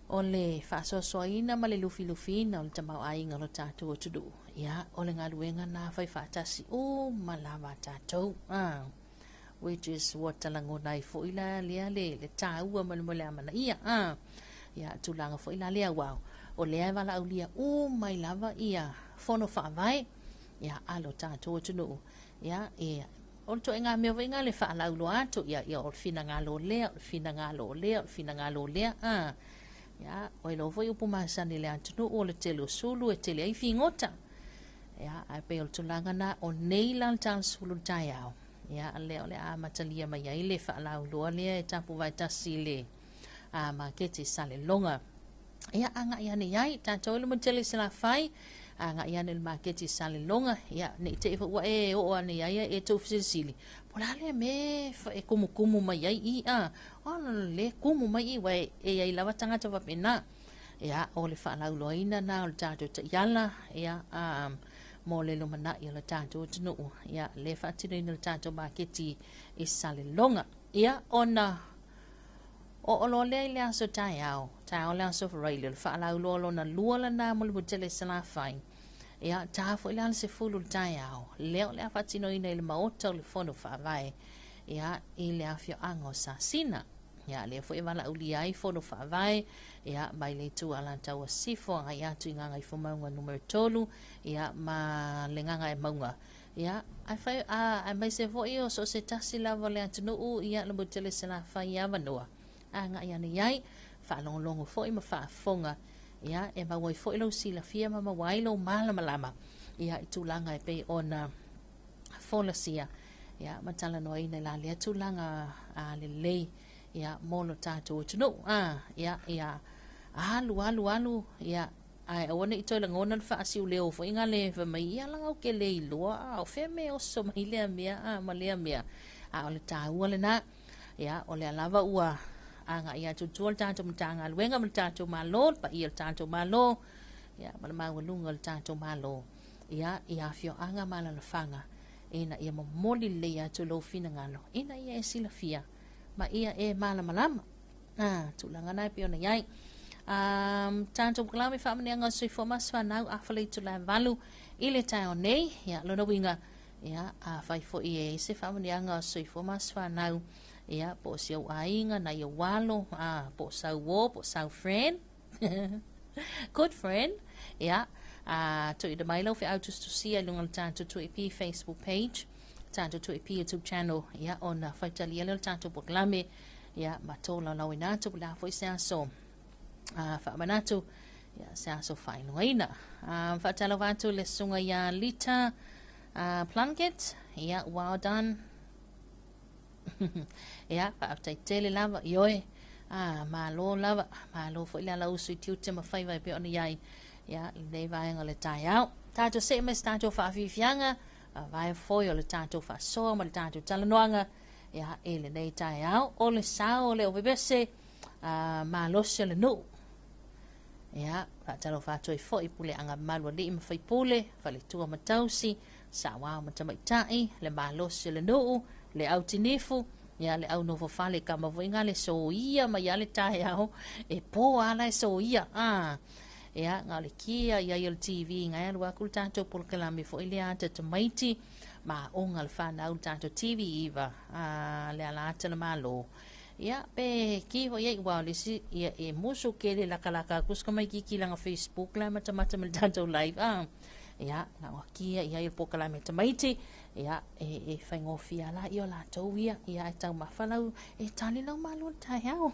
o le faasoasoaina ma le lufilufiina o le tamaoaiga o le tatou atunuu. Ia, o le galuega na fai faatasi uma lava a tatou. Which is ua talagona ai foi la lea le, le tāua ma le mo le amanaia. Ia, tulaga foi la lea aua o lea e valaaulia uma ai lava ia fono faavae ia a lo tatou atunuu. Ia, e, o le ituaiga mea foi lena le faalauiloa atu, ia, ia, o le finagalo lea, o le finagalo lea, o le finagalo lea, a. Ia, ua iloa foi upu masani i le atunuu, o le tele o sulu e tele ai figota. Ia, ae pei o le tulaga lena, o nei la le talasulu i le taeao, ia, lea o le a amatalia mai ai le faalauiloa lea e tapuvae tasi i le a, maketi i Saleloga. Ia, agai ane i ai, tatou i le motu tele i Salafai, agai ane i le maketi i Saleloga, ia, ne i te i foi ua e oo ane i ai ae e tuufesilisili, po o le a lea mea e kumukumu mai ai i, a, o le kumu mai i, aua e i ai lava tagata faapena. Ia, o le faalauiloaina lena o le tatou taiala, ia, a, mo le lumanai o le tatou atunuu, ia, lea e faatinoina le tatou maketi i Saleloga. Ia, ona Oo loa lea i le aso taeao, taeao le aso Faraile, o le faalauiloa lona lua lena mo le motu tele i Salafai. Ia, ta foi la le 10 i le taeao, lea o le a faatinoina i le Maota o le Fono Faavae, ia, i le afioaga o Sasina. Ia, lea foi e valaaulia ai Fono Faavae, ia, mai le itu Alataua Sisifo agai atu i Gagaifomauga numera 3, ia, ma le Gagaemauga. Ia, ae fai, a, aemaise foi o so o se tasi lava o le atunuu, ia, le motu tele Salafai i avanoa, agai ane i ai, faalogologo foi ma faafofoga, ia, e maua ai foi lou silafia ma maua ai lou malamalama, ia, i tulaga e pei ona folasia, ia, ma talanoaina i la lea tulaga a, lelei, ia, mo lo tatou atunuu. A, ia, ia, alu, alu, alu, ia, Ae aua ne i toe lagona le faasiuleo foi gale fai mai, ia la ou ke le iloa, a o fea mea e oso mai lea mea a ma lea mea. A o le taua lena, ia, o lea lava ua Agai atu i tua le tatou Matagaluega ma le tatou Malo, le paia o le tatou Malo, ia, ma le maualuga o le tatou Malo, ia, i afioaga ma alalafaga, ina ia momoli lelei atu lou finagalo, ina ia e silafia, ma ia e malamalama. A, tulaga na e pei ona i ai. Um, tatou polokalame faamaneaga o soifua ma se fanau afa le itula e 8 i le taeao nei. Ia, lona uiga, ia, afai foi e i se faamaneaga o soifua ma se fanau, ia, po o si ou aiga, nai ou alo, a, po o sau uo, po o sau friend, good friend, ia, a, tuuina mai lau feau tusitusia i luga o le tatou 2AP Facebook page, tatou 2AP YouTube channel, ia, ona faitalia lea o le tatou polokalame, ia, ma tolaulauina atu, po o le a foi se aso a, faamanatu, ia, se aso faailogaina. A, faatalofa atu le susuga ia Lita a, Plunkett, ia, well done. Ia, faafetai tele lava, ioe, a, malo lava, malo foi le alausu i tiute ma faiva e pei ona i ai, ia, lenei vaega o le taeao. Tatou see mai se tatou faafiafiaga, vae foi o le tatou faasoa ma le tatou talanoaga, ia, i lenei taeao. O le sao o le ovevese, a, malosi o le nuu. Ia, faatalofa atu ai foi puleaga mamalu alii ma faipule, faletua ma tausi, saoao ma tamaitai, le malosi o le nuu, le au tinifu, ia le au nofo fale kama foi nga le soia mai a le taeao, e po a la e soia. A, ia, nga o le kia i ai o le TV, nga e alu aku le tatou polokalame foi le ata tamaiti, ma aoga le fanau le tatou TV iva, a, le ala ata le malo. Ia, pe ki foi ai, ua o le isi, ia, e musu kele lakalaka aku se kamaititi lana Facebook la e matamata ma le tatou live, a, ia, na o kia i ai o le polokalame tamaiti, ia, e, e faigofie lava ia o latou ia, ia, e taumafa lau, e tali lau malo i le taeao.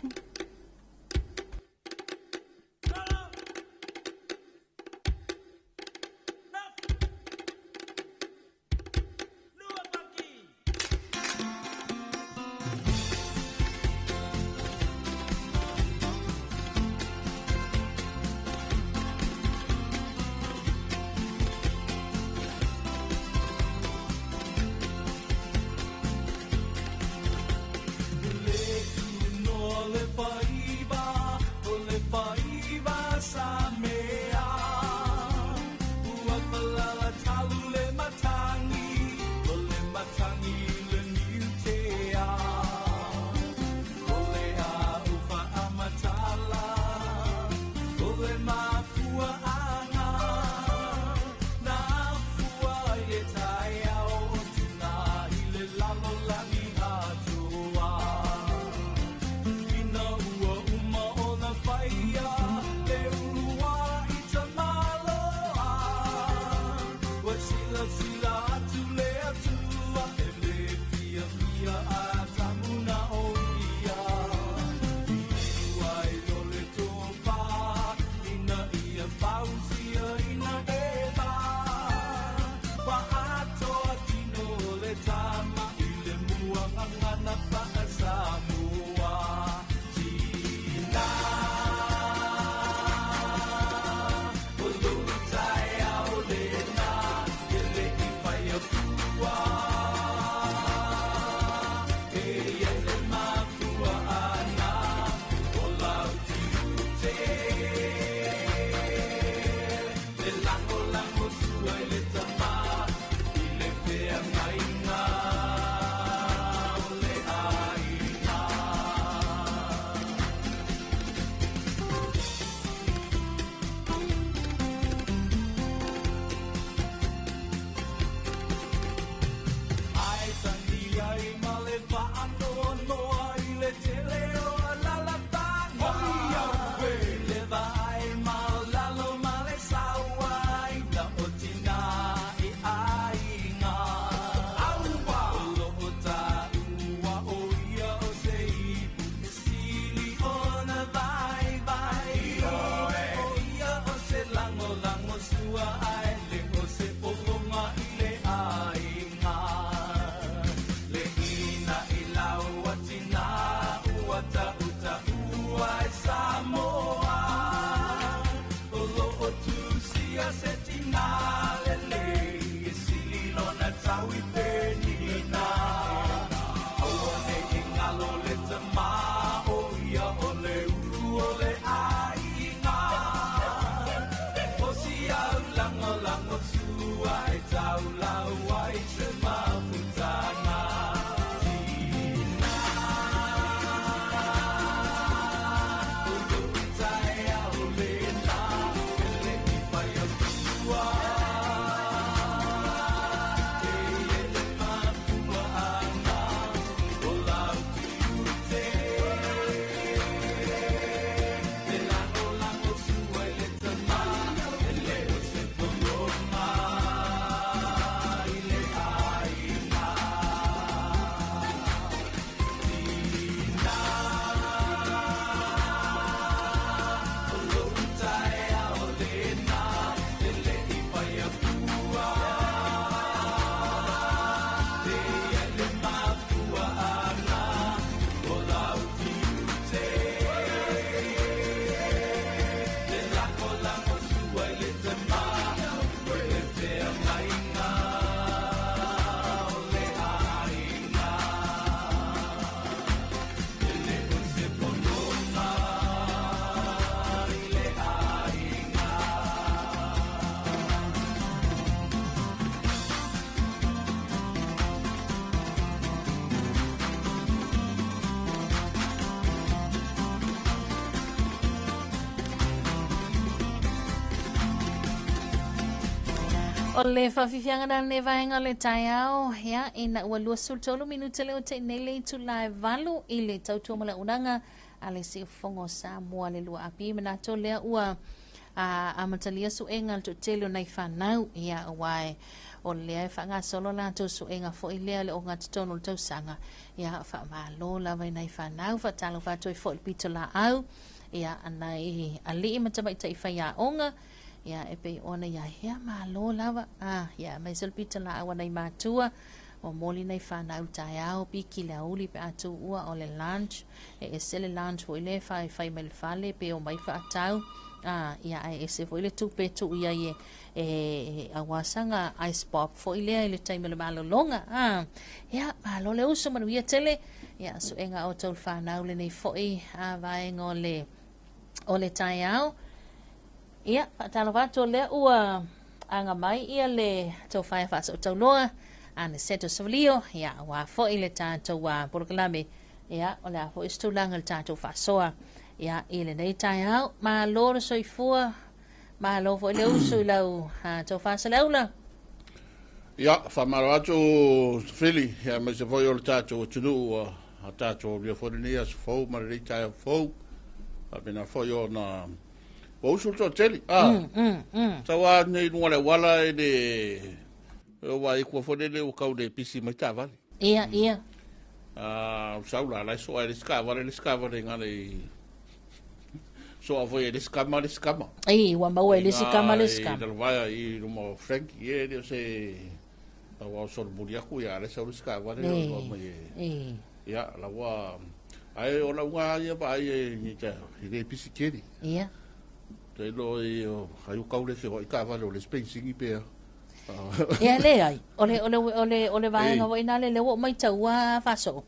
O le faafiafiaga na lenei vaega o le taeao, ia, ina ua 23 minute lea ua tea nei le itula e 8 i le tautua ma le auaunaga a le Siufofoga o Samoa le 2AP. Manatu lea ua amatalia suega a le toatele o nai fanau, ia, aua o lea e faagasolo latou suega foi lea le ogatotonu o le tausaga. Ia, faamalo lava i nai fanau, faatalofa atu ai foi i le pitolaau, ia, nai alii ma tamaitai faiaoga, ia, e pei ona iai, ia, malo lava, ia, aemaise o le pitolaau a nai matua, momoli nai fanau i le taeao, piki le aoauli pe a tuua o le lunch, e ese le lunch foi lea e fai mai le fale pe omai faatau, ia, ae ese foi le tupe e tuu i ai e aua saga ice pop foi lea i le taimi o le malologa. Ia, malo le uso, manuia tele, ia, suega o tou fanau lenei foi vaega o le taeao. Ia, faatalofa atu o lea ua aga mai ia le tofa e faasootauloa Aniceto Savalio, ia, aua foi le tatou polokalame, ia, o le a foi se tulaga i le tatou faasoa, ia, i lenei taeao. Malo le soifua, malo foi le uso i lau tofa Saleaula. Ia, faamalo atu Fili, ia aemaise foi o le tatou atunuu ua tatou aulia foi lenei aso fou ma lenei taeao fou. Faapena foi ona ua usu le toatele. Sau lava nei i luga o le auala e le vaai atu foi lele ua tau le pisi mai taavale. Ia, ia. Sau la, la e soa e le isi taavale, le isi taavale i gale i soa foi e le isi kama, le isi kama. Ei, ua maua e le isi kama, le isi kama. I Lalovaea i luma o Frank, ia e le o se aua o solomuli atu ia le sau le isi taavale o mai e. Ia, la ua ai o lauga ia pa ai e ni ta i le pisi keri. Ia. Te lo i o ai o kaule fe o i taavale o le spacing i pea. Ia le ai. O le vaega foi na le le ua mai taua faasoo.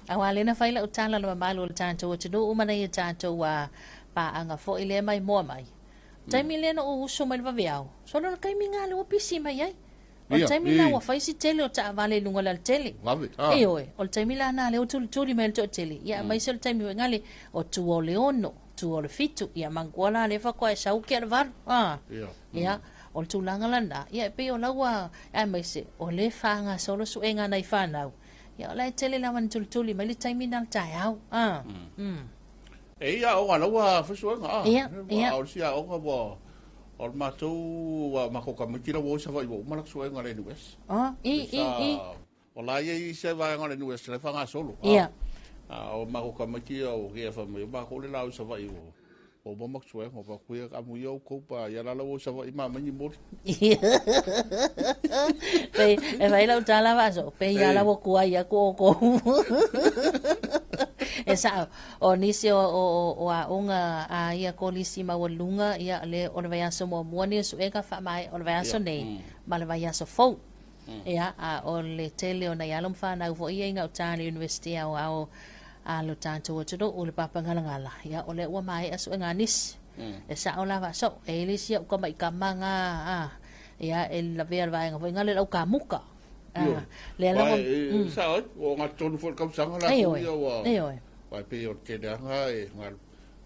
Aua le na fai lau tala le mamalu o le tatou atunuu ma nei tatou paaga foi lea mai moa mai. Taimi lea na ou uso mai le vaveao. Solo le taimi ngā le ua pisi mai ai. O le taimi la ua fai si tele o taavale i luga o le alatele. Vave. E oe, o le taimi la na lea ua tulituli mai le toatele. Ia aemaise o le taimi foi ngale o tua o le 6, tua o le 7. Ia manatua la lea faatoa e sau kia le 8. Ia, o le tulaga lena. Ia e pei o laua aemaise o le faagasolo suega nai fanau. Ia o la e tele lava na tulituli mai le taimi na le taeao. E ia o laua fasuega. Ia, ia. O si aoga ua o le matou ua matou tamaiti la ua o i Savaii ua uma la suega le NUS. I, i, i. O la ia i se vaega le NUS le faagasolo. Ia. O matou tamaiti o kia fa mai o matou le la o i Savaii ua o uma ma suega o pa kuia amu ia o koupa ia la la ua i Savaii ma mai ni moli. Pe e fai lau tala vaso, pe ia la ua kuai aku o kou. E sao, o nisi o aoga a ia kolisi maualuga, ia le o le vaiaso muamua ni suega faamaea o le vaiaso nei ma le vaiaso fou. Ia, a o le tele o nai alo ma fanau foi ia i gauta le University Aoao a lo tatou atunuu le Papagalagala, ia o lea ua maea suega a nisi. E sao la faasoo, e i le isi au tamaikama ga ia e lavea le vaega foi ngale lau kamuka. Lea lava. Sao, o ngā tonu foi kausaga la Ei oe. ia ua. Ei oe. Vai pe o te leanga e ngā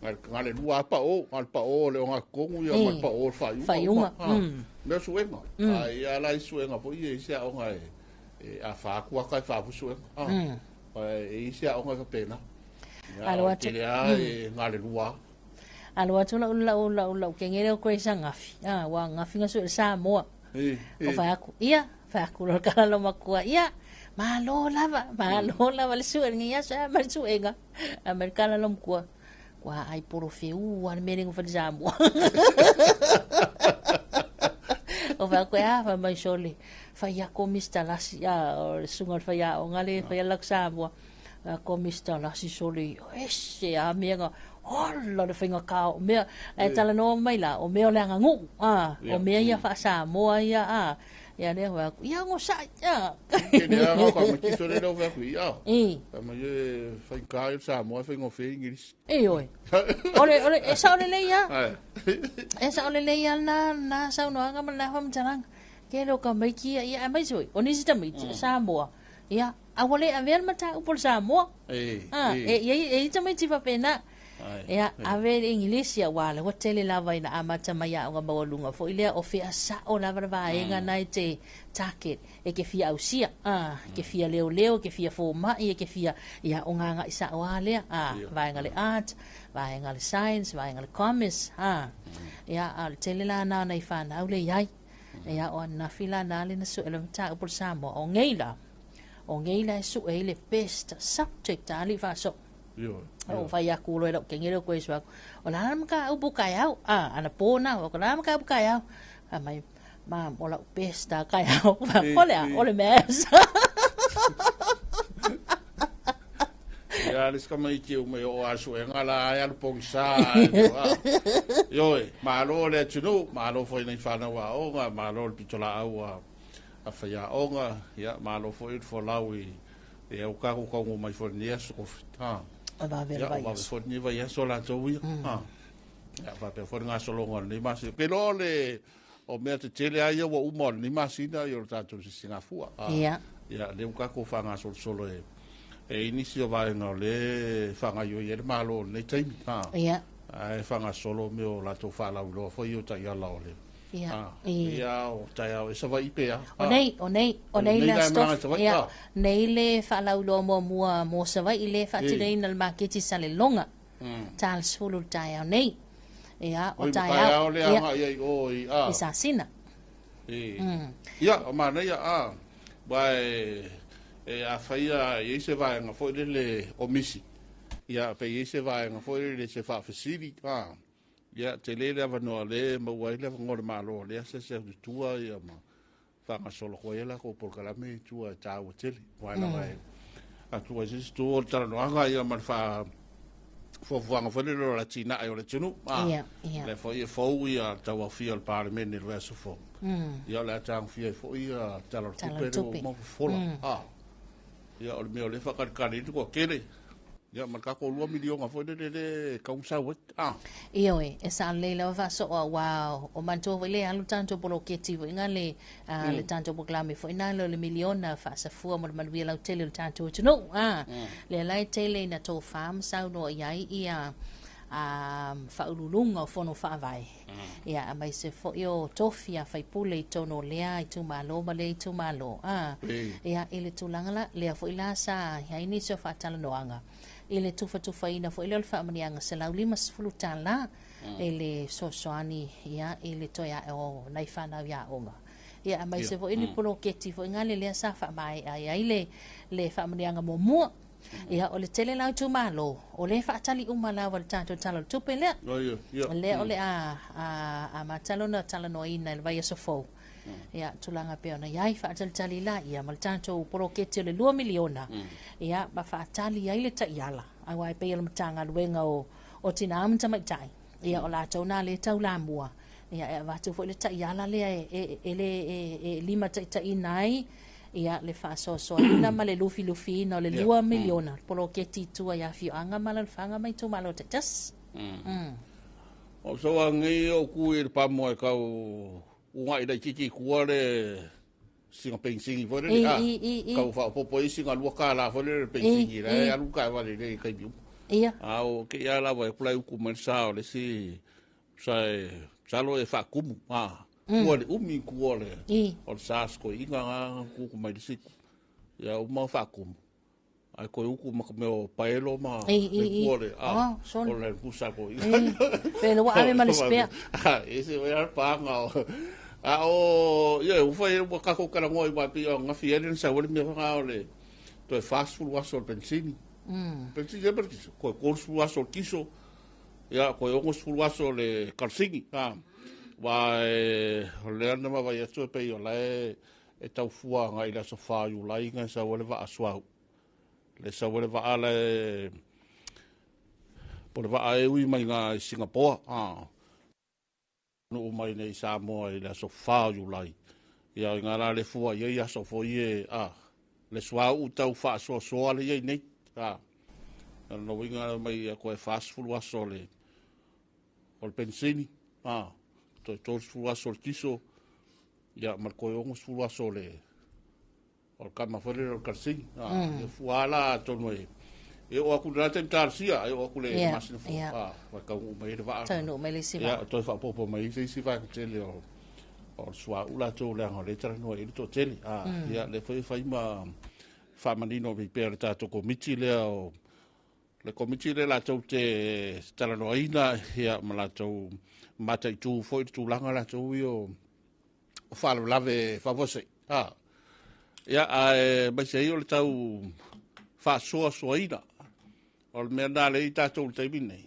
ngā le lua pa o, ngā le pa o le o ngā kongu ia ma pa o le whaiunga. Whaiunga, Mea suega. Ai ia la i suega foi ia i se aoga e a whaaku aka e whaafu suega. E i se aoga e whapena. Ia, Alo o atu. te lea e ngā le lua. Alo atu lau lau lau lau kengele o koe sa ngafi. Wa ngafi nga su Samoa. O fai aku, ia, fai aku lo kala lo makua, ia, malo lava, malo lava le suega ia sa ma le suega. A ma le kala lo makua. Kua ai poro feu a le mere ngo fai Samoa. O fai aku a fai mai sole. Fai ako Mr. Lasi a o le sunga o le fai a o ngale fai ala Samoa. A ko Mr. Lasi sole. Ese a mea nga Ola le whainga ka o mea, e tala noa mai la, o mea o le anga nguu, o mea ia wha Samoa ia, ia lea wha aku, ia ngo sa, ia. Te lea ngā ka matiso le leo whai ia. I, Ka mai e whai kā i Samoa whai ngō whai Ingirisi. e oi. Ole, ole, e sa ole le ia, Ai. e sa ole le ia na, na sau noanga ma na whamtaranga. Ke leo ka mai kia, ia, a mai soi, o nisi tamiti, Samoa. Ia, a wale a vea mata upol Samoa. E, E, e, e, e tamaiti whapena. Ia, ave le Igilisi auā lea ua tele lava ina amata mai aoga maualuga foi lea o fea sa'o lava le vaega na e te target e ke fia ausia, a, e ke fia leoleo, e ke fia foma'i, e ke fia, ia, o gaga'i sa'o a lea, a, vaega le art, vaega le science, vaega le commerce, a, ia, a o le tele la na o nai fanau le i ai. Ia, o ananafi la na le na su'e le mataupu o le Samoa, o nei la, o nei la e su'e ai le best subject a alii fa'aso'o. O fai aku loa i la'u teine lea o Grace fai atu, o le a le mataupu taeao? A, anapo na, o le a le mataupu taeao? Fai mai, Mom, o la'u best a taeao. O le a? O le maths. Ia, le isi tamaiti uma i oo a suega la ai alu pogisa ai, a. Ioe, malo le atunuu, malo foi nai fanau aoga, malo le pitolaau a a faiaoga, ia malo foi le folau i ia ua tatou taunuu mai foi i lenei aso kofi. Ha. O vave le vaiaso. Vave foi lenei vaiaso latou ia. Ha. Ia faapea foi le gasologa o lenei masina. Ke loa le o mea tetele a ia ua uma o lenei masina ia o le tatou sisigafua. Ha. Ia. Ia lea ua tatou faagasolosolo e e i nisi o vaega o le faagaioi ai le Malo o lenei taimi. Ha. Ia. Ae faagasolo mea o latou faalauiloa foi o taiala o le Ia. Ia, o taeao e Savaii pe a. O nei, o nei, o nei le Aso Ia, nei le faalauiloa muamua mo Savaii le faatinoina le maketi Saleloga. Ta le 10 le taeao nei. Ia, o taeao. le agai ai o i a. I Sasina. Ia, o manaia a. Wa e e a faia i se vaega foi lele o misi. Ia, pe i se vaega foi lele se faafesili. A. Ia, tele le avanoa o lea e maua ai le avanoa o le Malo o lea asiasi atu i tua ia ma faagasolo atu ai a latou polokalame i tua e taua tele. Aua lava e atu ai se isi itu o le talanoaga ia ma le faa fuafuaga foi lele o le atinae o le atunuu. Ah, Ia, ia. Lea foi e fou ia le tauaofia o le Palemene i le vaiaso fou. Ia o le a tagofia ai foi ia le Tala o le Tala o le Tupe lea ua Tupe. uma ona fofola. Ah. Ia o le mea o lea e faakalikali ai le toatele. Ia ma le tatou 2 miliona foi lele lea e tatau ona sau ai. Ah. Ioe, e sao lelei lava faasoa aua o manatua foi le alu tatou poloketi foi na le mm. le tatou polokalame foi na le o le miliona faasafua mo le manuia lautele o le tatou atunuu. Ah. Lea la e tele ina tofa ma saunoa i ai ia a faauluuluga o fono faavae. Ia, aemaise foi o tofi a faipule i totonu o lea itumalo ma lea itumalo. A, ia, i le tulaga la, lea foi la sa i ai nisi o faatalanoaga i le tufatufaina foi lea o le faamanuiaga $150 i le fesoasoani ia, i le toe ae o nai fanau i aoga. Ia, aemaise foi ni poloketi foi ngale lea sa faamaea ai le, le faamanuiaga muamua. Ia, o le tele la o itumalo, o lea e faatali uma lava i le tatou Tala o le Tupe lea. Ia, Lea o le a, a, amata lona talanoaina i le vaiaso fou. Ia, tulaga pei ona i ai, faatalitali la ia ma le tatou poloketi o le $2 miliona, ia, ma faatali ai le taiala, aua e pei o le Matagaluega o, o Tina ma Tamaitai, ia, o latou na lea e taulamua, ia, e avatu foi le taiala lea e, e, e, e, e, e limataitaiina ai Ia, le faasoasoaina ma le lufilufiina o le $2 miliona poloketi i tua i afioaga ma alaalafaga ma itumalo taitasi. O so a nei o ku i le pamoa e kau unga i laititi i tua le singa pensini foi le a kau faaopoopo ai singa lua kālā foi le pensini la e alu taavale i le taimi uma. Ia. A o kēia lava e pulai uku mai le sa o le isi sa e masalo e faatumu a. Tua le umi tua o le o le sa toeaina na tutu mai le siku. Ia uma faatumu. Ae toe utu ma ka mea o paelo ma le tua le a o le pusa ko i. Pe le ua ave ma le spare. E se o panga o a o ia u fai ua kako talanoa i wapi o ngafi ele sa wale mea nga o le toe 40 aso o le pensini. Pensini e kiso. Koe 30 aso o le kiso. Ia, koe 60 aso o le kalasini. Ha. Wa e o lea na vaavaai atu e pei o la e e tau fua agai i le aso 4 Iulai na e sau ai le vaa suauu. Le sau ai le vaa la e po o le vaa e ui mai i Singapoa. Ha. Nuu mai nei i Samoa i le aso 4 o Iulai. Ia o i ina la le fua i ai aso foi e a le suauu tau faasoasoa le i ai nei. A o lona uiga mai ia koe 40 aso o le o le penisini, a toe 30 aso o le kiso, ia ma le toe 60 aso o le o le kama foi lele o le kalasini. A, ia fua lava la atonu e E oo atu i lena taimi talosia, e oo atu le masina fou, ua taunuu mai ai le vaa. Taunuu mai le isi vaa. Ia, toe faaopoopo mai ai se isi vaega tele o le suauu latou leaga o lea e talanoa i ai le toatele. Ia, lea foi e fai ma faamanino mai pea e le tatou Komiti lea o le Komiti lea latou te talanoaina ia ma latou mataitu foi le tulaga latou ia o faalavelave faafuasei. Ia, ae aemaise ai o le tau faasoasoaina o le mea lena lea i tatou i le taimi lenei.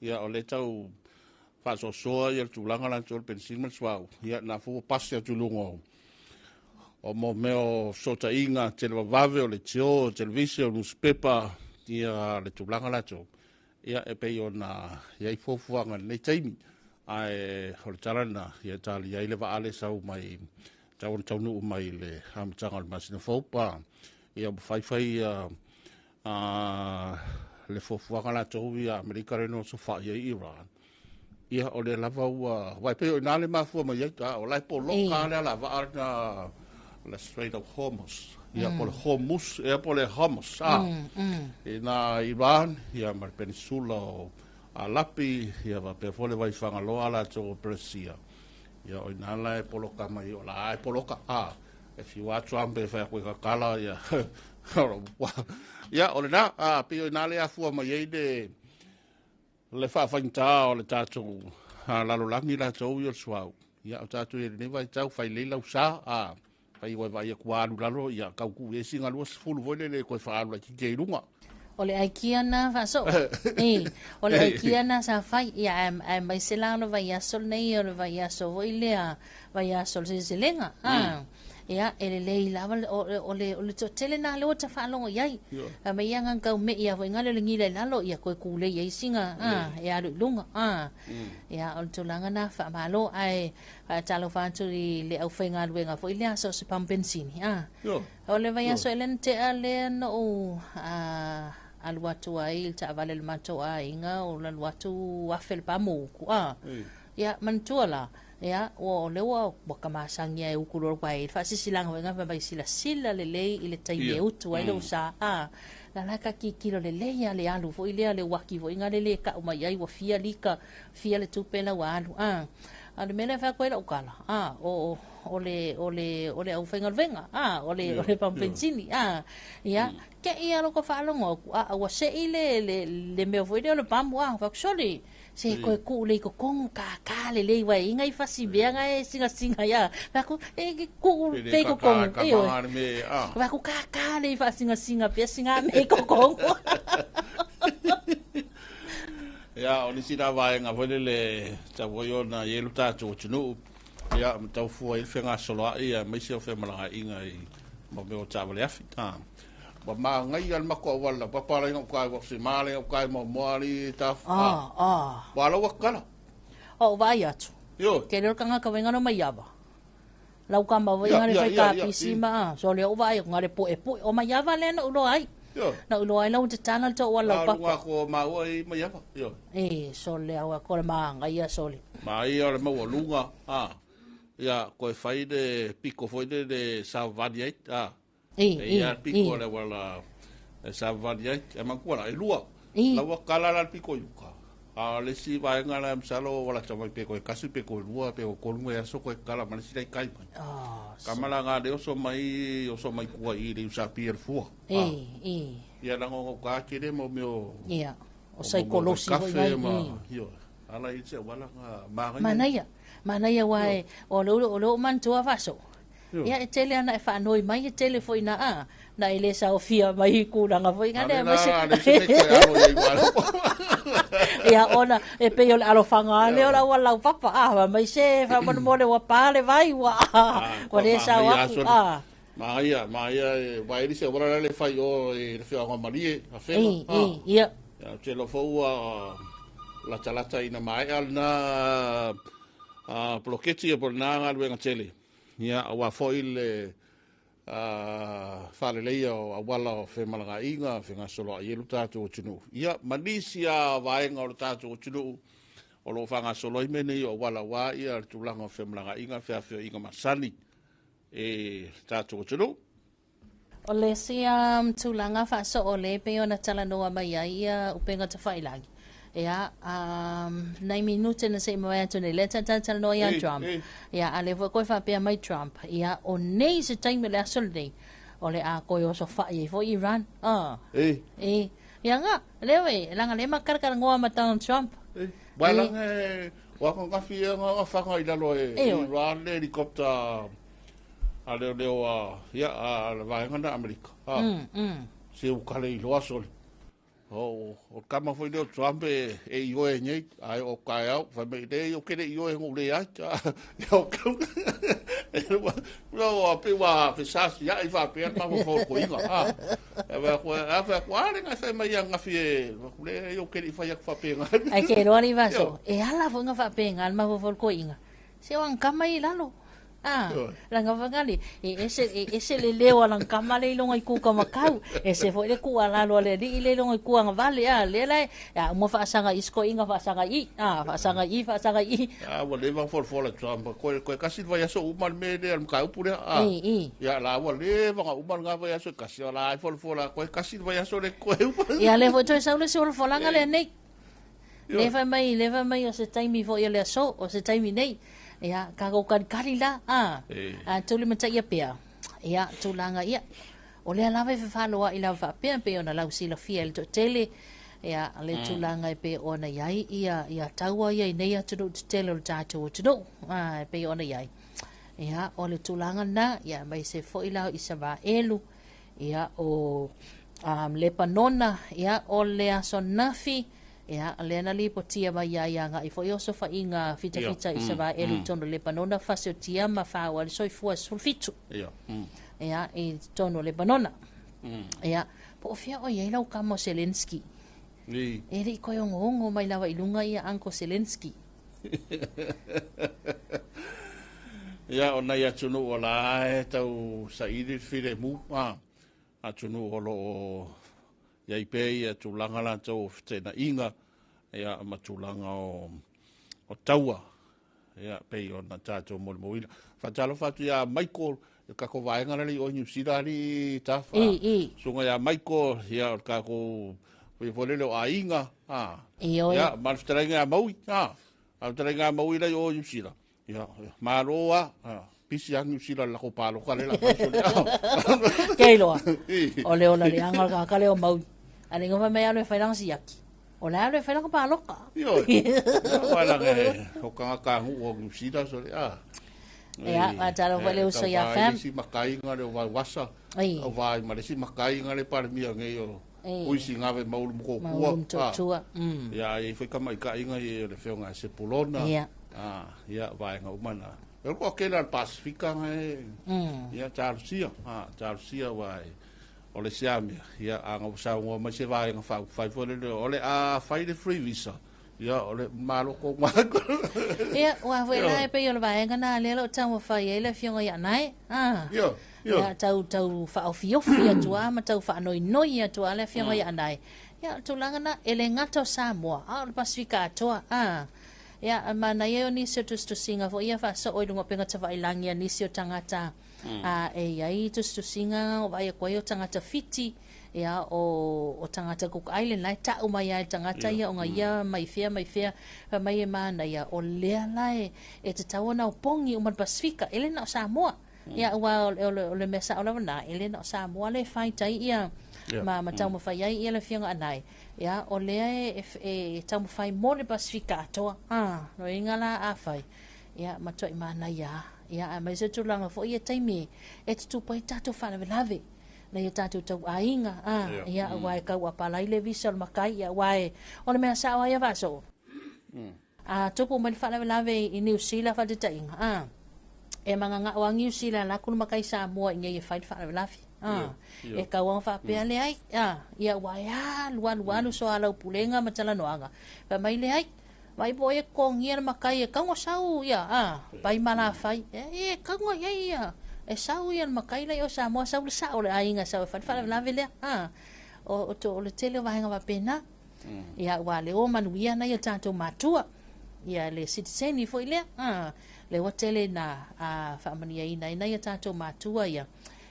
Ia, o lea tau faasoasoa ia le tulaga latou o le penisini ma le suauu. Ia, na foi ua pasi atu i luga o mo mea o fesootaiga televavave, o leitio, o televise, o nusipepa, ia le tulaga latou. Ia, e pei ona i ai fuafuaga i lenei taimi. Ae o le tala lena, ia talia ai le vaa lea e sau mai, tau ona taunuu mai i le amataga o le masina fou pa. Ia, ua fai fai le fuafuaga latou ia Amerika lea na osofai ai Iran. Ia, o lea lava ua, aua e pei o i ina le mafua mai ai, o la e poloka le alavaa lena, le Strait of Hormuz. Ia, po o le Hormuz, ia po o le Hormuz, i na Iran, ia ma le Peninsula o Alapi, ia faapea foi le Vaifagaloa latou o Persia. Ia, o ina la e poloka mai, o la e poloka, e fiu lava Trump e fai atu e tatala, ia, ia, o lena, pei o ina le afua mai ai le faafaigata o le tatou lalolagi latou ia o le suauu. Ia, o tatou i lenei vaitau, fai lelei lau sa, fai ua vaai atu ua alu lalo, ia tau tuu i ai sina 20 foi lele toe faaalu laitiiti ai i luga. O le aikia na faasoo. E, o le aikia na sa fai. Ia, aemaise la o le vaiaso lenei, o le vaiaso foi lea, vaiaso o le seleselega. Ia, e lelei lava, o le toatele na lea ua ta faalogo i ai. Fai mai ia ngan kau me'i a foi ngale o le gila i lalo, ia koe kūlei i ai singa, e alu i luga. Ia, o le tulaga na faamalo, ae faatalofa atu i le aufaigaluega foi lea so o se pamu penisini. O le vaiaso ea lea na tea lea na ou alu atu ai i le taavale a le matou aiga, o le alu atu afe le pamu uku. Ia, manatua la, ia, ua o lea ua ua ka masani lava e utu loa aua e i ai le faasisilaga foi fai mai silasila lelei i le taimi e utu ai lou sa, a, la la ka tilotilo lelei lava le alu foi lea, le uaki foi lea le tau mai ai ua fia lita, fia le tupe la ua alu, a. A o le mea lea e fai atu ai lau tala, a, o, o le, o le, o le aufaigaluega, a, o le, o le pamu penisini, a, ia, te i lava lota faalogo atu, a, ua sei le, le, le mea foi lea o le pamu, a, fai atu, sole, Se koe kuu lei totonu kākā lelei wai inga i fasi mea nga e singasinga ia. Fai atu, e ke kuu lei totonu. E oe. Fai atu kākā lei faasingasinga pea singa mea i totonu. Ia, o nisi na vaega foi lele tatau ai ona i ai lo tatou atunuu, ia, ma tau fua ai le fegasoloai aemaise o femalagaaiga i mo mea o taavale afi. Ua manaia le matou auala laupapa la i gauta i Wakusima la i gauta i Moamoa alii taf. Ah, ah. Ua lau atu tala. O vaai atu. Ioe. Tele o le tagata wai ngalo maiava. Lau kama wai ngale fai kapisi ma a. So lea o vaai atu ngale puepu'e o maiava lea na ou iloa ai. Ioe. Na ou iloa ai lau tatala le tou auala laupapa. Luga atu o maua i maiava. Ioe. E, so lea au atu o le manaia sole. Manaia o le maualuga. Ah. Ia, koe fai le piko foi le le savavali ai. Ah. E ia le piko o le auala e savavali ai. E manatua la, e lua. La ua kala la le piko i uka. A o le isi vaega la masalo ua lata mai pe koe kasi pe koe lua pe koe tolu nai aso koe kala ma le isi la i kai mai. Kama la nga le oso mai oso mai tua i le usapi e le fua. Ia la ngo ka kele mo meo. Ia. O saikolosi foi ngai. Ioe. Ala i se auala nga manaia. Manaia. Manaia aua e o le o le o manatua faaso. Ia e tele ana e faanoi mai e tele foi na a na e le saofia mai i kulaga foi nga lea aemaise ia ona e pei o le alofaga lea o le auala laupapa a fai mai se faamolemole ua pa le vai ua ua le sao atu a Manaia, manaia e aua e le isi auala la le fai o i le afioaga o Malie, Afega. Ia. Ia, ou te iloa foi ua latalata ina maea lena poloketi po o lena galuega tele. Ia, aua foi le faaleleia o auala o femalagaaiga, fegasoloai ai lo tatou atunuu. Ia, ma nisi lava vaega o lo tatou atunuu o lo o faagasolo ai mea nei o auala aua le tulaga o femalagaaiga, feafioaiga masani i le tatou atunuu. O le isi tulaga faasoo lea e pei ona talanoa mai ai ia upega tafailagi, ia, nai minute na se i mavae atu nei, lea ta talatalanoa ia Trump. Ia, a lea foi koe faapea mai Trump, ia, o nei se taimi o le aso lenei, o le a koe osofai ai foi Iran. E. Ia nga, lea we, langa le makalakalanoa ma Donald Trump. Wa langa e, wa ko ngafi e nga whanga i lalo e Iran le helicopter a leo leo a, ia, a le vaenga na Amerika. Se u kale i loa sole. O kama foi leo Trump e i oe nei, ai o kai au, whai mei le, o kere i oe ngu le ai, ia o kau. Ua pe ua fesasi ia i whapea ma mo ko inga. E wha koe, a wha koe, a renga whai mai a ngafi e, le o kere i whai aku whapenga. Ai ke roa ni vaso, e ala fo nga whapenga, ma mo ko inga. Se o ang kama i lalo. Langa whangali, e ese le leo a lang kama le ilonga i kuka makau, ese fo le kua lalo a le li i le ilonga i kua ngavale, le lai, uma whaasanga isko inga whaasanga i, whaasanga i, whaasanga i. Ua le vang fol la Trump, koe kasi vai aso uma le me le al mka upu le, Ia la ua le vanga uma le ngā vai aso kasi, la ai fol la, koe kasi vai aso le koe upa. Ia le fo toi saule se folanga le nei. Le vai mai o se taimi fo ia le aso, o se taimi nei. Ia, ka ko kari la, tuli mata ia pea. Ia, tūlanga ia. O lea lava e whawhaloa i lau whaapea pe ona lau silafia i le to'atele. Ia, le tūlanga e pe ona iai, ia taua ia i nei atunuu tetele o le tātou atunuu. E pe ona iai. Ia, o le tūlanga na, ia, mai se foi lau Isaraelu. Ia, o Lepanona, ia, o le aso nafi. Ia, le na lipo tia mai ia ia ngai foi oso fa inga fita fita i Isaraelu tono Lebanona fase o tia ma fa o le soifua sulfitu. Ia. Ia, i tono Lebanona. Ia, po o fia o iai lau kama o Zelensky. E le i koe ongo mai lawa i lunga ia Uncle Zelensky. Ia, o nai atunu o la e tau saili file mu. Atunu o lo o ia i pē ia tūlanga lātou o tēnā inga, ia ma tūlanga o taua, ia pei o na tātou molimoina. Whatalo whatu ia Michael, e kako vaenga rali o New Zealand ali tawha. Sunga ia Michael, ia o kako pui fo lele o ainga, Ia, malfitaringa ia Maui, malfitaringa ia Maui lai o New Zealand. Ia, maroa, pisi ang New Zealand lako palo ka lela. Kei loa. O le ola le anga ka ka le o Maui. Ale ngova mai alo e whailanga siaki. O le alo e whailanga paloka. Io. Wala nge o kanga kangu o New Zealand so le Ia, ma talo fo le uso ia fam. Si makai nga le o vai wasa. O vai ma le si makai nga le parmia nge o. Ui si ngave maulu moko kua. Maulu mtotua. Ia, e fai kama i ka inga i le whionga se pulona. Ia. Ia, vai nga umana. E ko kela Pasifika ngai. Ia Charlesia, Charlesia vai. O le siamia, ia anga sa ngo mai se vai nga fa fai fo le o le a fai le free visa. Ia o le malo ko ma. Ia wa foi la pe yo vai nga na le lo tau fai e le fionga ia nai. Ia. Ia tau tau fa ofiofi atua ma tau fa noi noi atua le fionga ia nai. Ia tulaga na ele ngato Samoa, a o le Pasifika atoa. Ia mana ia o nisi o tusitusiga foi ia faasoo i luga o pega tavailagi a nisi o tagata e iai tusitusiga o vaai aku ai o tagata Fiti ia o tagata Cook Island lae ta'u mai ai tagata ia oga ia mai fea faimai e manaia o lea lae e tatau ona opogi uma le Pasifika e le na o Samoa. Ia ua o le mea sa'o lava na e le na o Samoa le faitai ia ma taumafai ai ia le afioga anai. Ia o lea e taumafai mo le Pasifika atoa. No inga la a fai. Ia matuai manaia. Ia a mai se tulaga foi ia taimi e tutupu ai tatou faalavelave na ia tatou tauaiga. Ia ua e kau apalai le visa o le makai. Ia ua e o le mea sa'o ai ia faasoo. Tupu mai le faalavelave i New Zealand faatetaiga. E magaga'o a New Zealand laku le makai Samoa i nei e fai le faalavelave. E kauaga faapea le ai. Ia ua e alu alu alu so alau pulega ma talanoaga. Faimai le ai. Mai po e kongia le makai e kauga sau ia. Pai malafai. E kauga ia ia. E sau ia le makai lai o Samoa sau le sa'o le aiga sau e fai le faalavelave lea. O le tele o vaega faapena. Ia ua le o manuia na ia tatou matua. Ia le sitiseni foi lea. Le ua tele na faamaniaina ai na ia tatou matua ia.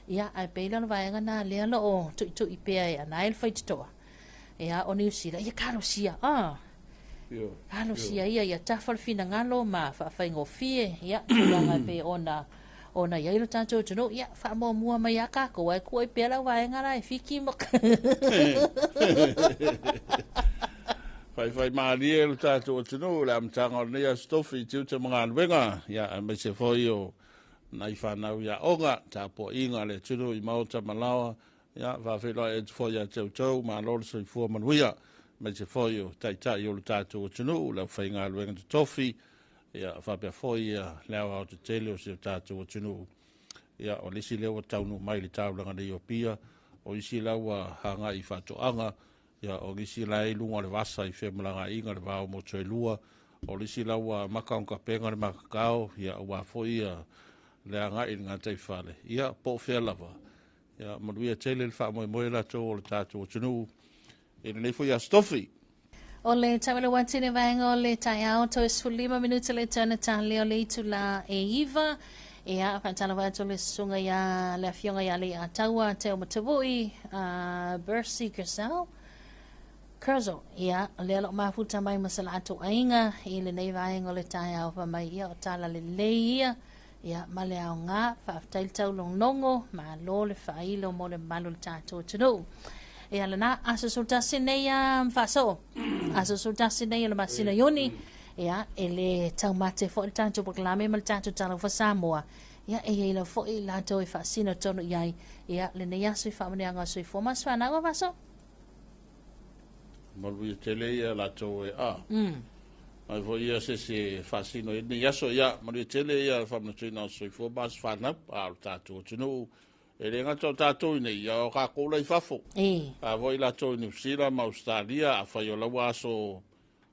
Ia, ae pei lea o le vaega lena lea o lo o tuitui pea e anae le faitotoa, ia, o Niu Sila, ia talosia, ah, talosia ia, ia tafa le finagalo ma faafaigofie, ia, tulaga e pei ona ona i ai lo tatou atunuu, ia, faamuamua mai lava tatou, ae tuu ai pea lau vaega la e Fiti ma Faifai malie lo tatou atunuu i le amataga o lenei Aso Tofi i tiute ma galuega, ia, aemaise foi o nai fanau i aoga, tapuaiga a le atunuu i maota ma laoa, ia, faafeiloai atu foi ia te outou, malo le soifua manuia, aemaise foi o taitai o le tatou atunuu, le aufaigaluega totofi, ia, faapea foi ia, le aoaotetele o si o tatou atunuu. Ia, o le isi lea ua taunuu mai i le taulaga nei o Apia, o isi la ua agai i faatoaga, ia, o nisi la e i luga o le vasa i femalagaaiga i le va o motu e lua, o le isi la ua amata ona tapena le makakao, ia, aua foi ia, le agai i le gataifale, ia, po o fea lava, ia, manuia tele le faamoemoe latou o le tatou atunuu i lenei foi Aso Tofi. O le tauala ua tele vaega o le taeao toe 15 minute le tana tale o le itula e 9. Ia, faatalofa atu le susuga ia le afioga ia Leiataua Te Omatavui, Bercy Kersel. Kerzel, ia, lea lo mafuta mai ma sa latou aiga i lenei vaega o le taeao fa mai ia o tala lelei ia. Ia, ma le aoga, faafetai le taulogologo, malo le faailo mo le mamalu o le tatou atunuu. Ia, lena, aso 11 nei a faasoo, aso 11 nei o le masina Iuni, ia, e le taumate foi le tatou polokalame ma le tatou Talofa Samoa. Ia, e i ai lava foi latou e faasino tonu i ai, ia, lenei aso i faamanuiaga o soifua ma aso fanau a faasoo. Manuia tele ia latou e a. Mai foi ia se isi e faasino i lenei aso. Ia, manuia tele ia le faamanatuina o soifua ma aso fanau a o le tatou atunuu. E le gata o tatou i nei, ia o tatou la i fafo. A foi latou i Niu Sila ma Ausetalia, afai o laua aso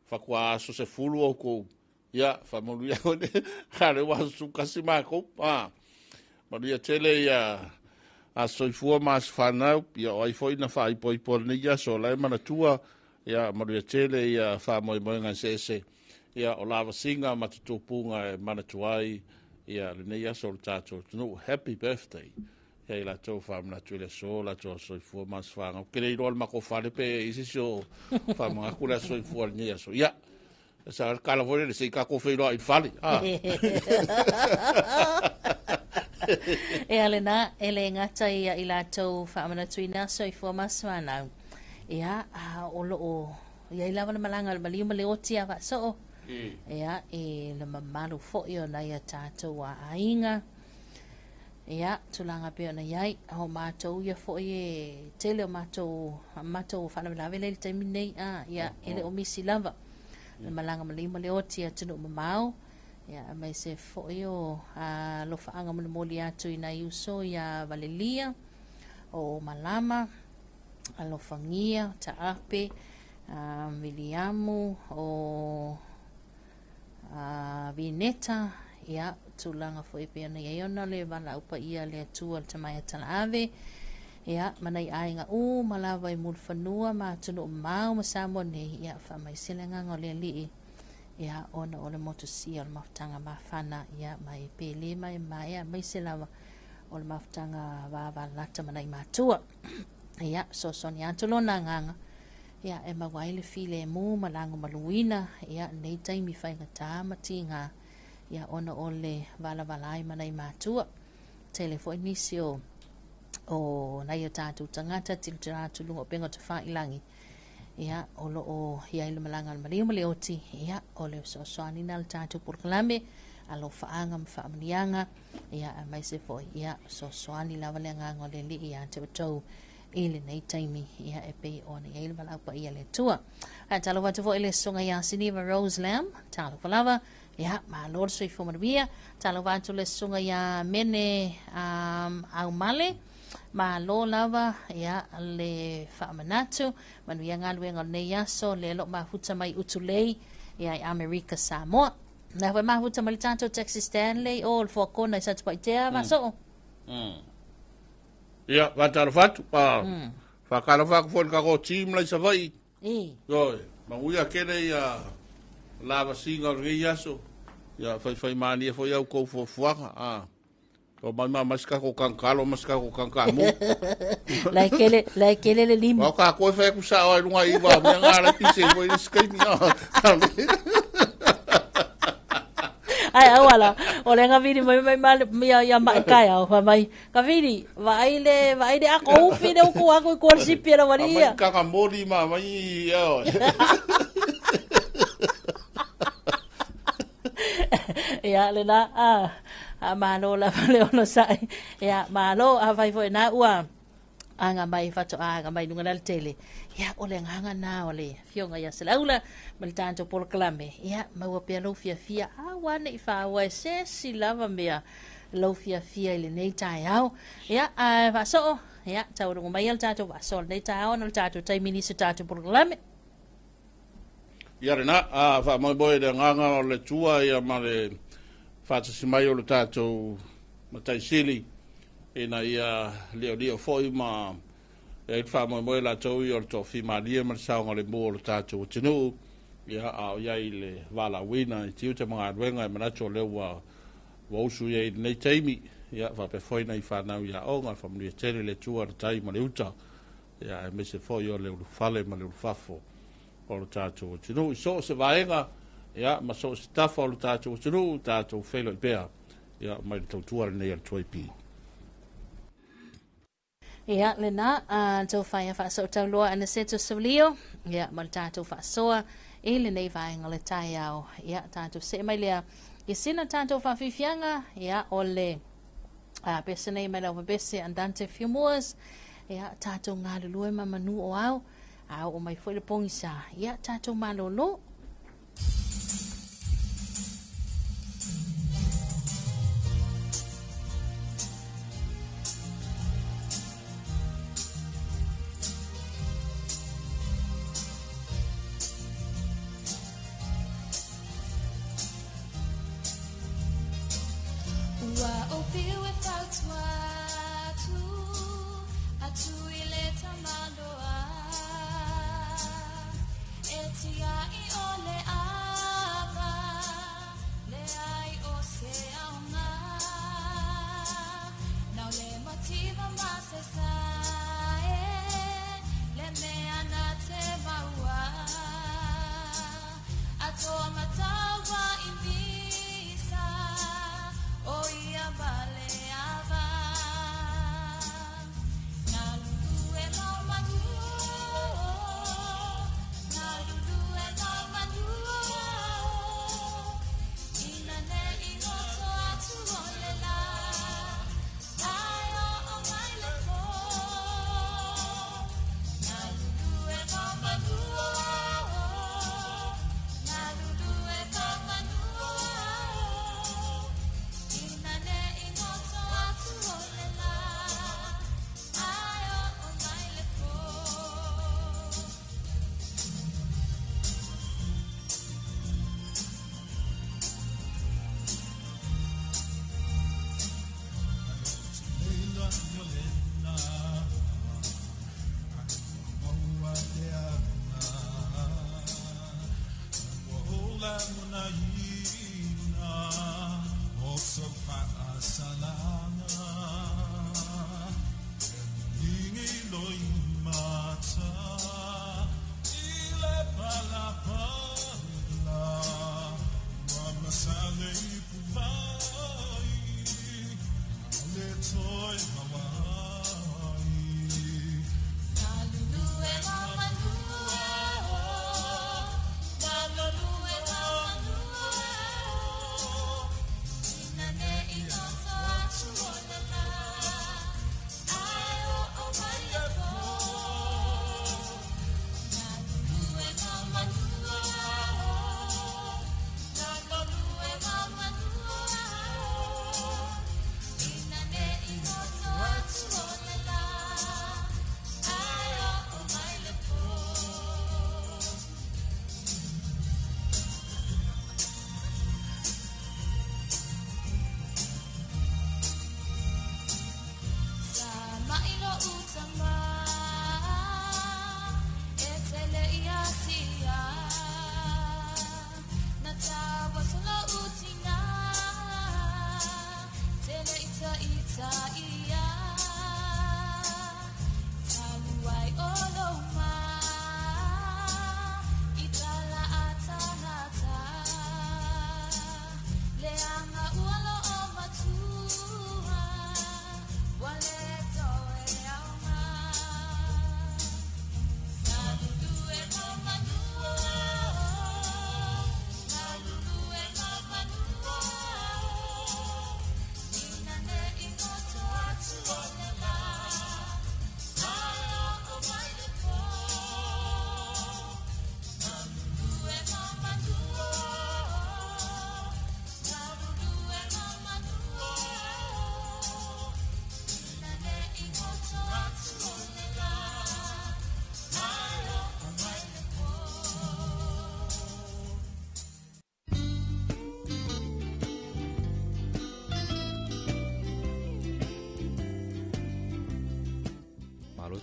faatoa aso 10 outou, ia, faamanuia foi le, a lea ua aso 11 matou. A, manuia tele ia aso soifua ma aso fanau, ia o ai foi na faaipoipo lenei aso, o la e manatua, ia manuia tele ia faamoemoega eseese, ia o lavasiga ma tutupuga e manatua ai ia lenei aso o le tatou atunuu. Happy birthday ia i latou faamanatu i le aso, latou aso soifua ma aso fanau. Ke le iloa le matou fale pe i se isi o faamanatu le aso soifua lenei aso. Ia, sa kala foi le se i tatou feiloai i le fale. Ah. E ale na, e le gata ia i latou faamanatuina soifua ma aso fanau. Ia, a o loo iai lava le malaga a le maliu ma le oti a faasoo. Ia, i le mamalu foi o nai a tatou aiga. Ia, tulaga pei ona iai, o matou ia foi e tele o matou, matou faalavelave lea i le taimi nei, a, ia, e le o misi lava. Le malaga maliu ma le oti i atunuu mamao, ia, aemaise foi o alofaaga molimoli atu i nai uso ia Valelia, o Malama, Alofagia, Taape, Viliamu, o Vineta, ia, tulaga foi e pei ona i ai ona le valaau paia a le Atua le Tamaia Talaave, ia, ma nai aiga uma lava i Mulifanua ma atunuu mamao ma Samoa nei, ia, faamaise le agaga o le Alii, ia, ona o le motusia o le mafutaga mafana, ia, ma e pele ma e maea, aemaise lava o le mafutaga vavalata ma nai matua. Ia, fesoasoani atu lona agaga, ia, e maua ai le filemu ma lagomaluina, ia, lenei taimi faigata ma tiga, ia, ona o le valavala ai ma nai matua. Tele foi nisi o, o nai o tatou tagata tilotilo atu i luga o upega o tafailagi, ia, o lo o i ai le malaga a le maliu ma le oti, ia, o le fesoasoani na le tatou polokalame, alofaaga ma faamanuiaga, ia, aemaise foi, ia, fesoasoani lava le agaga o le Alii ia te outou i lenei taimi, ia, e pei ona i ai le valaau paia a le Atua. Ae talofa atu foi i le susuga ia Siniva Rose Lam, talofa lava, ia, malo le soifua manuia. Talofa atu le susuga ia Mene Aumale, malo lava, ia, le faamanatu, manuia galuega o lenei aso, lea lo mafuta mai Utulei, ia, i Amerika Samoa. Na foi mafuta mai le tatou Taxi Stanley, o le Foakona i Satupaitea, Vasoo. Ia, faatalofa atu. Faatalofa atu foi i le tatou team la i Savaii. Ioe, manuia tele ia lavasiga o lenei aso. Ia, faifaimalie foi au tou fuafuaga. O mai ma mai ka ko kankalo ma ka ko kankamu. Lai kele lai kele le lima. O ka ko fe ku sa o lunga i wa me ngala pise ko i skai mi. Ai awala o le ngaviri mai mai mai ia ia mai kai au fa mai ngaviri vai le vai le ako ufi le uku ako ko sipi la wali ia ka ka mori ma mai ia ia le na a malo la le ono sai ia malo a vai foi na ua anga mai fato anga mai lunga le tele ia o le nganga na o le fionga ia selaula ma le tanto polokalame ia maua pea lou fiafia a ua nei faaua e se si lava mea lou fiafia i lenei taeao ia a faasoo ia taualuga mai le tatou faasoa lenei taeao na le tatou taimi nisi tatou polokalame ia lena a faamoemoe le agaga o le tua ia ma le faatasi mai o le tatou mataisili ina ia liolio foi ma e faamoemoe latou ia o le toafimalie ma le saoga le mua o le tatou atunuu ia a o iai le valaauina i tiute ma galuega e manatu o lea ua usu ia i lenei taimi ia faapea foi nai fanau ia aoga faamanuia tele le Atua le tai ma le uta ia aemaise foi o le ulufale ma le ulufafo o le tatou atunuu i so o se vaega ia ma so o se tafa o le tatou atunuu tatou feiloai pea ia mai le tautua lenei a le 2AP. Ia lena a tau whaia whaasoo tauloa ana seto saulio ia ma le tatou faasoa i lenei vaega le taeao ia tatou see mai lea i sina tatou faafiafiaga ia o le pese nei mai lau pese andante fiumuas ia tatou galulue ma manu o au a o mai foi le pogisa ia tatou malolo. Matawa imisa, o ia male ava.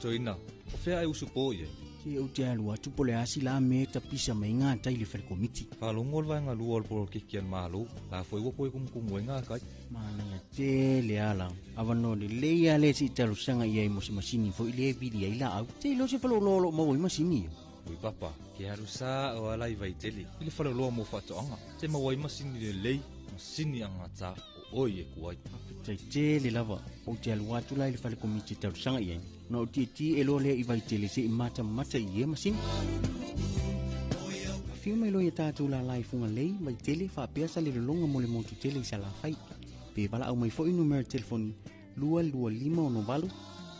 toina. O fea e usu po i ai. Se ou te alu atu po le asi la me tapisa mai ngā tai le whare komiti. Whalongo o le vaenga lua o le polokiki a le Malo, la foi ua po e kumukumu ai ngā kai. Manaia tele ala. Avanoa lelei a le se i talosaga i ai mo se masini foi le e vili ai laau. Se iloa se faleoloa o loo maua ai masini ia. Ui papa, ke alu sa o ala i Vaitele, i le faleoloa mo faatoaga. Te maua ai masini lelei, masini agata o oi e ku ai. Faafetai tele lava, ou te alu atu la i le fale komiti e talosaga i ai. Na ou tietie e loa lea i Vaitele se i matamata i ia masini. Afio mai loa ia tatou lala i Fugalei, Vaitele, faapea sa le lologa mo le motu tele i Salafai. Pe valaau mai foi numera telefoni 22568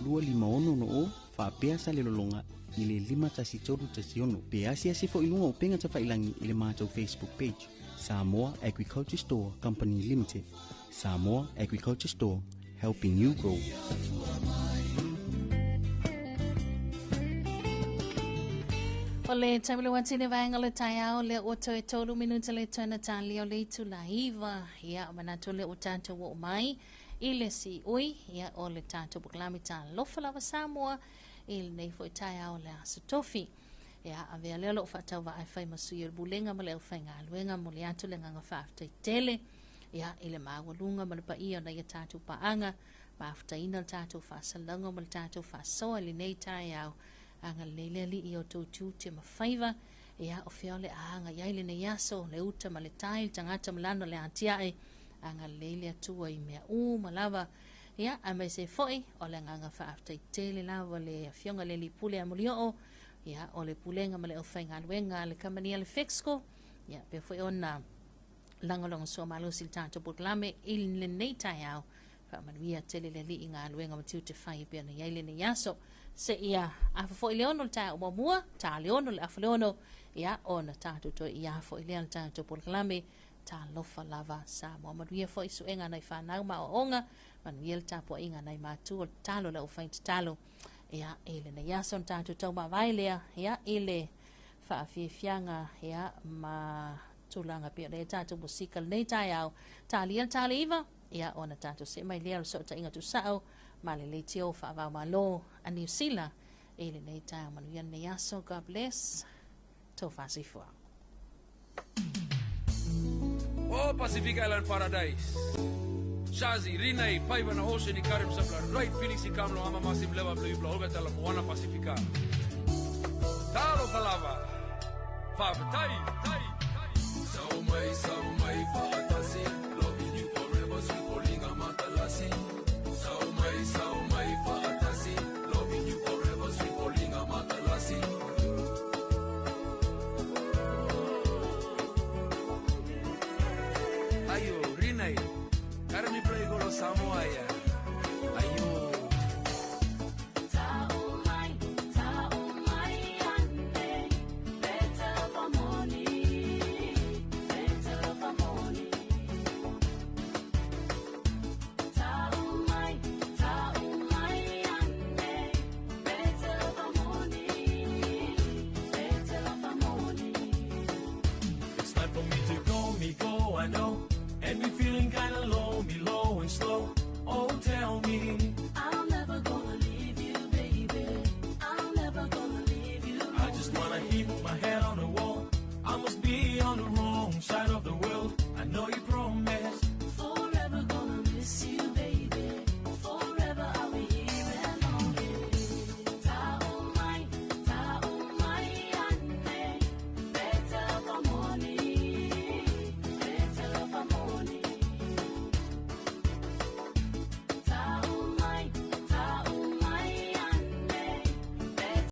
25660 faapea sa le lologa i le 51316 pe asiasi foi i luga o upega tafailangi i le matou Facebook page Samoa Agriculture Store Company Limited. Samoa Agriculture Store, helping you grow. O le taimi le watine vaenga o le taeao lea ua toe tolu minuta le toe na talia o le itula iva. Ia, o manatu lea ua tatou oo mai i le siui, ia, o le tatou polokalame Talofa Lava Samoa i lenei foi taeao o le Aso Tofi. Ia, avea lea lou faatauvaa e fai ma sui o le Pulega ma le aufaigaluega mo le atu le agaga faafetai tele, ia, i le maualuga ma le paia o nai a tatou paaga, mafutaina le tatou faasalalauga ma le tatou faasoa i lenei taeao. Agalelei le Alii i o outou tiute ma faiva, ia, o fea o le a agai ai lenei aso, le uta ma le tai, le tagata ma lana o le atiae, agalelei le Atua i mea uma lava. Ia, aemaise foi o le agaga faafetai tele lava le Afioga i le Alii Pule a Mulioo, ia, o le Pulega ma le aufaigaluega a le kamani a le Fexco, ia, pea foi ona lagolagosua malosi i le tatou polokalame i lenei taeao. Faamanuia tele le Alii i galuega ma tiute fai e pei ona i ai lenei aso. Seia afa foi le ono le taeao muamua, ta le ono le afa le ono, ia, ona tatou toe ia foi lea le tatou polokalame Talofa Lava Samoa. Manuia foi suega nai fanau ma aoaoga, manuia le tapuaiga nai matua, o le tatalo le aufai tatalo. Ia, i lenei aso na tatou taumavae lea, ia, i le faafiafiaga, ia, ma tulaga pei ona i ai tatou musika lenei taeao. Talia le tale iva, ia, ona tatou see mai lea o le sootaiga tuusao ma le leitio faavao Malo a Niu Sila i lenei taeao. Manuia lenei aso. God bless. Tofa soifua. Oh, Pacific Island Paradise. Shazi, Rinai, Paivana Ocean, Ikarim Sabla, Right Phoenix, Ikamlo, Ama Masim, Leva, Blue, Bla, Olga, Tala, Moana, Pacifica. Talo Falava. Faafetai, tai, tai. Sau mai, sau mai, faatasi. Loving you forever, sweet Paulinga Matalasi. Sau mai, sau mai, faatasi. Loving you forever, sweet Paulinga Matalasi. Ayo, Rinai, Karami play golo Samoa ya. Ayo,